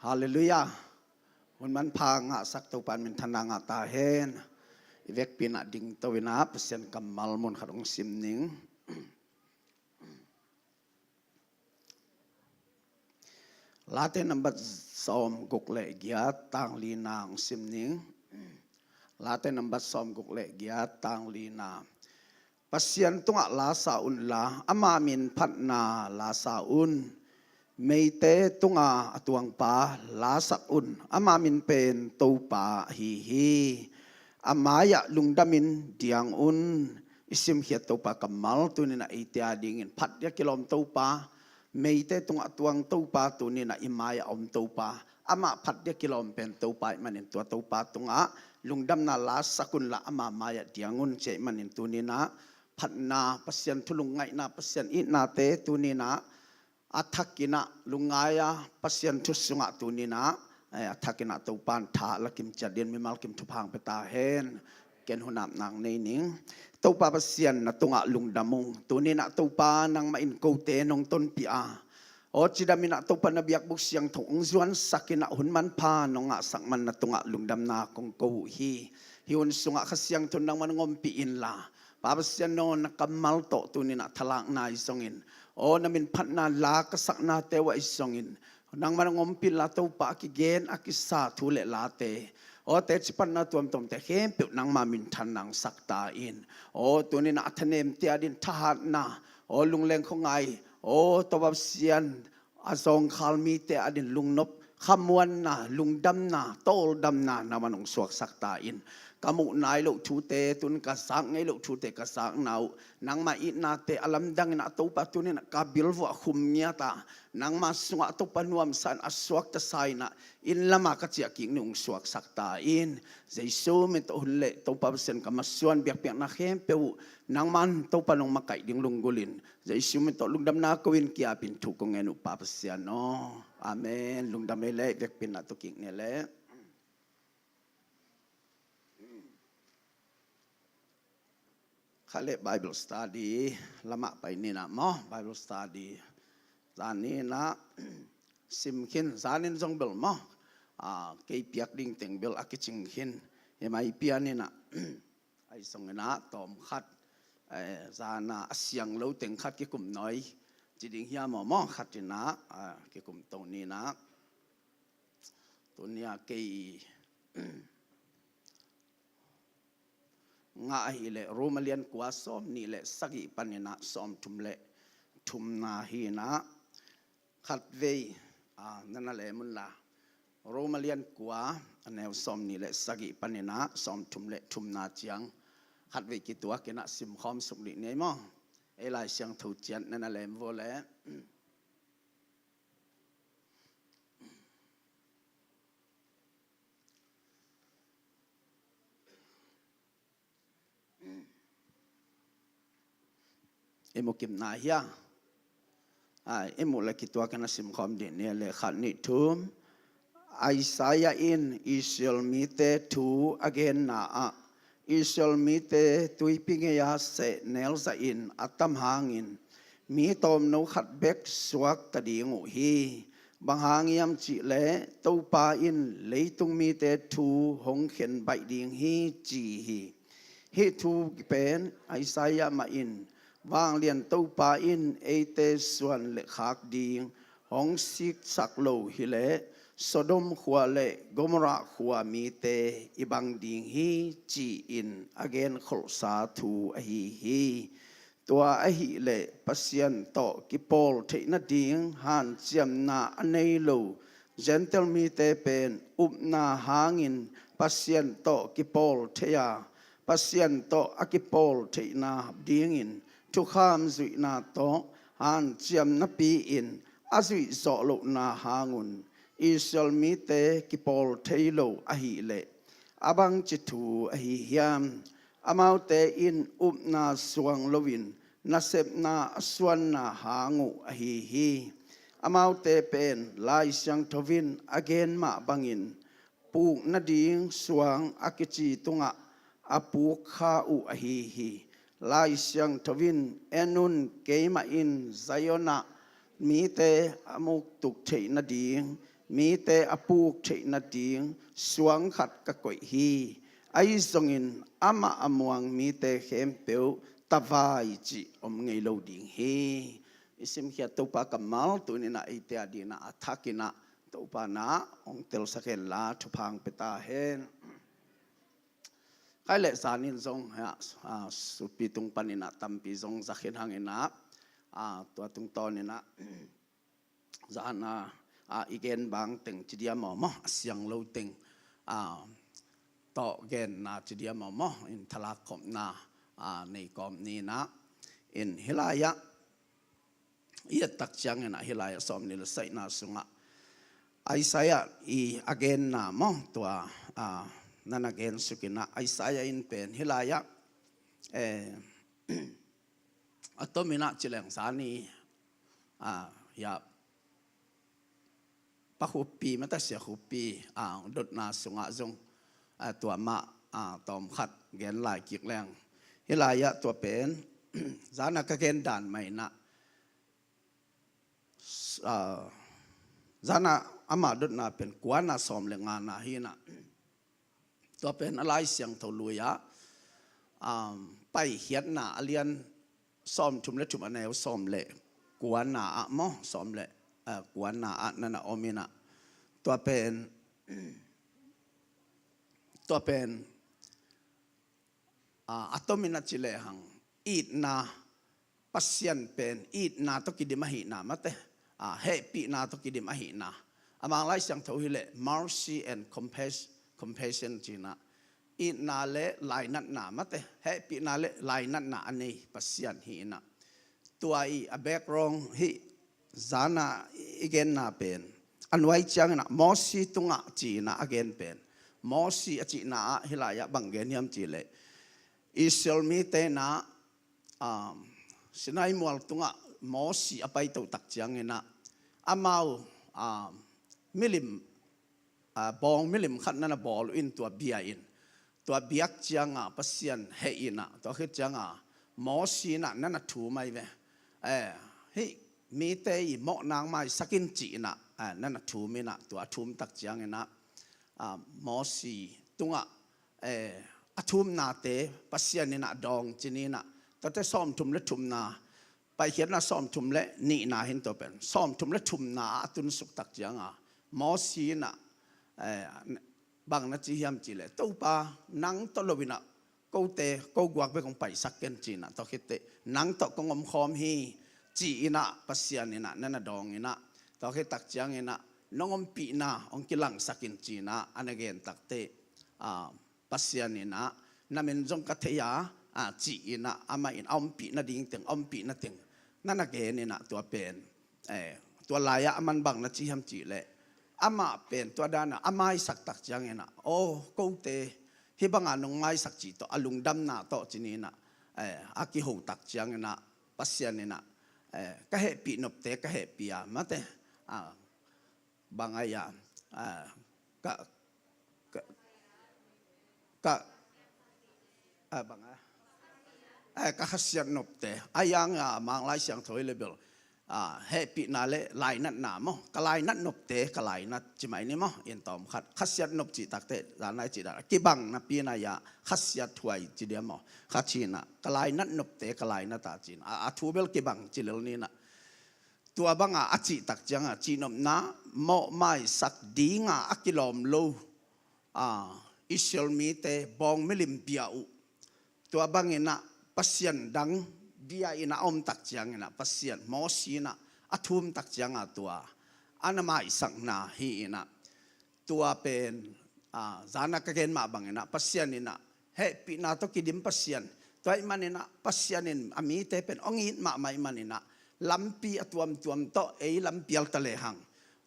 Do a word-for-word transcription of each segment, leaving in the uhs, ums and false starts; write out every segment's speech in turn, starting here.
Halleluiah. Hun manpha ngahsak Topa in minthanna ngah ta hen. I vekpi-in ah dingto-in ah Pasian kammal mun khat hong sim ning. Late nambat sawmguk le giat, tang lina hong sim ning. Late nambat sawmguk le giat, tang lina. Pasian tungah lasa unla, ama min phatna lasa un. Meite tunga a tuangpa lasak un, ama min pen Topa ahi hi. A mai-ah lungdamin diang un. I simkhiat Topa kammal tuni-in ah eite adingin phat dia kilawm Topa, meite tungah tuang Topa, tuni-in ah i mai-ah om Topa, amah phat dia kilawm pen Topa ahih manin tua Topa tungah lungdamna lasak unla ama mai-ah diang un, ci ahih manin tuni-in ah phatna, Pasian thu lungngaihna, Pasian itnate tuni-in ah a thakin ah lungngai-a, Pasian thu sungah tuni-in ah, eh, a thakin ah Topa in tha la kim ciat dingin mimal kim thupha hong pia ta hen. Ken hun ap nang nei ning. Topa Pasian, na tungah lungdam ung. Tuni-in ah Topa, nangmah in kote nong tonpih a, aw, cidamin ah Topa, na biakbuk siangtho hong zuansakin ah hun manpha nong ngahsak man na tungah lungdamna kong ko uh hi. Hih hun sungah Kha Siangtho nangmah nong ompih inla, Pa Pasian aw, na kammal tawh tuni-in ah thalakna ahi zongin, aw, na min phatna la ka saknate uh ahi zongin, nangmah nong ompih inla Topa, a kigen a kisa thu le late, aw, teci panna tuamtuamte khempeuh nangmah minthanna hong sak ta in. Aw, tuni-in ah a thanemte adingin thahatna, aw, lungleng khuangai, aw, Topa Pasian, a zawngkhal mite adingin lungnop, khamuanna, lungdamna, tawldamna nangmah nong suaksak ta in. Ka muh nai loh thute, tun ka zak ngei loh thute ka zakna uh, nangmah itnate a lamdangin ah Topa tuni-in ah ka bilvuah khum ngiat a, nangmah sungah Topa nuamsa-in a suakta sa-in ah, inn lamah ka ciah kik ni ung, suaksak ta in. Jesu min tawh hun le Topa Pasian, ka masuan biakpiakna khempeuh uh nangman Topa nong makaih ding lunggulhin, Jesu min tawh lungdamna ko-in ki-apin thu kong ngen uh, Pa Pasian aw. Amen. Lungdam ei leh, vekpi-in ah tu kik ni leh. Kha le Bible study lamah pai ni-in ah maw, Bible study. Zan ni-in ah sim khin, zanin zong bel maw, ah, kei piak ding teng bel a kicing khin. Hi mai pian ni-in ah, ahi zongin ah tawm khat, eh, zan a siang lo teng khat kikum nawi ci ding hiam aw maw, khat in ah, ah, kikum to ni-in ah. Tuni-a kei ngah ahih leh Roma lian kua sawm nih le sagih panin ah sawm thum le thumna hi-in ah, khatvei, ah, na na lem unla, Roma lian kua, a neu sawm nih le sagih panin ah sawm thum le thumna ciang khatvei kituakin ah simkhawm suk dih ni ei maw. Ei Lai Siangtho ciat na na lem vua leh. I mu kim nai hia? Ai, i muh leh kituakin ah simkhawm dih ni leh, khat, nih, thum. Isaiah in Israel mite thu a genna ah, Israel mite tuipi gei-a sehnel zahin a tam hangin mi tawmno khat bek suakta ding uh hi. Bang hang hiam cih leh Topa in leitung mite thu hong khen baih ding hi, ci hi. Hih thu pen Isaiah mah in, Vanglian Topa in eite suan le khak ding hong siksak lo hileh, Sodom khua le Gomorrah khua mite i bang ding hi, ci-in a genkholhsa thu ahi hi. Tua ahih leh Pasian tawh kipawl theih nading hanciamna a nei lo Gentile mite pen upna hangin Pasian tawh kipawl thei a, Pasian tawh a kipawl theihna dingin thukham zuihna tawh hanciam napi-in a zuih zawh lohna hangun Israel mite kipawl thei lo ahih leh, a bangci thu ahi hiam? Amaute in upna suang loin nasepna a suanna hang uh ahi hi. Amaute pen Lai Siangtho in a gen mah bangin puk nading suang a kici tungah a puk kha uh ahi hi. Lai Siangtho in, "En un, keimah in Zion ah mite a muktuk theih nading Mite a puk theih nading suang khat ka koih hi. Ahi zongin amah a muang mite khempeuh tavai cih om ngei lo ding hi. I simkhiat Topa kammal tuni-in ah eite adingin ah a thakin ah Topa in ah hong telsak hen la thupha hong pia ta hen. Khaile zanin zong, ah, ah, supi tung panin ah tampi zong za khin hangin ah, ah, tua tungtawnin ah zan a, ah, i gen bang teng ci diam aw maw, a siang lo teng, ah, tawh genna ci diam aw maw, in thalak khopna, ah, nei kawm ni in ah, in hih lai-ah i et tak ciangin ah hih lai-ah sawmnih le sagihna sungah Isaiah i a genna maw, tua, ah, na na gen suk in ah Isaiah in pen hih lai-ah, eh, a tomin ah ci leng zani, ah, ya, Pa Khup Pi, matasia Khup Pi, ah, dotna sungah zong, ah, tua mah, ah, tawm khat gen lai kik leng. Hih lai-ah tua pen zan a ka gen dan mah in ah, ah, zan a amah dotna pen kuana sawm le ngana hi in ah, tua pen a Lai Siangtho lui-ah, um, Paikhiatna a lian sawmthum le thum, a neu sawm le kuana ah maw, sawm le, uh, kuana ah na na om in ah, tua pen, tua pen, ah, a tomin ah ci lehang, itna, Pasian pen itna tawh kidim ahihna mate, ah, hehpihna tawh kidim ahihna. A Mang Lai Siangtho hi leh mercy and compassion, compassion ci in ah, itna le lainatna mate, hehpihna le lainatna a nei Pasian hi in ah, tua i a background hih zan a i genna pen a nuai ciangin ah Mosi tungah ci in ah a gen pen, Mosi a cihna ah hih lai-ah bang gen hiam cih leh, Israel mite in ah, um, Sinai mual tungah Mosi a paito tak ciangin ah amau, um, milim, ah, bawng milim khat na na bawl uh in, tua bia in, tua biak ciangah Pasian heh in ah, tua khit ciangah Mosi in ah na na thum ahi ve. Eh, hih mite i mawhna hong maisak in ci in ah, eh, na na thum in ah, tua a thum tak ciangin ah, ah, Mosi tungah, eh, a thumnate Pasian in ah dawng ci ni in ah, tuate sawmthum le thumna, Paikhiatna sawmthum le nihna hi in, tua pen sawmthum le thumna ah a tunsuk tak ciangah Mosi in ah, eh, bang na ci hiam cih leh, Topa, nang tawh lo in ah kote, ko guak bek hong paisak ken ci in ah, tua khit teh nang tawh kong omkhawm hi ci in ah Pasian in ah na na dawng in ah, tua khit tak ciangin ah nong ompihna hong kilangsak in ci in ah a na gen tak teh, ah, Pasian in ah, na min zong ka thei a, ah, ci in ah, amah in a ompih nading teng, a ompih na teng na na gen in ah, tua pen, eh, tua lai-ah aman bang na ci hiam cih leh, amah pen tua dan a a maisak tak ciangin ah, aw, kote, hih bang a nong maisak cih tawh a lungdamna tawh ci ni in ah, eh, a kiho tak ciangin ah Pasian in ah, eh, ka hehpih nopte ka hehpih a mate, ah, bang a ia, ah, ka, ka, ka, ah, bang a, ah, ka khasiat nopte. A yang a Mang Lai Siangtho i le bel, ah, hehpihna le lainatna maw, ka lainat nopte ka lainat ci mai ni maw, in tawm khat. Khasiat nop cih tak teh, zan lai cih dan a kibang napi in a ia, khasiat huai ci diam maw, kha ci in ah, ka lainat nopte ka lainat a ci in ah, a, a thu bel kibang ci lel ni in ah. Tua bang a a cih tak ciangah, cihnopna, mawhmaisak ding a a kilawm lo, ah, Israel mite bawng milim bia uh, tua bangin ah Pasian dang bia in ah a om tak ciangin ah, Pasian, Mosi in ah a thum tak ciangah tua a na maisakna hi in ah, tua pen, ah, zan a ka gen mah bangin ah, Pasian in ah hehpihna tawh kidim Pasian. Tua ahih manin ah Pasian in a mite pen hong it mahmah ahih manin ah, lampi a tuamtuam tawh ei lampial ta lehang,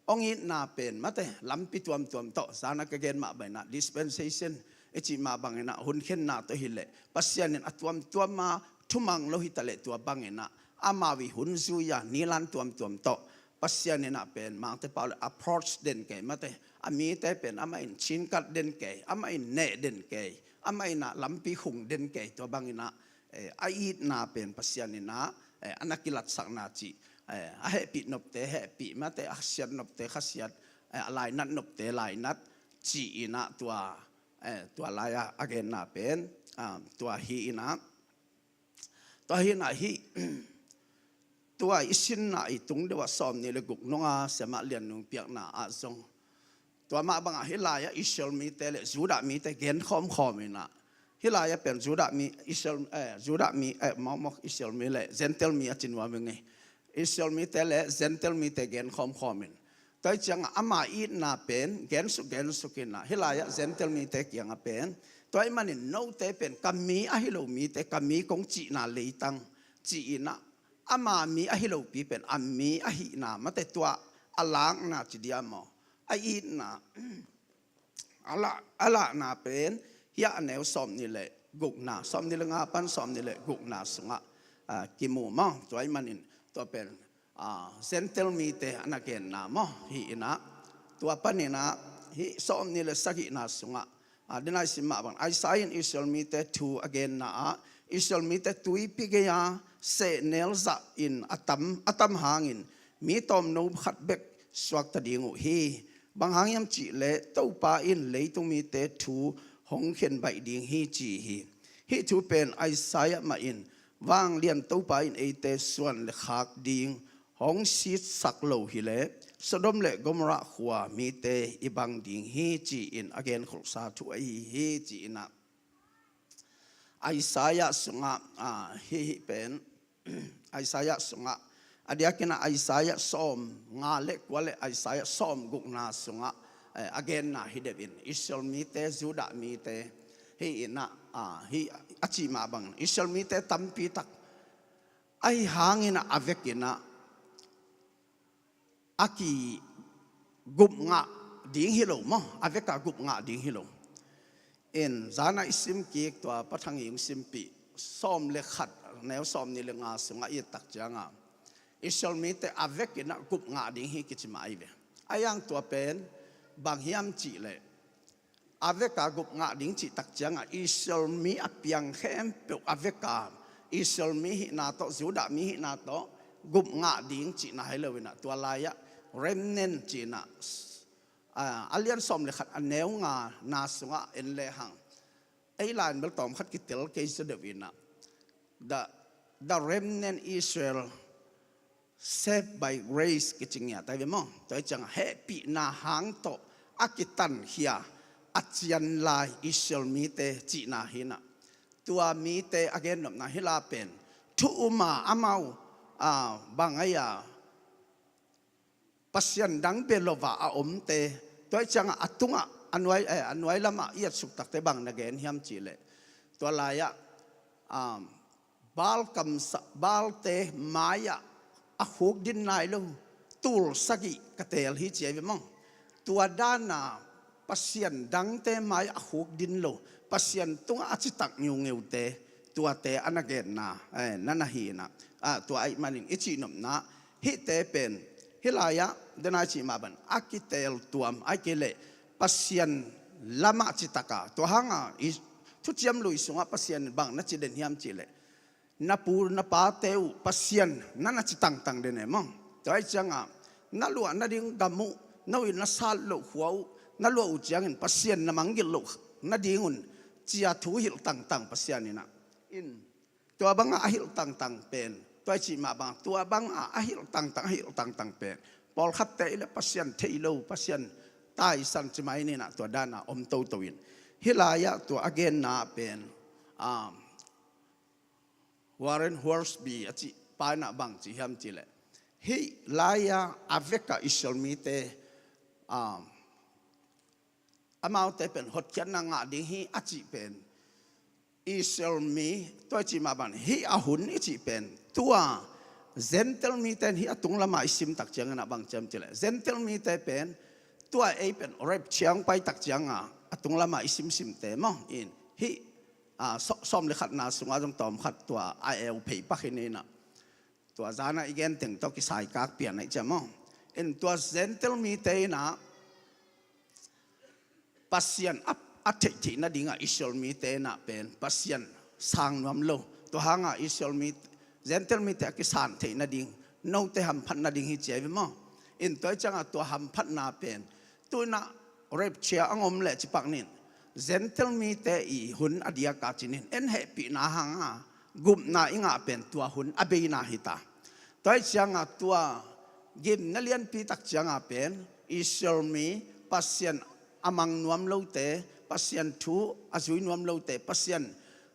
hong itna pen mate, lampi tuamtuam tawh, zan a ka gen mah bangin ah, dispensation i cih mah bangin ah, hun khenna tawh hi leh, Pasian in a tuamtuam a thumang lo hi ta leh, tua bangin ah amau i hun zui a nilan tuamtuam tawh Pasian in ah pen mangte pau le approach den kei mate, a mite pen amah in chinkat den kei, amah in neh den kei, amah in ah lampi khung den kei, tua bangin ah, eh, a itna pen Pasian in ah, eh, a na kilatsakna cih, eh, a hehpih nopte hehpih mate, a khasiat nopte khasiat, eh, a lainat nopte lainat ci-in ah tua, eh, tua lai-a a genna pen, ah, tua hi-in ah, tua hi-in ah hih, tua i sinna i tung deuh ah sawmnih le guk nunga Siamah Lian Nung piakna ah zong tua mah bangah hih lai-ah Israel mite le Judah mite genkhawm khawm in ah, hih lai-ah pen Judah mi, Israel, eh, Judah mi, eh, mawkmawk Israel mi le Gentile mi a ci nuam ing ei. Israel mite le Gentile mite genkhawm khawm in, tua hi ciangah ama itna pen gensuk gensuk in ah hih lai-ah Gentile mite kiangah pen, tua ahih manin note pen ka mi ahi lo mite, ka mi kong cihna leitang ci-in ah, ama mi ahi lopi pen a mi ahihna mate tua a lakna ci dia maw, a itna a lah, a lahna pen hih a neu sawmnih le gukna, sawmnih le nga pan sawmnih le gukna sungah, ah, kimu maw. Tua ahih manin tua pen, ah, Gentile mite a na genna maw, hi-in ah, tua panin ah hih sawmnih le sagihna sungah, ah, den a i sim mah bang Isaiah in Israel mite thu a genna ah, Israel mite tuipi gei-a sehnel zah in a tam, a tam hangin mi tawmno khat bek suakta ding uh hi. Bang hang hiam cihleh Topa in leitung mite thu hong khen baih ding hi ci hi. Hih thu pen Isaiah mah in vanglian Topa in eite suan le khak ding hong sitsak lo hileh Sodom le Gomorrah khua mite i bang ding hi ci-in a genkholhsa thu ahi hi ci-in ah Isaiah sungah, ah, hih, hih pen Isaiah sungah, a diakin ah Isaiah sawm nga le kua le Isaiah sawm gukna sungah, eh, a genna hi deuh in Israel mite, Judah mite hi-in ah, ah, hih a cih mah bangin Israel mite tampi tak ahi hangin ah a vekin ah a kigup ngah ding hi lo maw, a veka gup ngah ding hi lo. In zan a i sim kik tua Pa Thang Hing simpih sawm le khat neu sawmnih le nga sungah i et tak ciangah Israel mite a vekin ah gup ngah ding hi kici mah ahi ve. A yang tua pen bang hiam cihleh a veka gup ngah ding cih tak ciangah Israel mi a piang khempeuh a veka Israel mi hihna tawh, Judah mi hihna tawh gup ngah ding cihna hi lo-in ah tua lai-ah remnant cihna, ah, a lian sawm le khat a neu ngana sungah en lehang ei lai-in bel tawm khat kitel kei zaw deuh in ah the, the remnant Israel saved by grace kici ngiat ahi ve maw. Tua hi ciangah hehpihna hang tawh a kitankhia a cian lai Israel mite cihna hi-in ah tua mite a gennopna hi lai pen thu um a amau, ah, bang ahi a Pasian dang bia lo-a a omte, tua hi ciangah a tungah a nuai, eh, a nuai lamah i etsuk takte bang na gen hiam cihleh tua lai-ah, um, Baal kamsang, Baalte mai-ah a khukdin nai lo tul sagih ka teel hi ci ahi ve maw. Tua dana Pasian dangte mai-ah a khukdin lo, Pasian tungah a citak ngiungiute, tuate a na genna, eh, na na hi-in ah, ah, tua ahih manin i cihnopna hihte pen hih lai-ah den a i cih mah bang a kiteel tuam ahih kei leh Pasian lamah citaka, tua hanga i Thuciam Lui sungah Pasian bang na ci den hiam cihleh na pu na pate uh Pasian na na ci tangtang den e maw. Tua hi ciangah na luah nading gam uh, no in na sat loh khua uh na luah uh ciangin Pasian na mangngilh loh nadingun ci-a thu hilh tangtang Pasian in ah. In tua banga a hilh tangtang pen, tua i cih mah bang tua banga a hilh tangtang, a hilh tangtang pen pawlkhatte i le Pasian thei lo, Pasian taisan ci mai ni-in ah tua dana om toto in. Hih lai-ah tua a genna pen, um, Warren Wiersbe a cih pa in ah bang ci hiam cihleh hih lai-ah a veka Israel mite, um, amaute pen hotkhiatna ngah ding hi a cih pen Israel mi, tua i cih mah bang hih a hun i cih pen tua Gentile mite in hih a tung lamah i sim tak ciangin ah bang ci hiam cihleh Gentile mite pen tua ei pen rapture hong pai tak cianga a tung lamah i simsimte maw. In hih, ah, saw-, sawm le khatna sungah zong tawm khat tua a eu phei pak hi ni-in ah tua zana i gen teng tawh kisai kak pian ahi ciah maw. In tua Gentile mite in ah Pasian a, a theihtheih nadingah Israel mite in ah pen Pasian sang nuam lo. Tua hangah Israel mi, Gentile mite a kisan theih nading, note hamphat nading hi ci ahi ve maw. In tua hi ciangah tua hamphatna pen Tu-in ah rapture a om leh cipak nin, Gentile mite i hun a diak a ci nin, en hehpihna hanga gupna i ngah pen tua hun a beina hi ta. Tua hi cianga tua gimna lianpi tak cianga pen Israel mi, Pasian a mang nuam lote, Pasian thu a zui nuam lote, Pasian,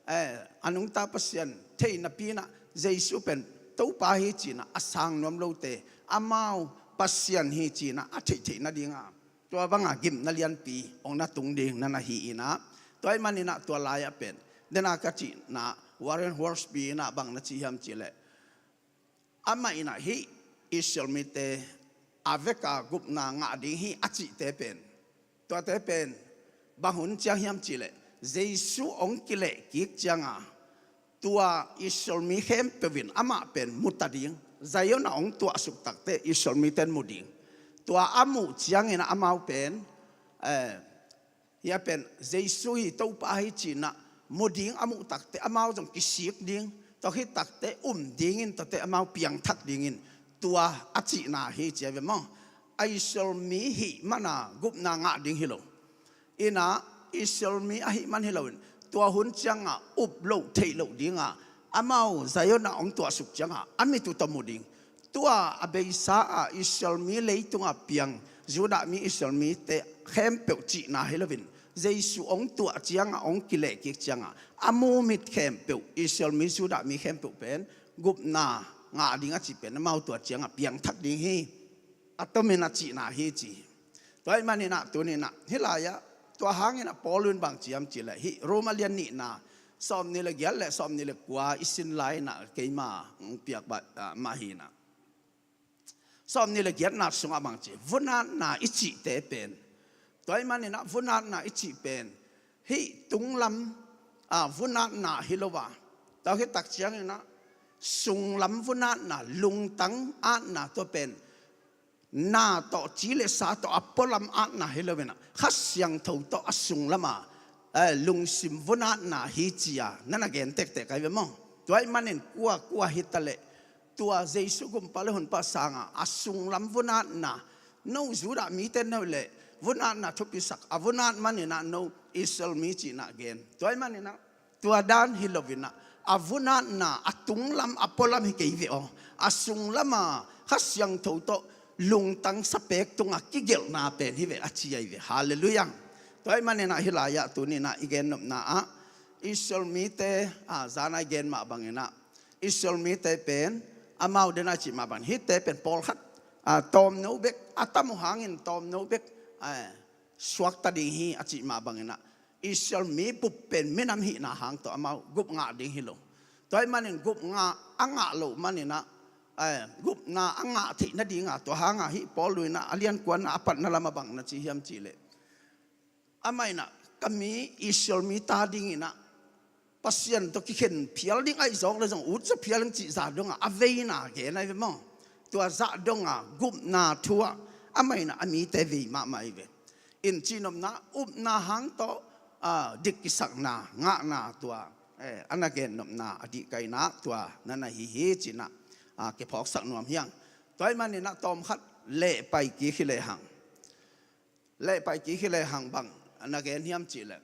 eh, a nungta Pasian theihna pinah Jesu pen Topa hi cinah a sang nuam lote, amau Pasian hi cinah a theihtheih nadinga tua banga gimna lianpi hong na tung ding na na hi inah, tua ahih maninah tua lai-ah pen dena ka cihna Warren Wiersbe inah bang na ci hiam cihleh, amah inah hih Israel mite a veka gupna ngah ding hi a cihte pen, tuate pen bang hun ciang hiam cihleh, Jesu hong kilehkik cianga tua Israel mi khempeuh in amah pen mu ta ding, Zion ah hong tuahsuk takteh Israel mite in mu ding. Tua a muh ciangin amau pen, eh, hia pen Jesu hi Topa hi cinah mu ding a muh takteh amau zong kisik ding, tua khit takteh um dingin tuate amau piangthak dingin tua a cihna hi ci a ve maw. A Israel mi hih mana gupna ngah ding hi lo. Inah Israel mi ahih man hi loin, tua hun cianga up loh theih loh dinga amau Zion ah hong tuahsuk cianga a mit uh tawh mu ding. Tua a beisa a Israel mi leitunga piang Judah mi, Israel mite khempeuh cihna hi loin, Jesu hong tuah cianga hong kilehkik cianga a mu mit khempeuh, Israel mi, Judah mi khempeuh pen gupna ngah ding a cih pen amau tua cianga piangthak ding hi. A tomin a cihna hi ci. Tua ahih maninah tuninah hih lai-ah tua hanginah Paul in bang ci hiam cihleh, hih Roma lian nihna sawmnih le giat le sawmnih le kua i sin lai-inah keima hong piak bat, ah, mah hinah. Sawmnih le giatna sungah bang ci, vunatna i cihte pen, tua ahih maninah vunatna i cih pen hih tunglam, ah, vunatna hi lo a, tua khit tak cianginah sunglam vunatna, lungtang atna, tua pen na tawh, ci le sa tawh a pualam atna hi loinah Kha Siangtho tawh a sunglama, eh, lungsim vunatna hi cia na na gen tektek ai ve maw. Tua ahih manin kua kua hi taleh tua Jesu gumpa le hunpa sanga a sunglam vunatna, no Judah mite no leh vunatna thupisak a vunat maninah no Israel mi cinah gen. Tua ahih maninah tua dan hi loinah a vunatna a tunglam a pualam hi kei ve aw. A sunglama Kha Siangtho tawh lungtang sapek tunga kigelhna pen hi ve a ci ai ve. Halleluiah. Tua ahih maninah hih lai-ah tuninah i gennopna ah Israel mite, ah, zana i gen mah banginah Israel mite pen amau dena cih mah bangin hihte pen pawlkhat, ah, tawmno bek, a tam uh hangin tawmno bek, ah, suakta ding hi a cih mah banginah Israel mi bup pen minam hihna hang tawh amau gup ngah ding hi lo. Tua ahih manin gup ngah a ngah loh maninah, eh, gupna a ngah theih nadinga tua hanga hih Paul inah a liankuana a patna lama bang na ci hiam cihleh, amah inah ka mi Israel mite adinginah Pasian tawh kikhen phial ding ahi zawk le zong ut zaw phial ding cih zah donga a veina gen ai ve maw. Tua zah donga gupna thu-ah amah inah a mite vei mahmah ai ve. In cihnopna upna hang tawh, ah, dik kisakna ngahna tua, eh, a na gennopna a dihkaina tua na na hi hi cinah, ah, kiphawksak nuam hiang. Tua ahih maninah tawmkhat lehpai kik hi lehang, lehpai kik hi lehang bang a na gen hiam cihleh,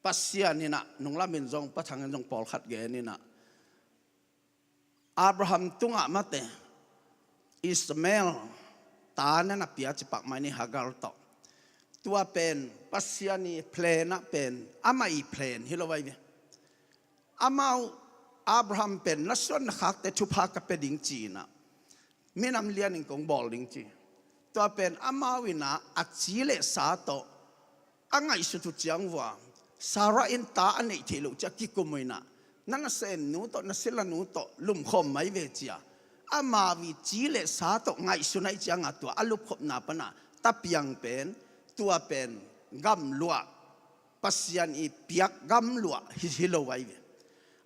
Pasian inah nunglamin zong, Pa Thang in zong pawlkhat gen inah Abraham tungah mate Ishmael ta na na pia cipak mai ni, Hagar tawh. Tua pen Pasian i plan ah pen amah i plan hi lo ai ve. Amau Abraham pen na suan na khakte thupha ka pia ding ci-inah minam lianin kong bawl ding ci. Tua pen amau inah a ci le sa tawh a ngaihsut uh ciang vua, Sarah in ta a neih theih loh cia kikum uh inah na nasemnu tawh, na silanu tawh lumkhawm mai ve cia. Amau i ci le sa tawh ngaihsun ahih cianga tua a lupkhopna pana tapiang pen, tua pen gamluah, Pasian i piak gamluah hi, hi lo ai ve.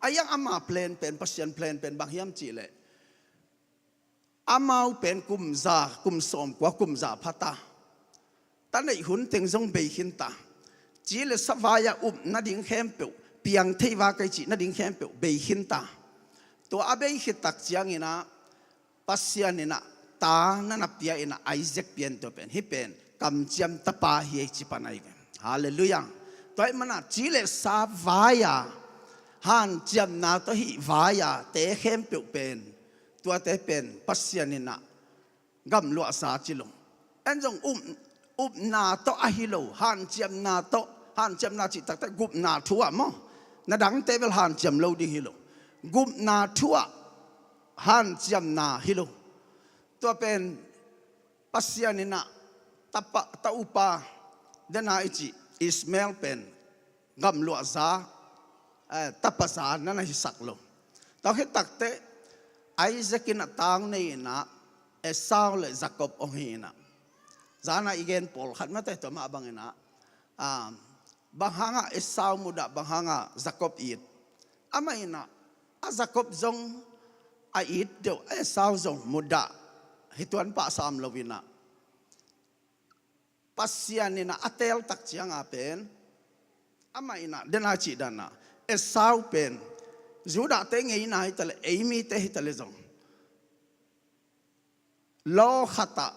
A iang ama plan pen, Pasian plan pen bang hiam cihleh, amau pen kum za, kum sawmkua, kum za phata, ta neih hun teng zong bei khinta. Ci le sa vai-ah up nading khempeuh, piang thei va kei cih nading khempeuh bei khinta. Tua a bei khit tak cianginah Pasian inah ta na na pia in a, Isaac pia in, tua pen hih pen kamciam tapa hi ei ci pan ahi ve. Halleluiah. Tua ahih manin a ci le sa vai-a hanciamna tawh hih vai-a te khempeuh pen, tuate pen Pasian in a gamluahsa ci lo. En zong up, upna tawh ahi lo, hanciamna tawh, hanciamna cih taktak gupna thu ah maw? Na dangte bel hanciam lo ding hi lo. Gupna thu ah hanciamna hi lo. Tua pen Pasian in a tapa, ta upa, dena i cih Ishmael pen gamluahza, eh, tapaza na na hisak lo. Tua khit takteh Isaac in a tang nei in a, Esau le Jacob hong hi in a. Zan a i gen pawlkhat mate, tua mah bang in a, ah, bang hang a Esau mudah, bang hang a Jacob it. Amah in a, a Jacob zong a it deuh, a Esau zong mudah, hih tuan pah sam lo in a, Pasian in a a teel tak ciang a pen, amah in a dena cih dan a, Esau pen Judah-te ngeina hi ta leh, ei mite hi ta leh zong, law khat ah,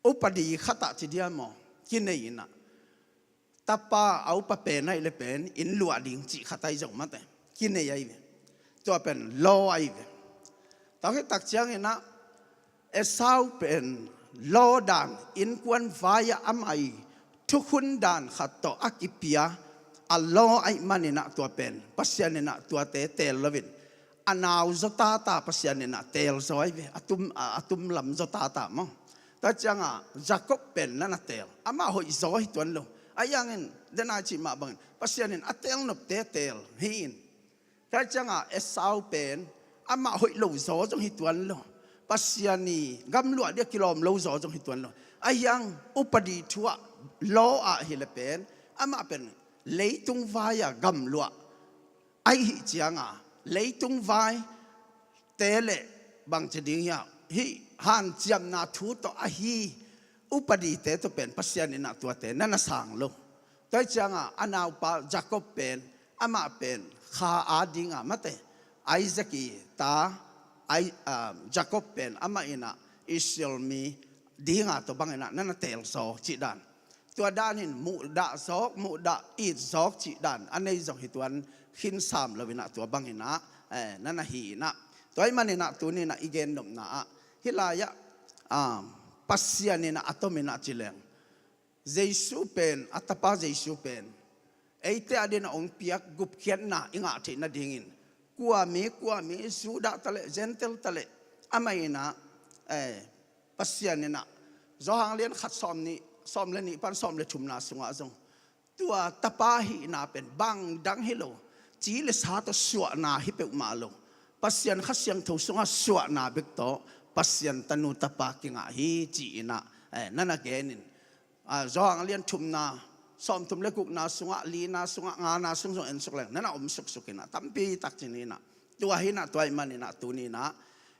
upadi khat ah ci dia maw, kinei in a, tapa a upa pen ahih leh pen inn luah ding cih khat ahi zong mate, kinei ahi ve. Tua pen law ahi ve. Tua khit tak ciang in a, Esau pen law dan, innkuan vai-ah amah i thukhun dan khat tawh a kipia a law ahih manin a, tua pen Pasian in a tuate teel lo in, a nau zaw tata Pasian in a teel zaw ahi ve. A tum, a, a tum lam zaw tata maw? Tua ciang a Jacob pen na na teel, amah hoih zaw hi tuan lo. Ahi hangin dena i cih mah bangin Pasian in a teel nopte teel hi in. Tua ciang a Esau pen amah hoih lo zaw zong hi tuan lo. Pasian i gamluah dia kilawm lo zaw zong hi tuan lo. Ahi hang upadi thu ah, law ah hi leh pen, amah pen leitung vai-a gamluah ahi ciang a, leitung vaite le bangci ding hiam, hih hanciamna thu tawh ahi upadite tawh pen Pasian in a tuate na na sang lo. Tua ciang a, a naupa Jacob pen, amah pen kha a ding a mate, Isaac i ta, Ai-, ah, Jacob pen amah in a Israel mi ding a, tua bang in a na na teel zaw cih dan. Tua dan in muhdah zawk, muhdah it zawk cih dan a nei zong hi tuan, khin sam lo in a tua bang in a, eh, na na hi in a. Tua ahih manin a tuni in a i gen nopna ah, hih lai-ah, ah, Pasian in a a tom in a ci leng, Jesu pen, a tapa Jesu pen eite adingin a hong piak gupkhiatna i ngah theih nadingin, kua mi, kua mi, Judah ta leh, Gentile ta leh, amah in a, eh, Pasian in a, Johan lian khat sawm nih, sawm le nih pan sawm le thumna sungah zong, tua tapa hihna pen bang dang hi lo, ci le sa tawh suahna hi peuhmah lo, Pasian Kha Siangtho sungah suahna bek tawh Pasian tanu tapa kingah hi ci in a, eh, na na gen in. Ah, Johan lian thumna, sawmthum le gukna sungah, lina sungah, ngana sung zong en suk leng, na na om suksuk in a, tampi tak ci ni in a. Tua hi in a, tua ahih manin a tuni in a,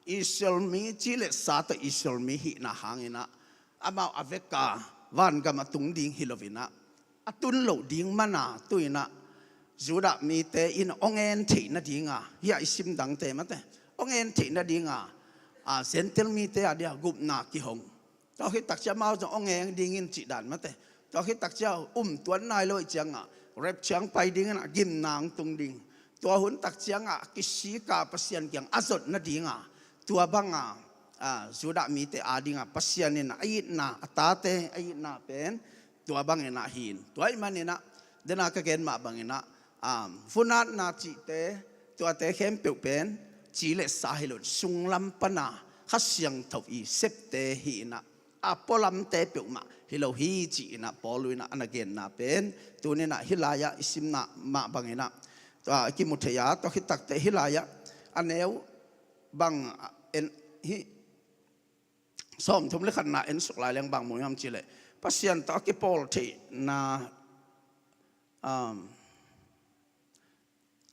Israel mi ci le sa tawh Israel mi hihna hangin a, amau a vek a vangam a tung ding hi lo in a, a tun loh ding man a, tu in a Judah mite in hong en theih nading a, hih a i sim dangte mate, hong en theih nading a, a, Gentile mite a dia gupna kihong. Tua khit tak ciang amau zong hong en dingin cih dan mate. Tua khit tak ciang um tuan nai lo ahih ciang a, rapture ciang pai dingin a, gimna hong tung ding. Tua hun tak ciang a kisik a Pasian kiang a zot nading a, tua bang a, a, Judah mite ading a Pasian in a itna, a tate a itna pen tua bang in a hi in. Tua ahih manin a, dena ka gen mah bangin a, um, vunatna cihte, tuate khempeuh pen ci le sa hi lo in, sunglam pan a Kha Siangtho i septe hi in a, a pualamte peuhmah hi lo hi ci in a, Paul in a, a na genna pen tuni in a hih lai-ah i simna mah bangin a, tua kimu thei a, tua khit takteh hih lai-ah a neu bang, a, en, hih sawmthum le khatna en suk lai leng bang mu hiam cih leh, Pasian tawh a kipawl theihna, um,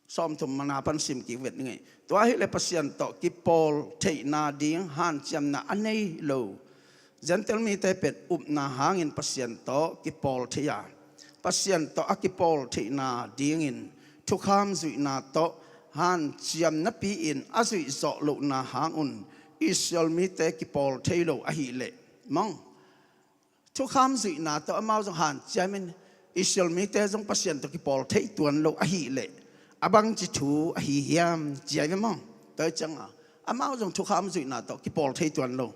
sawmthumna pan sim kik vet ni ngei. Tua hi leh Pasian tawh kipawl theihna ding hanciamna a nei lo Gentile mite pen upna hangin Pasian tawh kipawl thei a, Pasian tawh a kipawl theihna dingin thukham zuihna tawh hanciam napi-in a zuih zawh lohna hang un Israel mite kipawl thei lo ahih leh, mong, thukham zuihna tawh amau zong hanciamin Israel mite zong Pasian tawh kipawl thei tuan lo ahih leh, a bangci thu ahi hiam, ci ai ve mong. Tua hi cianga amau zong thukham zuihna tawh kipawl thei tuan lo.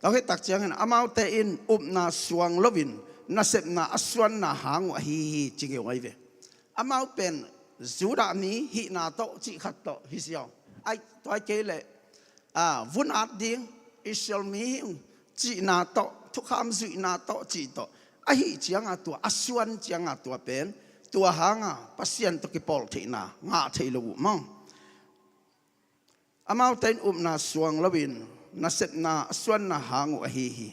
Tua khit tak ciangin amaute in upna suang loin nasepna a suanna hang uh ahi hi, ci ngeu ai ve. Amau pen Judah mi hihna tawh cih khat tawh hi ziau. Ai, tua kei leh, a, vun at ding, Israel mi hi ung cihna tawh, thukham zuihna tawh cih tawh, ahi cianga tua, a suan cianga tua pen, tua hanga Pasian tawh kipawl theihna ngah thei lo uh mong. Amaute in upna suang loin nasepna a suanna hang uh ahi hi.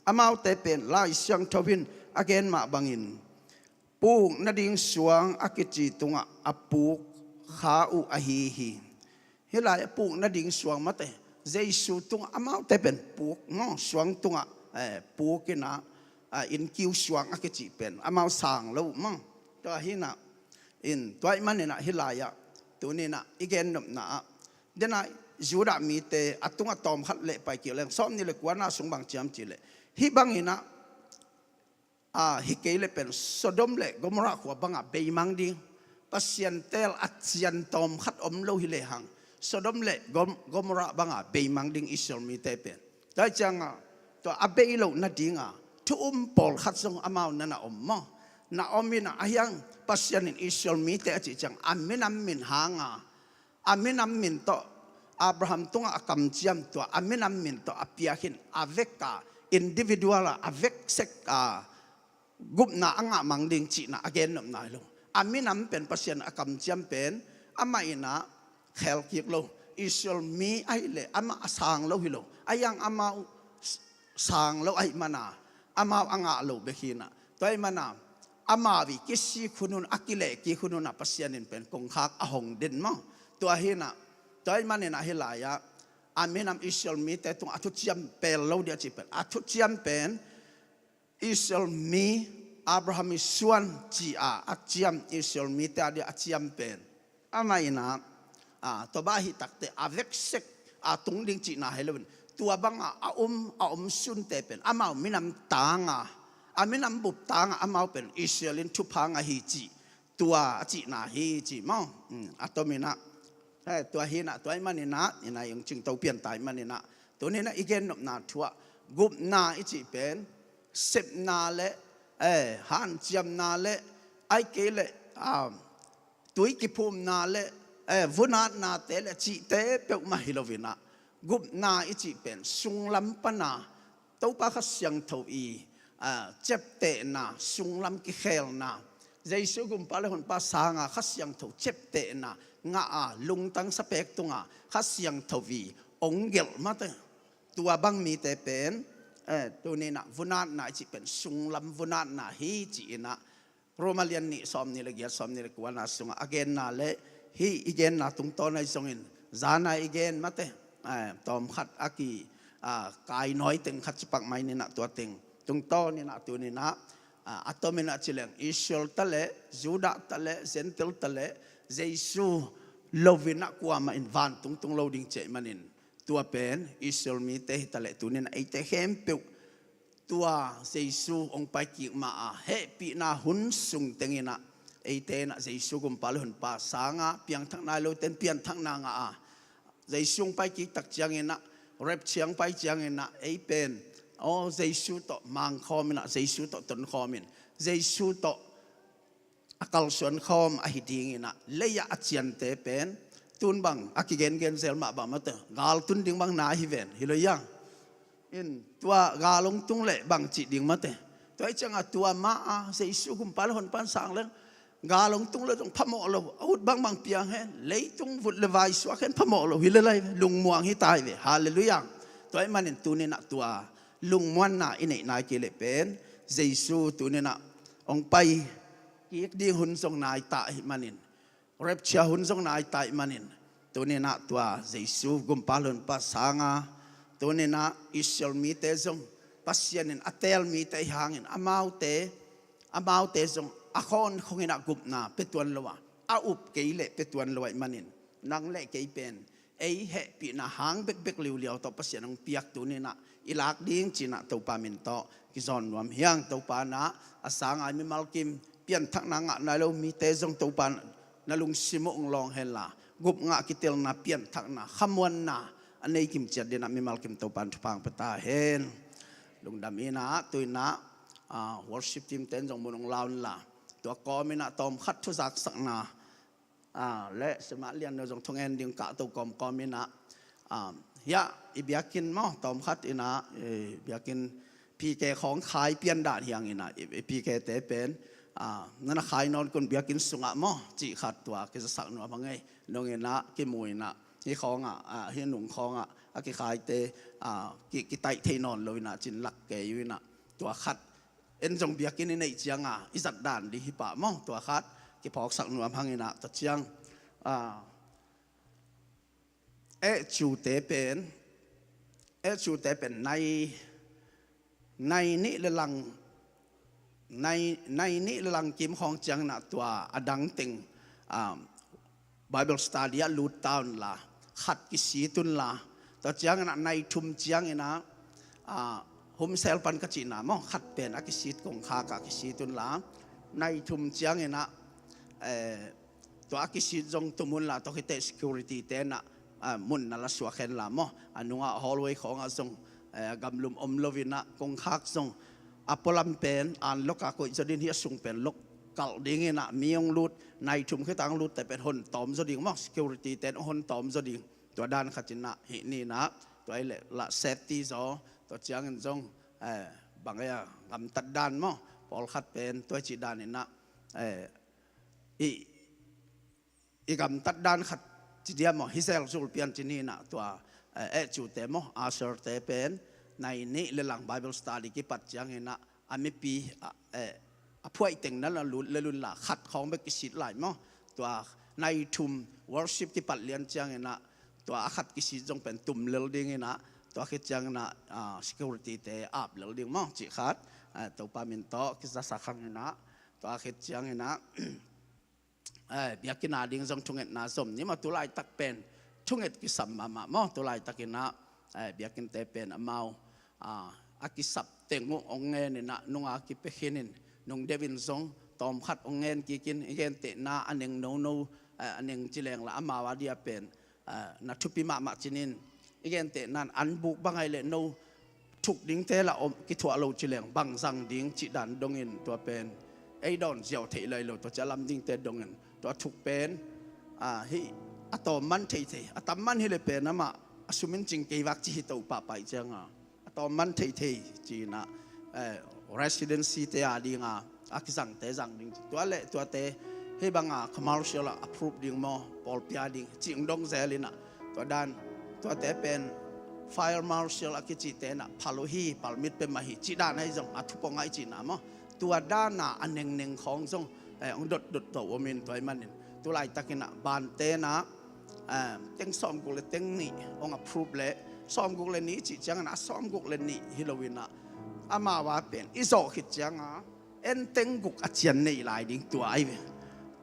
Amaute pen Lai Siangtho in a gen mah bangin puk nading suang a kici tungah a puk kha uh ahi hi. Hih lai a puk nading suang mate, Jesu tungah amaute pen puk mong, suang tungah, eh, puk inah, ah, innkiu suang a kici pen amau sang lo mong. Tua hinah in, tua ih maninah hih lai-ah tuninah i gennopna ah, denah Judah mite a tungah tawmkhat leh pai kik leng, sawm nih le kuana sung bang ciam cih leh, hih banginah, a, hi kei leh pen Sodom le Gomorrah khua bangah beimang ding. Pasian teel a cian tawmkhat om lo hi lehang, Sodom le Gom-, Gomorrah bangah beimang ding Israel mite pen. Tua hi cianga tua a bei loh nadinga thu um pawlkhat zong amau na na om maw? Na om inah, ahi hang Pasian in Israel mite a cih ciang a minam min hanga, a minam min tawh Abraham tungah a kamciam tua a minam min tawh a piak in, a veka individual a, a vek sek a gupna a ngah mang ding cihna a gennopna hi lo. A minam pen Pasian a kamciam pen amah inah khel kik lo. Israel mi ahih leh amah a sang lo hi lo. Ahi hang amau sang lo ahih mana amau a ngah lo bek hinah, tua ih mana amau ih kisik hun hun, a kileh kik hun hunah Pasian in pen kongkhak a hong den maw? Tua hinah, tua ih maninah hih lai-ah a minam Israel mite tungah a thuciam pel lo ding a cih pen, a thuciam pen Israel mi, Abraham ih suan ci-a a ciam, Israel mite a ding a ciam pen, amah inah, a, tua bang ahih takteh a vek sek a tung ding cihna hi loin, tua banga a um, a om sunte pen amau minam tanga, a minam bup tanga amau pen Israel in thupha ngah hi cih, tua a cihna hi ci maw? Um, a tominah, eh, tua hinah, tua ih maninah, inah i hong cingto pian ta ih maninah, tuninah i gennopna thu ah gupna i cih pen sepna le, eh, hanciamna le, ai kei leh, ah, tui kiphumna le, eh, vun atnate le cihte peuhmah hi loinah, gupna i cih pen sunglam pana Topa Kha Siangtho ih, ah, ciaptehna, sunglam kikhelna, Jesu Gumpa le Honpa sanga Kha Siangtho ciaptehna ngah a, lungtang sapek tunga Kha Siangtho ih ong gelh mate, tua bang mite pen, eh, tuninah vun atna i cih pen sunglam vun atna hi ci-inah, Roma lian nih sawm nih le giat, sawm nih le kuana sungah a genna le hih i genna tungtawn ahi zongin, zana i gen mate, eh, tawmkhat a ki, ah, kainawi teng khat cipak mai ninah, tua teng tungtawn inah tuninah, ah, a tominah ci leng Israel ta le, Judah ta le, Gentile ta le, Jesu loinah kuamah in vantung tung lo ding ci ahih manin, tua pen Israel mite hi ta leh tuninah eite khempeuh tua Jesu hong pai kik ma-a hehpihna hun sung tenginah eite inah Jesu Gumpa le Honpa sanga piangthakna hi lote in pianthakna ngah a, Jesu hong pai kik tak cianginah rapture hong pai cianginah ei pen, aw, Jesu tawh mangkhawm inah, Jesu tawh tonkhawm in, Jesu tawh a kalsuan khawm ahi dinginah lei-ah a ciante pen tun bang a kigengen zel mah bang mate, gal tun ding bang na ahi ven, hi lo ia. In tua gal hong tung leh bang cih ding mate. Tua ih cianga tua ma-a Jesu Gumpa le Honpa in sang leng gal hong tung leh zong phamawh lo, a ut bangbang piang hen, leitung vut le vai suak hen phamawh lo, hi le lai ve, lungmuang hi ta hi ve. Halleluiah. Tua ih manin tuninah tua lungmuanna i neih nai kei leh pen Jesu tuninah hong pai kik ding hun zong nai ta ahih manin, rapture hun zong nai ta ahih manin, tuninah tua Jesu Gumpa le Honpa sanga tuninah Israel mite zong Pasian in a teel mite ahi hangin amaute, amaute zong a khawnkhong inah gupna pia tuan lo a, a up kei leh pia tuan lo ahih manin, nang le kei pen ei hehpihna hang bekbek liuliau tawh Pasian hong piak tuni-in ah i lak ding ci-in ah Topa min tawh kizawn nuam hi hang. Topa in ah a sanga i mimal kim pianthakna ngah nai lo mite zong Topa in ah na lungsim uh hong lawng henla, gupna, kitelna, pianthakna, khamuanna a nei kim ciat dingin ah mimal kim Topa in thupha hong pia ta hen. Lungdam in ah tu-in ah, ah, worship team ten zong mun hong la unla, tua kawmin ah tawmkhat thuzaksakna, ah, le Sia Mah Lian no zong thungen ding kahto kawmkawmin ah, ah, hiah i biakinn maw, tawmkhat in ah, eh, biakinn P K khawng khai pian dan hi hangin ah, i, i P K te pen, ah, na na khai nawn kei un biakinn sungah maw, cih khat tua kizasak nuam hang ei. Nung in ah kimu in ah, hih khawngah, ah, hih nung khawngah a kikhaite, ah, ki, kitaih thei nawn lo in ah cin lak kei uh in ah, tua khat en zong biakinn i neih cianga i zat dan ding hi pah maw, tua khat kiphawksak nuam hangin ah, tua ciang, ah, eh, cute pen, eh, cute pen nai, nai nih le lang, nai, nai nih le lang kim khawng ciangin ah tua a dang teng, ah, Bible study ah lut ta unla, khat kisit unla, tua ciangin ah nai thum ciangin ah, ah, home cell pan ka cihna maw, khat pen a kisit kongkhak ah kisit unla, nai thum ciangin ah, eh, tua a kisit zong tum unla, tua khit teh security te in ah, ah, mun na la suak henla maw, a nungah hallway khawngah zong, eh, gamlum om lo in ah, kongkhak zong a pualam pen an lock ah koih zaw ding hi, a sung pen lock kalh dingin ah, mi hong lut, nai thum khit a hong lutte pen hon tawm zaw ding maw, security te in hon tawm zaw ding. Tua dan khat in ah hih ni in ah, tua ahih leh lah safety zaw, tua ciangin zong, eh, bang ei a gamtat dan maw, pawlkhat pen tua cih dan in ah, eh, i, i gamtat dan khat ci diam maw, hi zel zul pian ci ni in ah tua, eh, eh, cute maw, usher te pen nai nih le lang Bible study kipat ciangin ah a mipi, ah, eh, a phuaih teng na la lut lel unla, khat khawng bek kisit lai maw. Tua nai thum worship kipat lian ciangin ah tua a khat kisit zong pen tum lel dingin ah, tua khit ciangin ah, ah, security te ap lel ding maw, cih khat, ah, Topa min tawh kizasak hangin ah, tua khit ciangin ah, eh, biakinn a ding zong thungetna zom ni maw, tu laitak pen thunget kisam mahmah maw, tu laitakin ah, eh, biakinn te pen amau, ah, a kisap teng uh hong ngen in ah, nung a kipia khin in, nung deuh in zong tawmkhat hong ngen kik in, i gentehna a neng nono, eh, a neng ci leng lah amau a dia pen, ah, na thupi mahmah ci-in, i gentehna in an buk bang ahih leh no thuk dingte lah om kithuah lo ci leng bang zang ding cih dan dongin, tua pen ei dawn ziau theih lai lo, tua cia lam dingte dongin tua thuk pen, ah, hih a tawm man theithei, a tam man hi leh pen amah a sum in cing kei vak ci hi to pahpah ih cianga, a tawm man theithei ci-in ah, eh, residency te a dinga a kizangte zang ding ci. Tua le tuate hih banga commercial ah approve ding maw, pawlpi a ding cih hong dong zel in ah, tua dan, tuate pen fire marshal a kicihte in ah phal uh hi, permit pia mah hi cih dan ahi zong, a thupong ahi cihna maw, tua dana a nengneng khawng zong, eh, hong dotdot to om in, tua ahih manin tu laitakin ah bante in ah, eh, teng sawmguk le teng nih hong approve leh, sawmguk le nih cih ciangin ah sawmguk le nih hi lo in ah, amau a pen i zawh khit cianga en teng guk a cian nei lai ding tua ahi ve.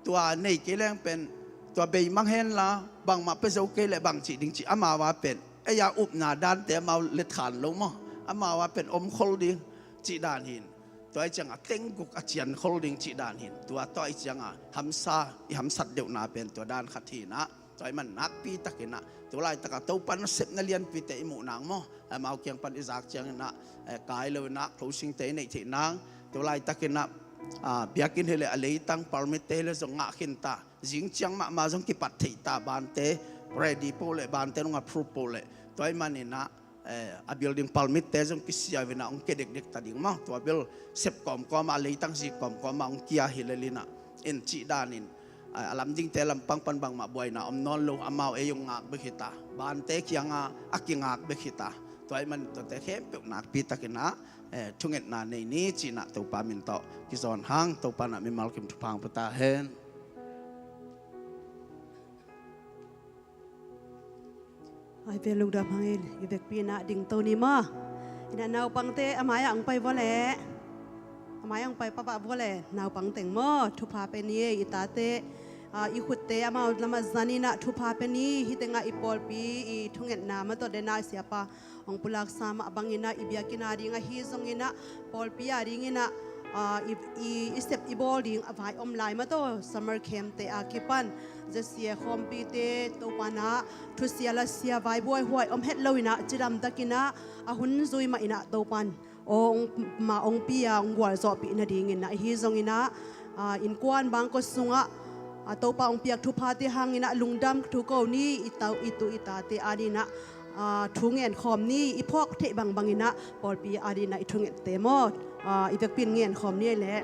Tua nei kei leng pen tua beimang henla, bangmah pia zo kei leh bang cih ding cih, amau a pen ei a upna dante amau letkhan lo maw, amau a pen om khol ding cih dan hi in. Tua ahi cianga teng guk a cian khol ding cih dan hi in. Tua, tua ahi cianga hamsa, i hamsat deuhna pen tua dan khat hi in ah, tua ahih man nakpi takin ah tu laitaka Topa nasepna lianpite i muh nang maw, amau kiang pan i zak ciangin ah, eh, kai lo in ah closing te i neih theih nang, tu laitakin ah, ah, biakinn hi leh a leitang permit te hi leh zong ngah khin ta, zing ciang mahmah zong kipat theih ta, bante ready po leh, bante nong approve po leh, tua ahih manin ah, eh, a building permit te zong kisiau in ah hong kia dekdek ta ding maw, tua bel sep kawmkawm ah, a leitang zik kawmkawm ah hong kia hi lel in ah, en cih danin, a, a lam dingte lampang pan bangmah buaina om nawn lo, amau ei hong ngak bek hi ta, bante kianga a kingak bek hi ta. Tua ahih man tuate khempeuh nakpi takin ah, eh, thungetna nei ni ci-in ah Topa min tawh kizawn hang, Topa in ah mimal kim thupha hong pia ta hen. Ai pen lungdam hangin i vekpi in ah dingto ni maw. In ah naupangte a mai-ah hong pai vua leh, a mai-ah hong pai papah vua leh, naupang teng maw, thupha pia ni ei, i tate Ah, i khutte amau lamah zaninah thupha pia ni. Hih tengah i pawlpi i thungetna mah tawh dena i siapa hong pulaksa mah banginah i biakinn a ding ahi zonginah pawlpi a dinginah, ah, i, i, i sep i bawl ding a vai om lai mah tawh summer camp te a kipan J C A khawmpite Topa na thusia lasia vaibuaihuai om het loinah cidamtakinah a hun zui mah inah Topan aw hong, ma hong pia hong gualzawhpih nadingin ahi zonginah, ah, innkuan bangkua sungah, ah, Topa hong piak thuphate hanginah lungdam thu ko ni. I tau, i tu, i tate adinah, ah, thu ngenkhawm ni. I phawk theih bangbanginah pawlpi adinah i thungette maw, ah, i vekpin ngenkhawm ni leh.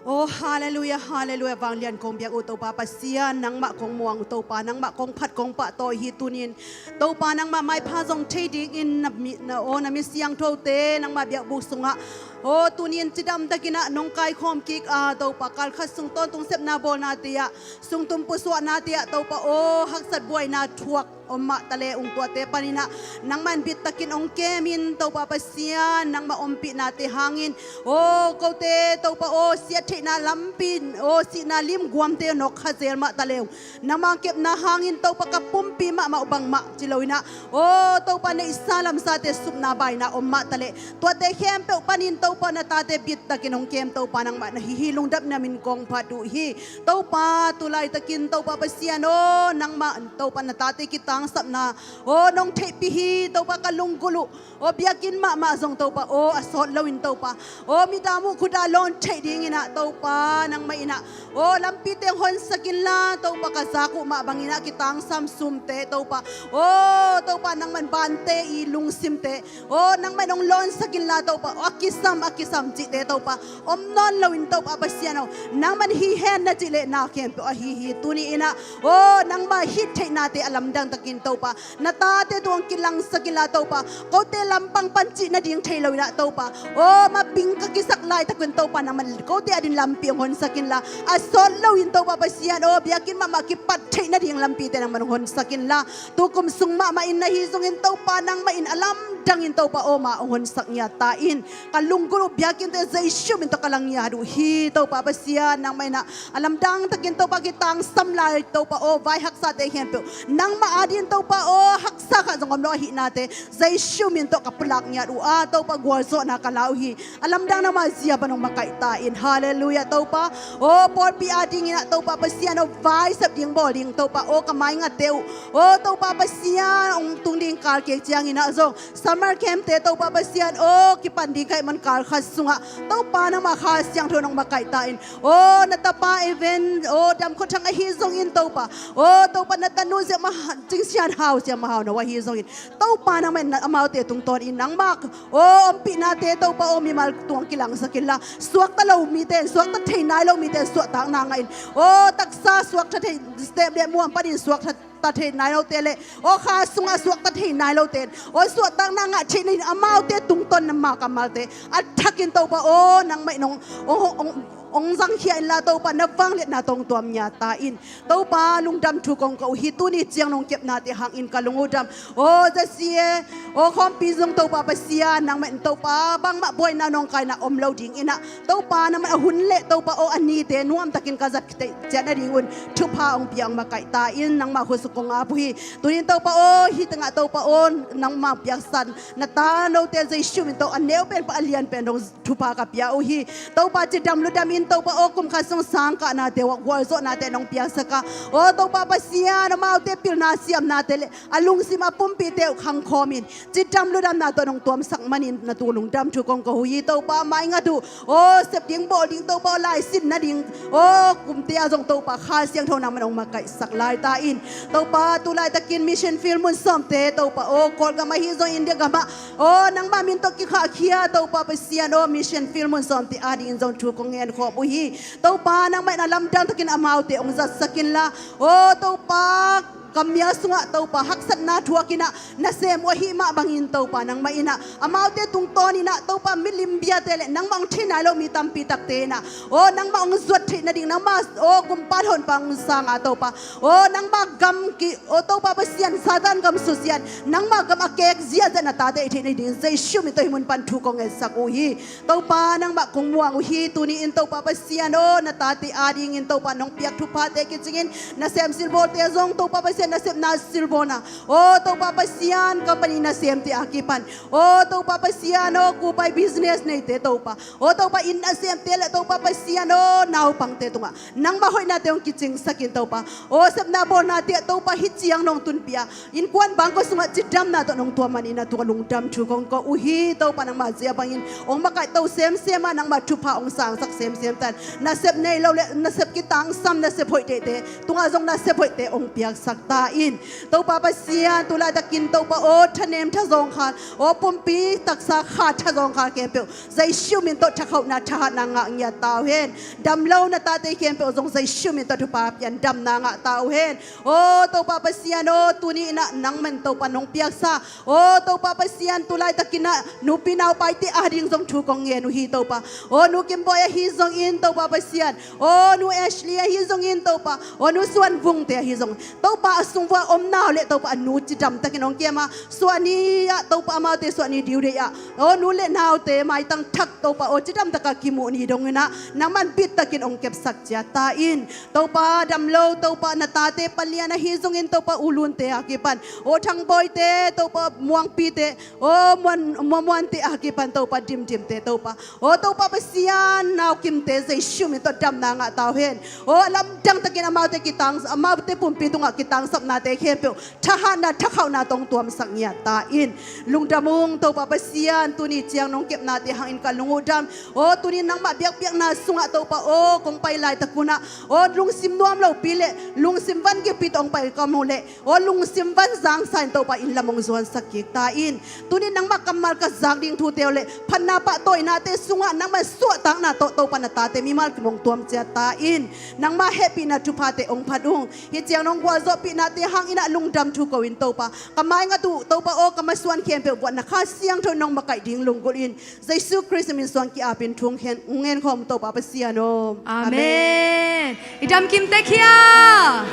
Oh, halleluia, halleluia. Vanglian kong biak uh Topa Pasian, nangmah kong muang uh Topa, nangmah kong phat kong pahtawi hi tunin. Topa nangmah maipha zong thei dingin na mi, na, oh, na mi siangthote nangmah biakbuk sungah, oh, tunin cidamtakinah nong kaikhawm kik a Topa, kalkhat sung tawntung sepna bawlnate ah, sungtum pusuahnate ah Topa, oh, haksat buaina thuak om mah tale ung tuate paninah nangmah in bittakin hong kemin Topa Pasian, nangmah ompihnate hangin, oh, kote Topa, oh, siattheihna lampi, oh, sihna limguamte nawk kha zel mah tale ung. Nangmah kepna hangin Topa ka pumpi mahmah uh bangmah ci loinah, oh, Topa neihsa lamsate supna baina om mah tale tuate khempeuh panin Topa na tate bittakin hong kem Topa nangmah na hi hi. Lungdamna min kong phat uh hi. Topa tu laitakin Topa Pasian aw, nangmah Topa na tate kitangsapna aw nong theihpih hi. Topa ka lunggulh uh aw biakinn mahmah zong Topa aw a sawt loin Topa aw midam uh khuta lawn theih dinginah Topa nangmah inah aw lampite hong honsak inla Topa ka zak uh mah banginah kitangsam sumte Topa aw Topa nangmah in bante i lungsimte aw nangmah in hong lawnsak inla Topa aw a kisam a kisam cihte Topa om nawn loin Topa Pasian aw nangmah in hi hen na cih leh na khempeuh ahi hi. Tuni inah aw nangmah hih theihnate a lamdang takin Topa na tate tungah kilangsak inla Topa kote lampang pan cih nading thei loinah Topa aw mabing ka kisak laitakin Topa nangmah in kote adin lampi hong honsak inla a sawt loin Topa Pasian aw biakinn mahmah kipat theih nading lampite nangmah in hong honsak inla tukum sung mahmah in na hi zongin Topa nangmah in a lamdangin Topa aw mah hong honsak ngiat ta in. Ka lunggulh uh biakinn tawh Jesu min tawh ka lang ngiat uh hi. Topa Pasian nangmah inah a lamdang takin Topa kitangsam lai Topa aw vai haksate khempeuh nangmah adin Topa aw haksa khat zong om lo ahihnate Jesu min tawh ka pulak ngiat uh a Topa gualzawhna ka la uh hi. A lamdang nangmah zia pan hong makaih ta in. Halleluia Topa aw pawlpi adinginah Topa Pasian aw vai sep ding bawl ding Topa aw ka maingatte uh aw Topa Pasian hong tung ding kal kek cianginah zong summer camp te Topa Pasian aw kipan ding ka hih man kal khat sungah Topa nangmah Kha Siangtho nong makaih ta in aw na tapa event aw dam khuathang ahi zongin Topa aw Topa na tanu ziah mah Cing Sian Hau ziah mah hau no ahi zongin Topa nangmah in amaute tungtawnin nangmah aw ompihnate Topa aw mimal tungah kilangsak inla suakta lo mite in suakta thei nai lo mite in suahtakna ngah in aw taksa suakta thei step le muam panin suakta ta thei nai lote le aw kha sungah suakta thei nai lote in aw suahtakna ngah theih nading amaute tungtawn nangmah kammalte a thakin Topa aw nangmah in hong hong hong hong zangkhia inla Topa na vangliatna tawh hong tuam ngiat ta in. Topa lungdam thu kong ko uh hi. Tuni ciang nong kepnate hangin ka lung uh dam aw J C A aw khawmpi zong Topa Pasian nangmah in Topa bangmah buaina nawngkaina om lo dinginah Topa nangmah a hun le Topa aw a nite nuamtakin ka zat theih ciat nadingun thupha hong pia hong makaih ta in nangmah khuasuk kong ap uh hi. Tunin Topa aw hih tengah Topa aw nangmah piaksan na ta note Jesu min tawh a neu pen pan a lian pen dong thupha ka pia uh hi. Topa cidam ludamin Topa aw kum khat sung sangkahnate uh ah gualzawhnate nong piaksaka aw Topa Pasian amaute pilna siamnate le a lungsim a pumpite uh khangkhawmin cidam ludamna tawh nong tuamsak manin na tu lungdam thu kong ko uh hi. Topa maingat uh aw sep ding bawl ding Topa aw laisin nading aw kumte ah zong Topa Kha Siangtho nangmah in hong makaihsak lai ta in. Topa tu laitakin mission field mun sawmte Topa aw Kawlgam ahi zong India gamah aw nangmah min tawh kikhahkhia Topa Pasian aw mission field mun sawmte adingin zong thu kong ngenkhawm uh hi. Topa nangmah in a lamdang takin amaute hong zatsak inla aw Topa Ka mial sungah Topa haksatna thuak in ah, nasem uh ahih mah bangin Topa nangmah in ah, amaute tungtawn in ah Topa milim biate le nangmah hong thei nai lo mi tampi takte in ah, aw nangmah hong zuat theih nading, nangmah aw gumpa honpa hong sang a Topa, aw nangmah gam ki, aw Topa Pasian, Satan gam susia in, nangmah gam a kek ziahziah na tate i theih nading Jesu min tawh hih mun pan thu kong ngetsak uh hi. Topa nangmah kong muang uh hi. Tuni in Topa Pasian aw, na tate adingin Topa nong piak thuphate kicingin, nasem silbawlte zong Topa Pasian nasepna silbawlna, aw Topa Pasian company nasemte a kipan, aw Topa Pasian aw kupai business neite Topa, aw Topa inn nasemte le Topa Pasian aw naupangte tungah nangmah hoihnate hong kicingsak in Topa, aw sepna bawlnate ah Topa hih ciang nong tunpih a, innkuan bangkua sungah cidamna tawh nong tuam manin a tua lungdam thu kong ko uh hi. Topa nangmah zia bangin hong makaihto semsem a, nangmah thupha hong sangsak semsem ta in, nasep nei lo le nasep kitangsam, nasep hoih deihte tungah zong nasep hoihte hong piaksak ta in. Topa Pasian tu laitakin Topa aw thanem thazawngkhal, aw pumpi taksa kha thazawngkhal khempeuh Jesu min tawh thakhauhna thahatna ngah ngiat ta uh hen. Damlo na tate khempeuh zong Jesu min tawh thupha pian damna ngah ta uh hen. Aw Topa Pasian aw, tuni in ah nangman Topa nong piaksa, aw Topa Pasian tu laitakin ah nupi naupaite ading zong thu kong ngen uh hi Topa. Aw nu Kimbawi ahi zongin Topa Pasian, aw nu Ashley ahi zongin Topa, aw nu Suan Vungte ahi zongin Topa a sung vua om nau le Topa a nu cidam takin hong kem a, suahni ah Topa amaute suahni due date ah, aw nu le naute maitang thak Topa aw cidam taka kimuh ni dong in ah nangman bit takin hong kepsak ciat ta in. Topa damlo Topa na tate palian ahi zongin Topa U Lunte a kipan, aw Thangbawite Topa Muangpite, aw Muan, Muanmuante a kipan Topa Dimdimte Topa, aw Topa Pasian nau Kimte Jesu min tawh damna ngah ta uh hen. Aw lamdang takin amaute kitang, amaute pumpi tungah kitangsapnate khempeuh thahatna thakhauhna tawh hong tuamsak ngiat ta in. Lungdam ung Topa Pasian, tuni ciang nong kepnate hangin ka lung uh dam. Aw tuni nangmah biakpiakna sungah Topa aw kong pai laitak un ah, aw lungsim nuam lopi le lungsim van kikpi tawh hong pai ka muh leh, aw lungsim van zangsa in Topa inn lam hong zuansak kik ta in. Tuni nangmah kammal ka zak ding thute uh le phatna pahtawi nate sungah nangmah suahtakna tawh Topa na tate mimal kim hong tuam ciat ta in. Nangmah hehpihna thuphate hong phat ung. Hih ciang nong gualzawhpihnate hangin ah lungdam thu ko in Topa, ka maingat uh Topa aw ka masuan khempeuh vuah na Kha Siangtho in nong makaih ding lunggulh in. Jesu Khrist min suang ki-apin thu hong ngen khawm Topa Pasian aw. Amen. I dam kim tek hia?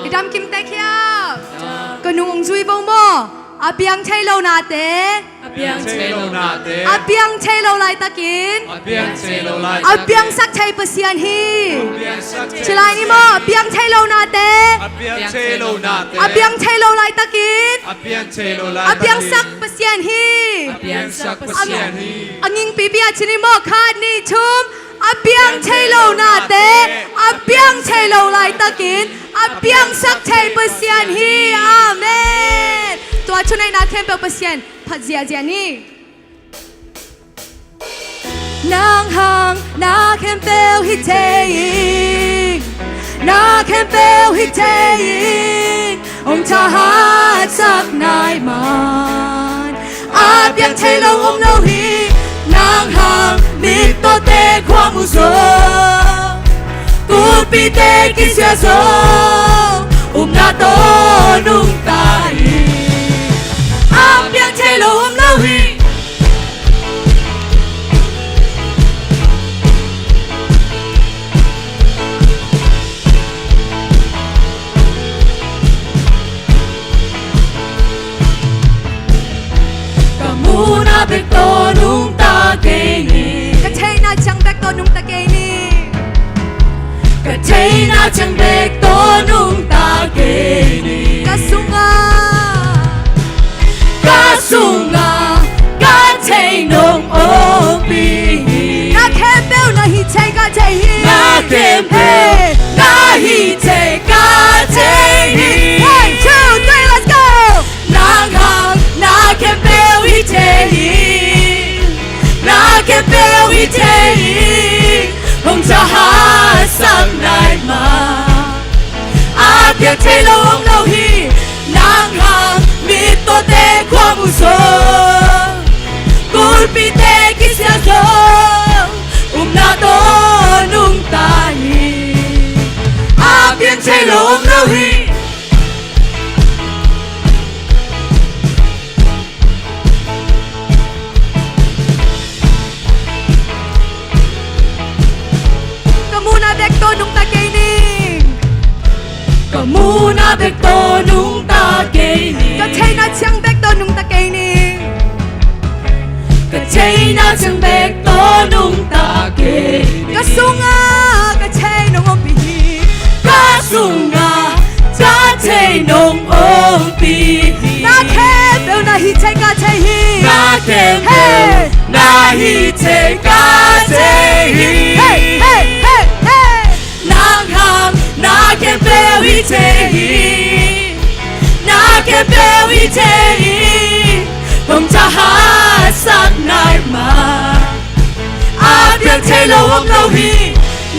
I dam kim tek hia? Ka nung hong zui vo maw? A piang thei lo nate, a piang thei lo nate, a piang thei lo laitakin, a piang thei lo laitakin, a piangsak thei Pasian hi. A piangsak thei Pasian hi. Ci lai ni maw? A piang thei lo nate, a piang thei lo nate, a piang thei lo laitakin, a piang thei lo laitakin, a piangsak Pasian hi. A piangsak Pasian hi. A ngingpipi ah ci ni maw? Khat, nih, thum. A piang thei lo nate, a piang thei lo laitakin, a piangsak thei Pasian hi. Amen. Tua thuneihna khempeuh Pasian phat ziahziah ni. Nang hang na khempeuh hi thei ing, na khempeuh hi thei ing, hong thahatsak nai man. A piang thei lo om lo hi. Nang hang mittawte khuamu zong, kulpite kisia zong, upna tawh nungta hi. A piang thei lo om lo hi. Ka muhna bek tawh nungta kei ni. Ka theihna ciang bek tawh nungta kei ni. Ka theihna ciang bek tawh nungta kei ni. Ka sungah, ka sungah ka thei nong ompih hi. Na khempeuh na hih thei ka thei hi. Na khempeuh na hih thei ka thei hi. One, two, three, let's go. Nang hang na khempeuh hi thei hi. Na khempeuh hi thei hi. Hong thahatsak nai man. A piang thei lo om lo hi. Nang hang mittawte khuamu zong, kulpite kisia zong, upna tawh nungta hi. A piang thei lo om lo hi. bek tawh nungta kei ni. Ka theihna ciang bek tawh nungta kei ni. Ka theihna ciang bek tawh nungta kei ni. Ka sungah ka thei nong ompih hi. Ka sungah ka thei nong ompih hi. Na khempeuh na hih thei ka thei hi. Na khempeuh, hey, na hih thei ka thei hi. Hey, hey, hey, hey. Nang hang na khempeuh hi thei hi. Na khempeuh hi thei hi. Hong tha haksat nai mah. A piang thei lo om lo hi.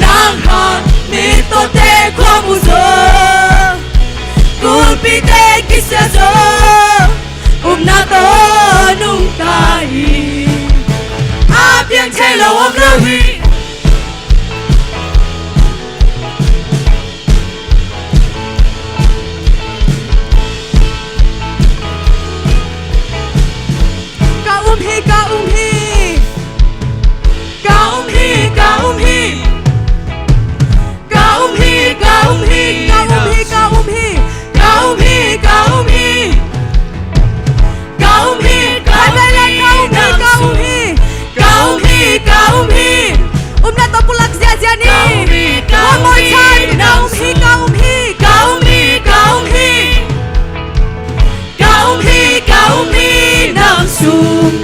Nang hang mittawte khua mu zaw, kulpite kisia zaw, upna tawh nungta hi. A piang thei lo om lo hi. Ka um hi, ka um hi. Ka um hi, ka um hi. Ka um hi, ka um hi, ka um hi, ka um hi. Ka um hi, ka um hi. Ka um hi, ka um hi, ka um hi, ka um hi. Ka um hi, ka um hi. Upna tawh pulak ziahziah ni. Ka um hi, ka um hi. One more time. Ka um hi, ka um hi. Ka um hi, ka um hi. Ka um hi, ka um hi, nang sung.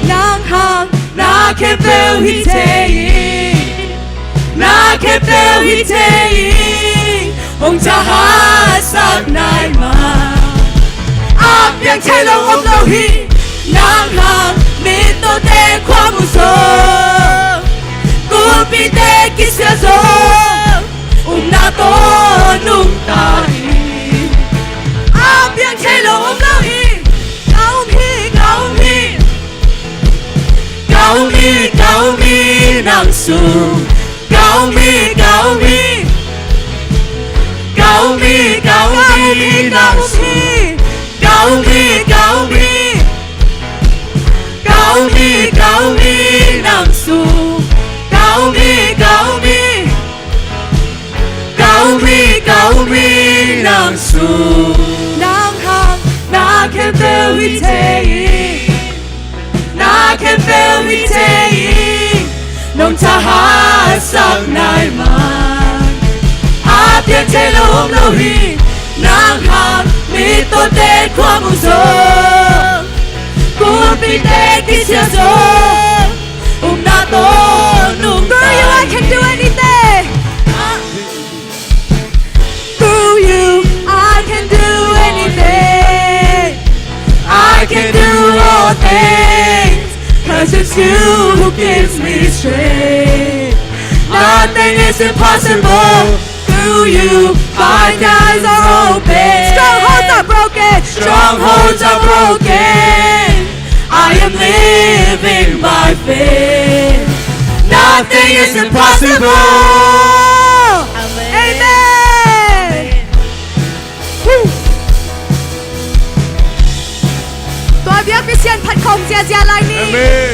Nang hang na khempeuh hi thei hi. Na khempeuh hi thei hi. Hong tha haksat nai mah. A piang thei lo om lo hi. Nang hang mittawte khua mu zaw, kulpite kisia zaw, upna tawh nungta hi. A piang thei lo om lo hi. Ka um hi, ka um hi. Ka um hi, ka um hi, nang sung. Ka um hi, ka um hi. Ka um hi, ka um hi, nang sung. Ka um hi, ka um hi. Ka um hi, ka um hi, nang sung. Ka um hi, ka um hi. Ka um hi, ka um hi, nang sung. Nang hang na khempeuh hi thei hi. Na khempeuh hi thei hi. Nong tha haksak nai mah. A piang thei lo om lo hi. Nang hang mittawte khua mu zaw, kulpite kisia zaw, upna tawh nungta hi. Through you I can do anything. Through you I can do anything. I can do all things, 'cause it's you who gives me strength. Nothing is impossible. Through you, blinded eyes are open. Strongholds are broken. Strongholds are broken. I am living by faith. Nothing is impossible. Amen. Tua biakpi sian phat khawm ziahziah lai ni. Amen.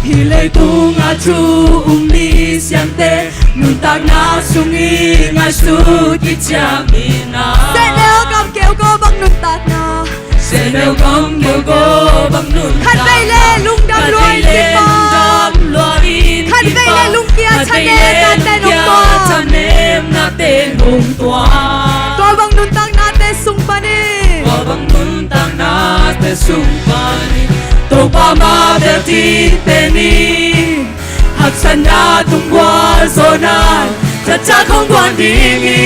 Hih leitung a thu um mi siangte, nuntakna sung i ngaihsut kiciam in a. Sehnel gamkeu ko bang nuntakna. Sehnel gamkeu ko bang nuntakna. Khatvei le lungdam lua in kipa. Khatvei le lungkia thanemnate nong tuah. Tua bang nuntaknate sung panin. Tua bang nuntaknate sung panin Topa mah bel dingte ni. Haksatna tung gualzawhna, thatak hong guan ding hi.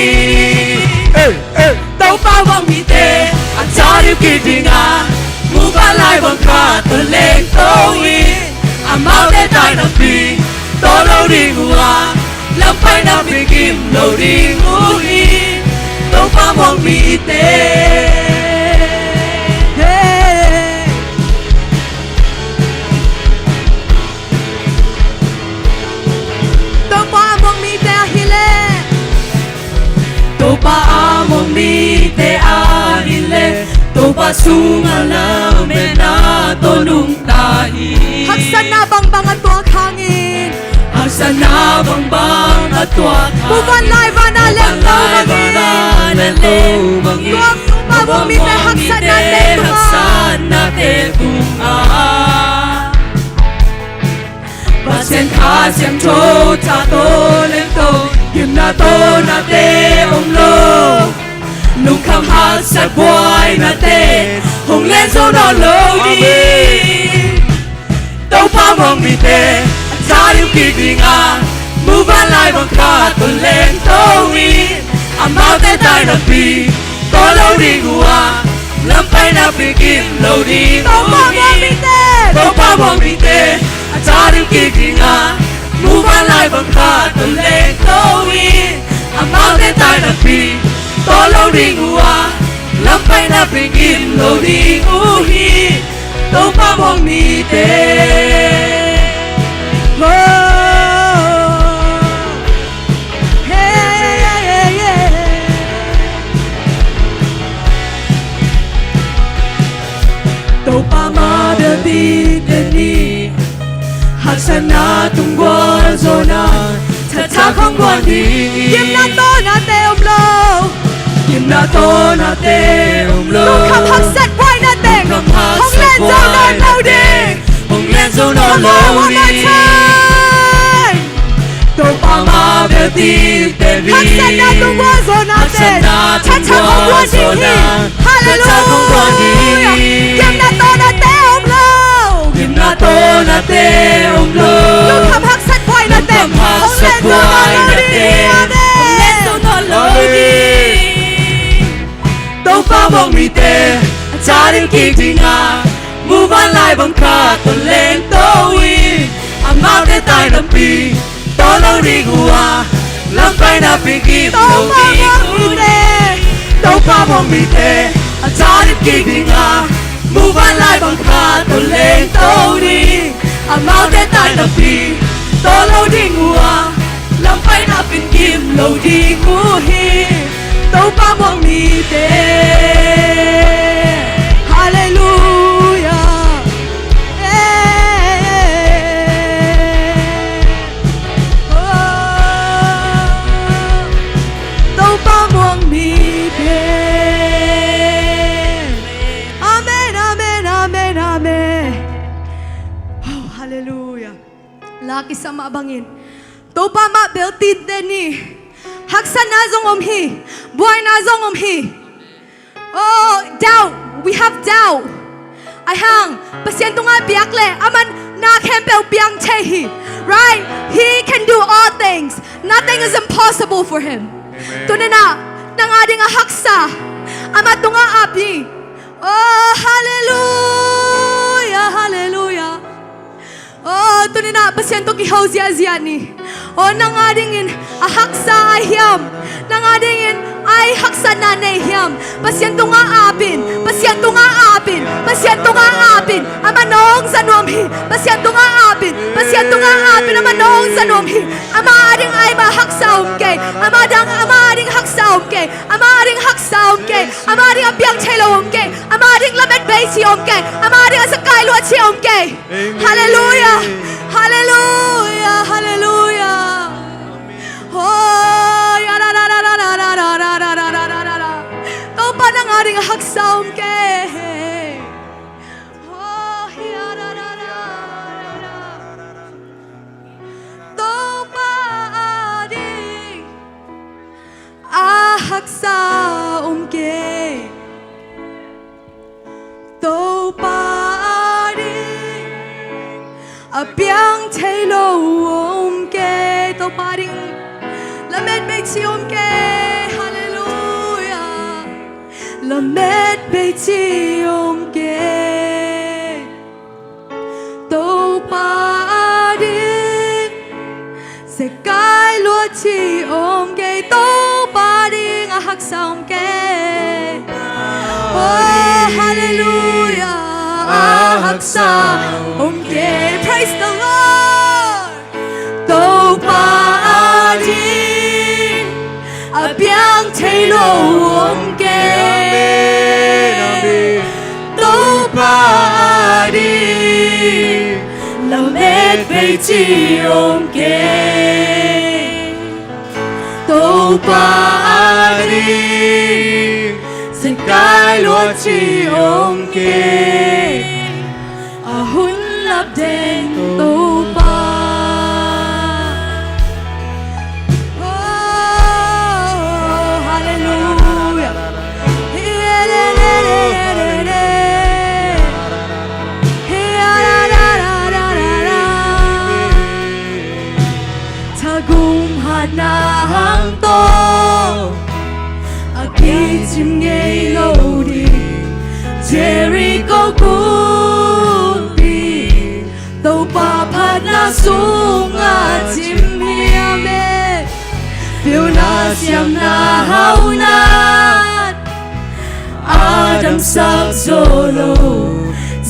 Ei, ei. Topa bang mite a tha ding kik ding a, muka lai bang khat tawh lengto in, amaute tainakpi tawh lo ding uh a, lam paina pikim lo ding uh hi. Topa muang mite. Hey. Topa a muang mite ahih leh. Topa a muang mite ahih leh. Topa sungah lametna tawh nungta hi. Haksatna bangbang a tuak hangin. Sana bangbang a tuak, muvanlai vana lengto bangin, tuak Topa muang mite haksatnate tungah, haksatnate tungah. Pasian Kha Siangtho tha tawh lengto, gimna tawh nate om lo. Lungkham haksat buainate hong len zo nawn lo ding. Topa muang mite a tha ding kik ding a, muvanlai bang khat tawh lengto in, amaute tainapi tawl lo ding uh a, lam paina pen gim lo ding uh hi. Topa muang mite a tha ding kik ding a, muvanlai bang khat tawh lengto in, amaute tainapi tawl lo ding uh a, lam paina pen gim lo ding uh hi. Topa muang mite. Oh. Hey, hey, hey, hey. Topa mah bel tinte ni, haksatna tung gualzawhna, thatthak hong guan ding hi. Gimna tawh nate om lo. Gimna tawh nate om lo. Lungkham haksat buaina teng hong len zo nawn lo ding. Hong len zo nawn lo ding. Come on, one more time. Topa mah bel tinte ni, haksatna tung gualzawhna teng thatthak hong guan ding hi. Hallelujah. Gimna tawh nate om lo. Gimna tawh nate om lo. Lungkham haksat buaina teng hong len zo nawn lo ding hi. Amen. Hong len zo nawn lo ding. Topa muang mite a tha ding kik ding a, muvanlai bang khat tawh lengto in, amaute tainapi tawl lo ding uh a, lam paina pen gim lo ding uh hi. Topa muang mite a tha ding kik ding a, muvanlai bang khat tawh lengto in, amaute tainapi tawl lo ding uh a, lam paina pen gim lo ding uh hi. Topa muang mite. Hallelujah. Eh, eh, eh. Oh. Topa muang mite. Amen, amen, amen, amen. Oh, hallelujah. La kisa mah bangin, Topa mah bel tinte ni, haksatna zong om hi, buaina zong om hi. Oh, doubt. We have doubt. Ahih hang Pasian tungah biak leh aman na khempeuh piang thei hi. Right? He can do all things. Nothing is impossible for him. Amen. Tuni-in ah nang ading a haksa, ama tungah ap ni. Oh, hallelujah, hallelujah. Oh, tuni-in ah Pasian tawh kiho ziahziah ni. Oh, nang adingin a haksa ahi hiam? Nang adingin a haksatna nei hiam? Pasian tungah ap in, Pasian tungah ap in, Pasian tungah ap in. Amah nong za nuam hi. Pasian tungah ap in, Pasian tungah ap in. Amah nong za nuam hi. Amah ading a haksa om kei. Amah dang, amah ading haksa om kei. Amah ading haksa om kei. Amah ading a piang thei lo om kei. Amah ading lamet bei ci om kei. Amah ading a sakai luat ci om kei. Amen. Hallelujah. Hallelujah. Hallelujah. Oh, ya, ra, ra. Topa nang ading a haksa om kei. Oh, ya, ra, ra. Topa ading a haksa om kei. Topa ading a piang thei lo om kei. Topa ading lamet bei ci om kei. Hallelujah. Lamet bei ci om kei. Topa ading sakai luat ci om kei. Topa ading a haksa om kei. Oh, hallelujah. A haksa om kei. Praise the Lord. Topa ading a piang thei lo om kei. Amen, amen. Topa ading lamet bei ci om kei. Topa ading zekai lua ci om kei. A hun lap den Topa. Oh, hallelujah. Thagum hatna hang tawh a kicim ngei lo ding Jericho kumpi, Topa phatna sungah cim hiam e. Pilna siamna haunan a damsak zo lo,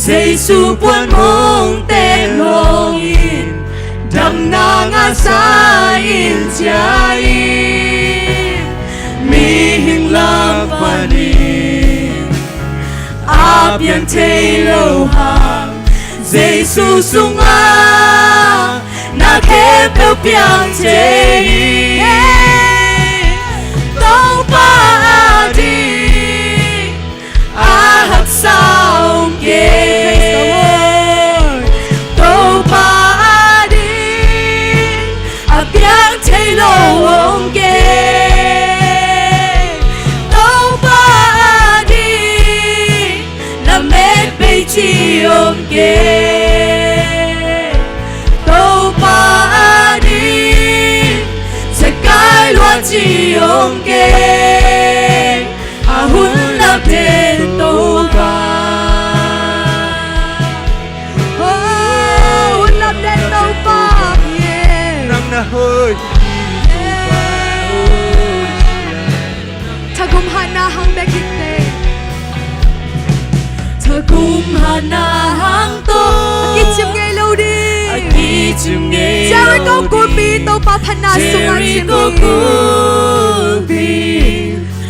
Jesu puan mong tep lawngin damna ngahsa in cia in, mihing lam panin a piang thei lo hang Jesu sungah na khempeuh piang thei hi. Topa ading a haksa om kei. Topa ading a piang thei lo om kei. Topa ading lamet bei ci om kei. Topa ading zekai lua ci om kei. A hun lap den Topa. Oh, hun lap den Topa. Yeah. Nang na hoih. Thagum hatna hang bek hi teh. Thagum hatna hang tawh a kicim ngei lo ding. A kicim ngei lo ding. Jericho kumpi Topa phatna sungah cim hi. Jericho kumpi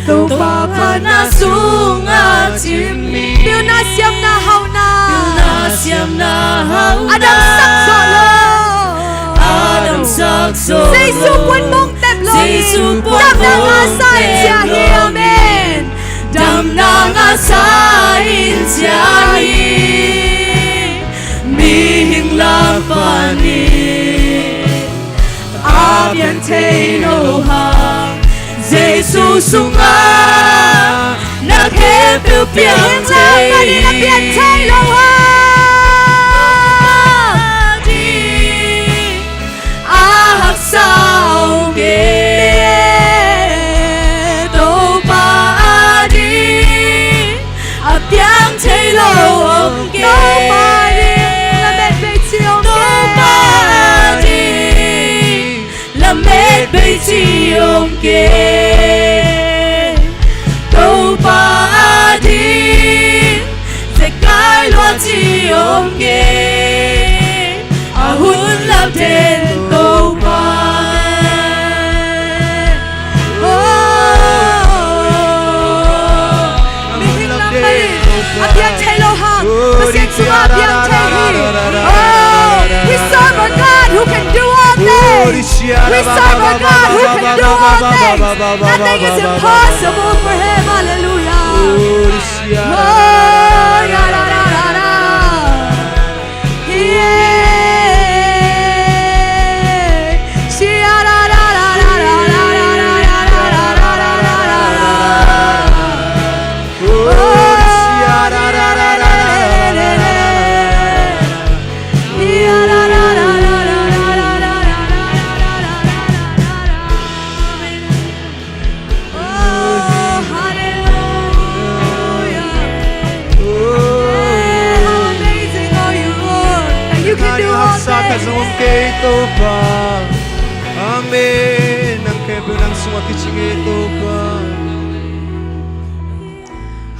Topa phatna sungah cim hi. Pilna siamna haunan. Pilna siamna haunan. A damsak zo lo. A damsak zo lo. Jesu puan mong tep lawngin. Jesu puan mong tep lawngin. Damna ngahsa in cia hi. Amen. Damna ngahsa in cia hi. Mihing lam panin a piang thei lo hang Jesu sungah na khempeuh piang thei. Mihing lam panin a piang thei lo hang a haksa om kei. Topa ading a piang thei lo om kei. Topa ading lamet bei ci om kei. Topa ading lamet bei ci om kei. Topa ading zekai lua ci om kei. A hun lap den Topa. Oh, mihing lam panin a piang thei lo hang Pasian sungah a piang thei hi. Oh, we serve a God who can do all things. We serve a God who can do all things. Nothing is impossible for him. Hallelujah. Oh, ya, da, da, da, da. Oh, hallelujah. Oh. Hey, how amazing are you, Lord? And you can do all things. Nang haksa khat zong om kei Topa. Amen. Nang khempeuh nang sungah kicing e Topa.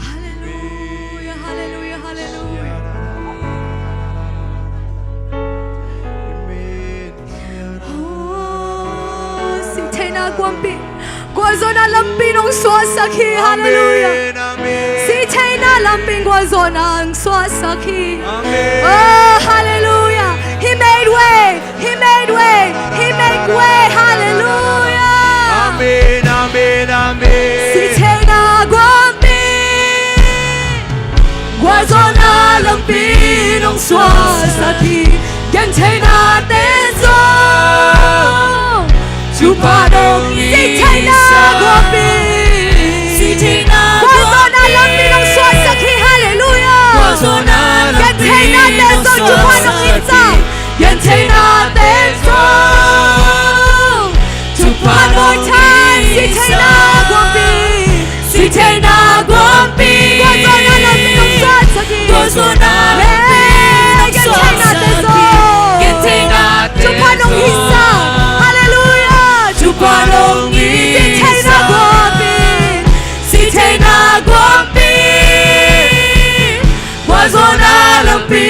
Hallelujah, hallelujah, hallelujah. Amen. Oh, sihtheihna gualpi, gualzawhna lampi nong suahsak hi. Amen, hallelujah. Amen. Sihtheihna lampi gualzawhna nong suahsak hi. Amen. Oh, hallelujah. He made way. way. He make way. Hallelujah. Amen, amen, amen. Sihtheihna guapi, gualzawhna lampi nong suahsak hi. Gentheihnate zong Topa nong, sihtheihna guapi, sihtheihna gualzawhna lampi nong suahsak hi. Hallelujah. Gualzawhna lampi, gentheihnate zong Topa nong itsak. Gentheihnate zong Topa nong itsak. Sihtheihna guapi, sihtheihna guapi, gualzawhna lampi nong suahsak hi. Gualzawhna lampi nong suahsak hi. Gentheihnate zong, gentheihnate zong Topa nong itsak. Hallelujah. Topa nong itsak. Sihtheihna guapi, sihtheihna guapi, gualzawhna lampi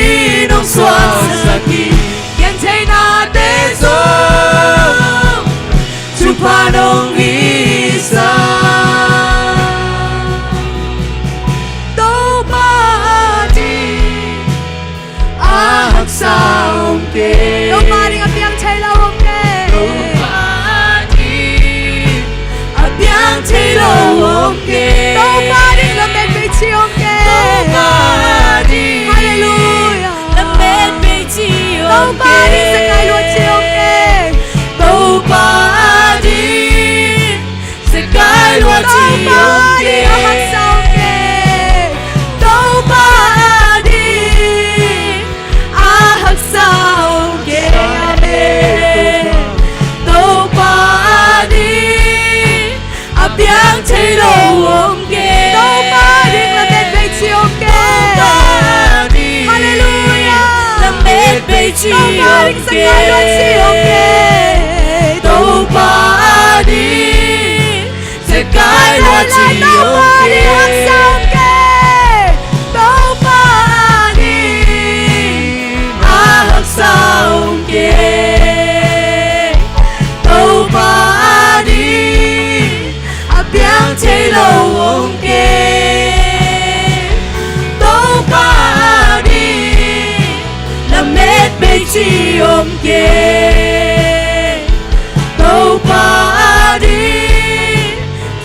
nong suahsak hi. Gentheihnate zong Topa nong itsak. Topa ading a haksa om kei. Topa ading a piang thei lo om kei. Topa ading a piang thei lo om kei. Topa ading lamet bei ci om kei. Topa ading, hallelujah, lamet bei ci om kei. Topa ading sakai luat ci om kei. Topa ading sakai luat ci om kei. Topa ading a haksa om kei. Topa ading a haksa om kei. Amen. Topa ading a piang thei lo om kei. Topa ading lamet bei ci om kei. Topa ading, hallelujah, lamet bei ci om kei. Topa ading sakai luat ci om kei. Topa ading sakai luat ci om kei. Topa ading a haksa om kei. Topa ading a haksa om kei. Topa ading a piang thei lo om kei. Topa ading lamet bei ci om kei. Topa ading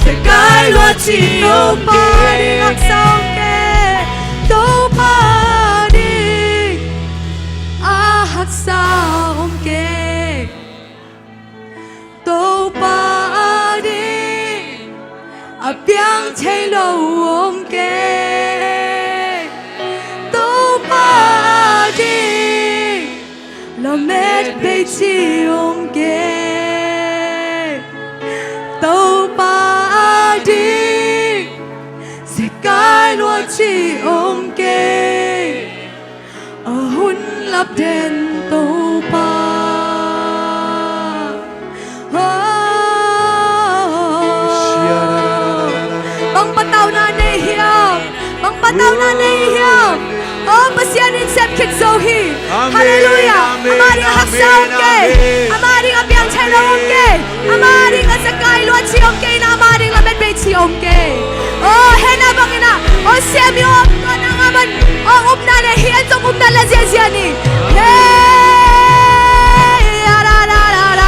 sakai luat ci om kei. Topa ading a haksa om kei. Topa ading a haksa om kei. Topa ading a piang thei lo om kei. Topa ading lamet bei ci om kei. Topa ading sakai luat ci om kei. A hun lap den Topa. Oh. Bang patauhna nei hiam? Bang patauhna nei hiam? Oh, Pasian in sem khit zo hi. Amen, hallelujah, amen, ama ding a haksa om kei, amen, ama ding a piang thei lo om kei. Ama ding a sakai luat ci om kei, na ama ding lamet bei ci om kei. Oh, hena bangin ah, oh, siami om, tua nang aman, oh, upna nei hi, en zong upna la ziazia ni. Hey, a ra ra ra ra.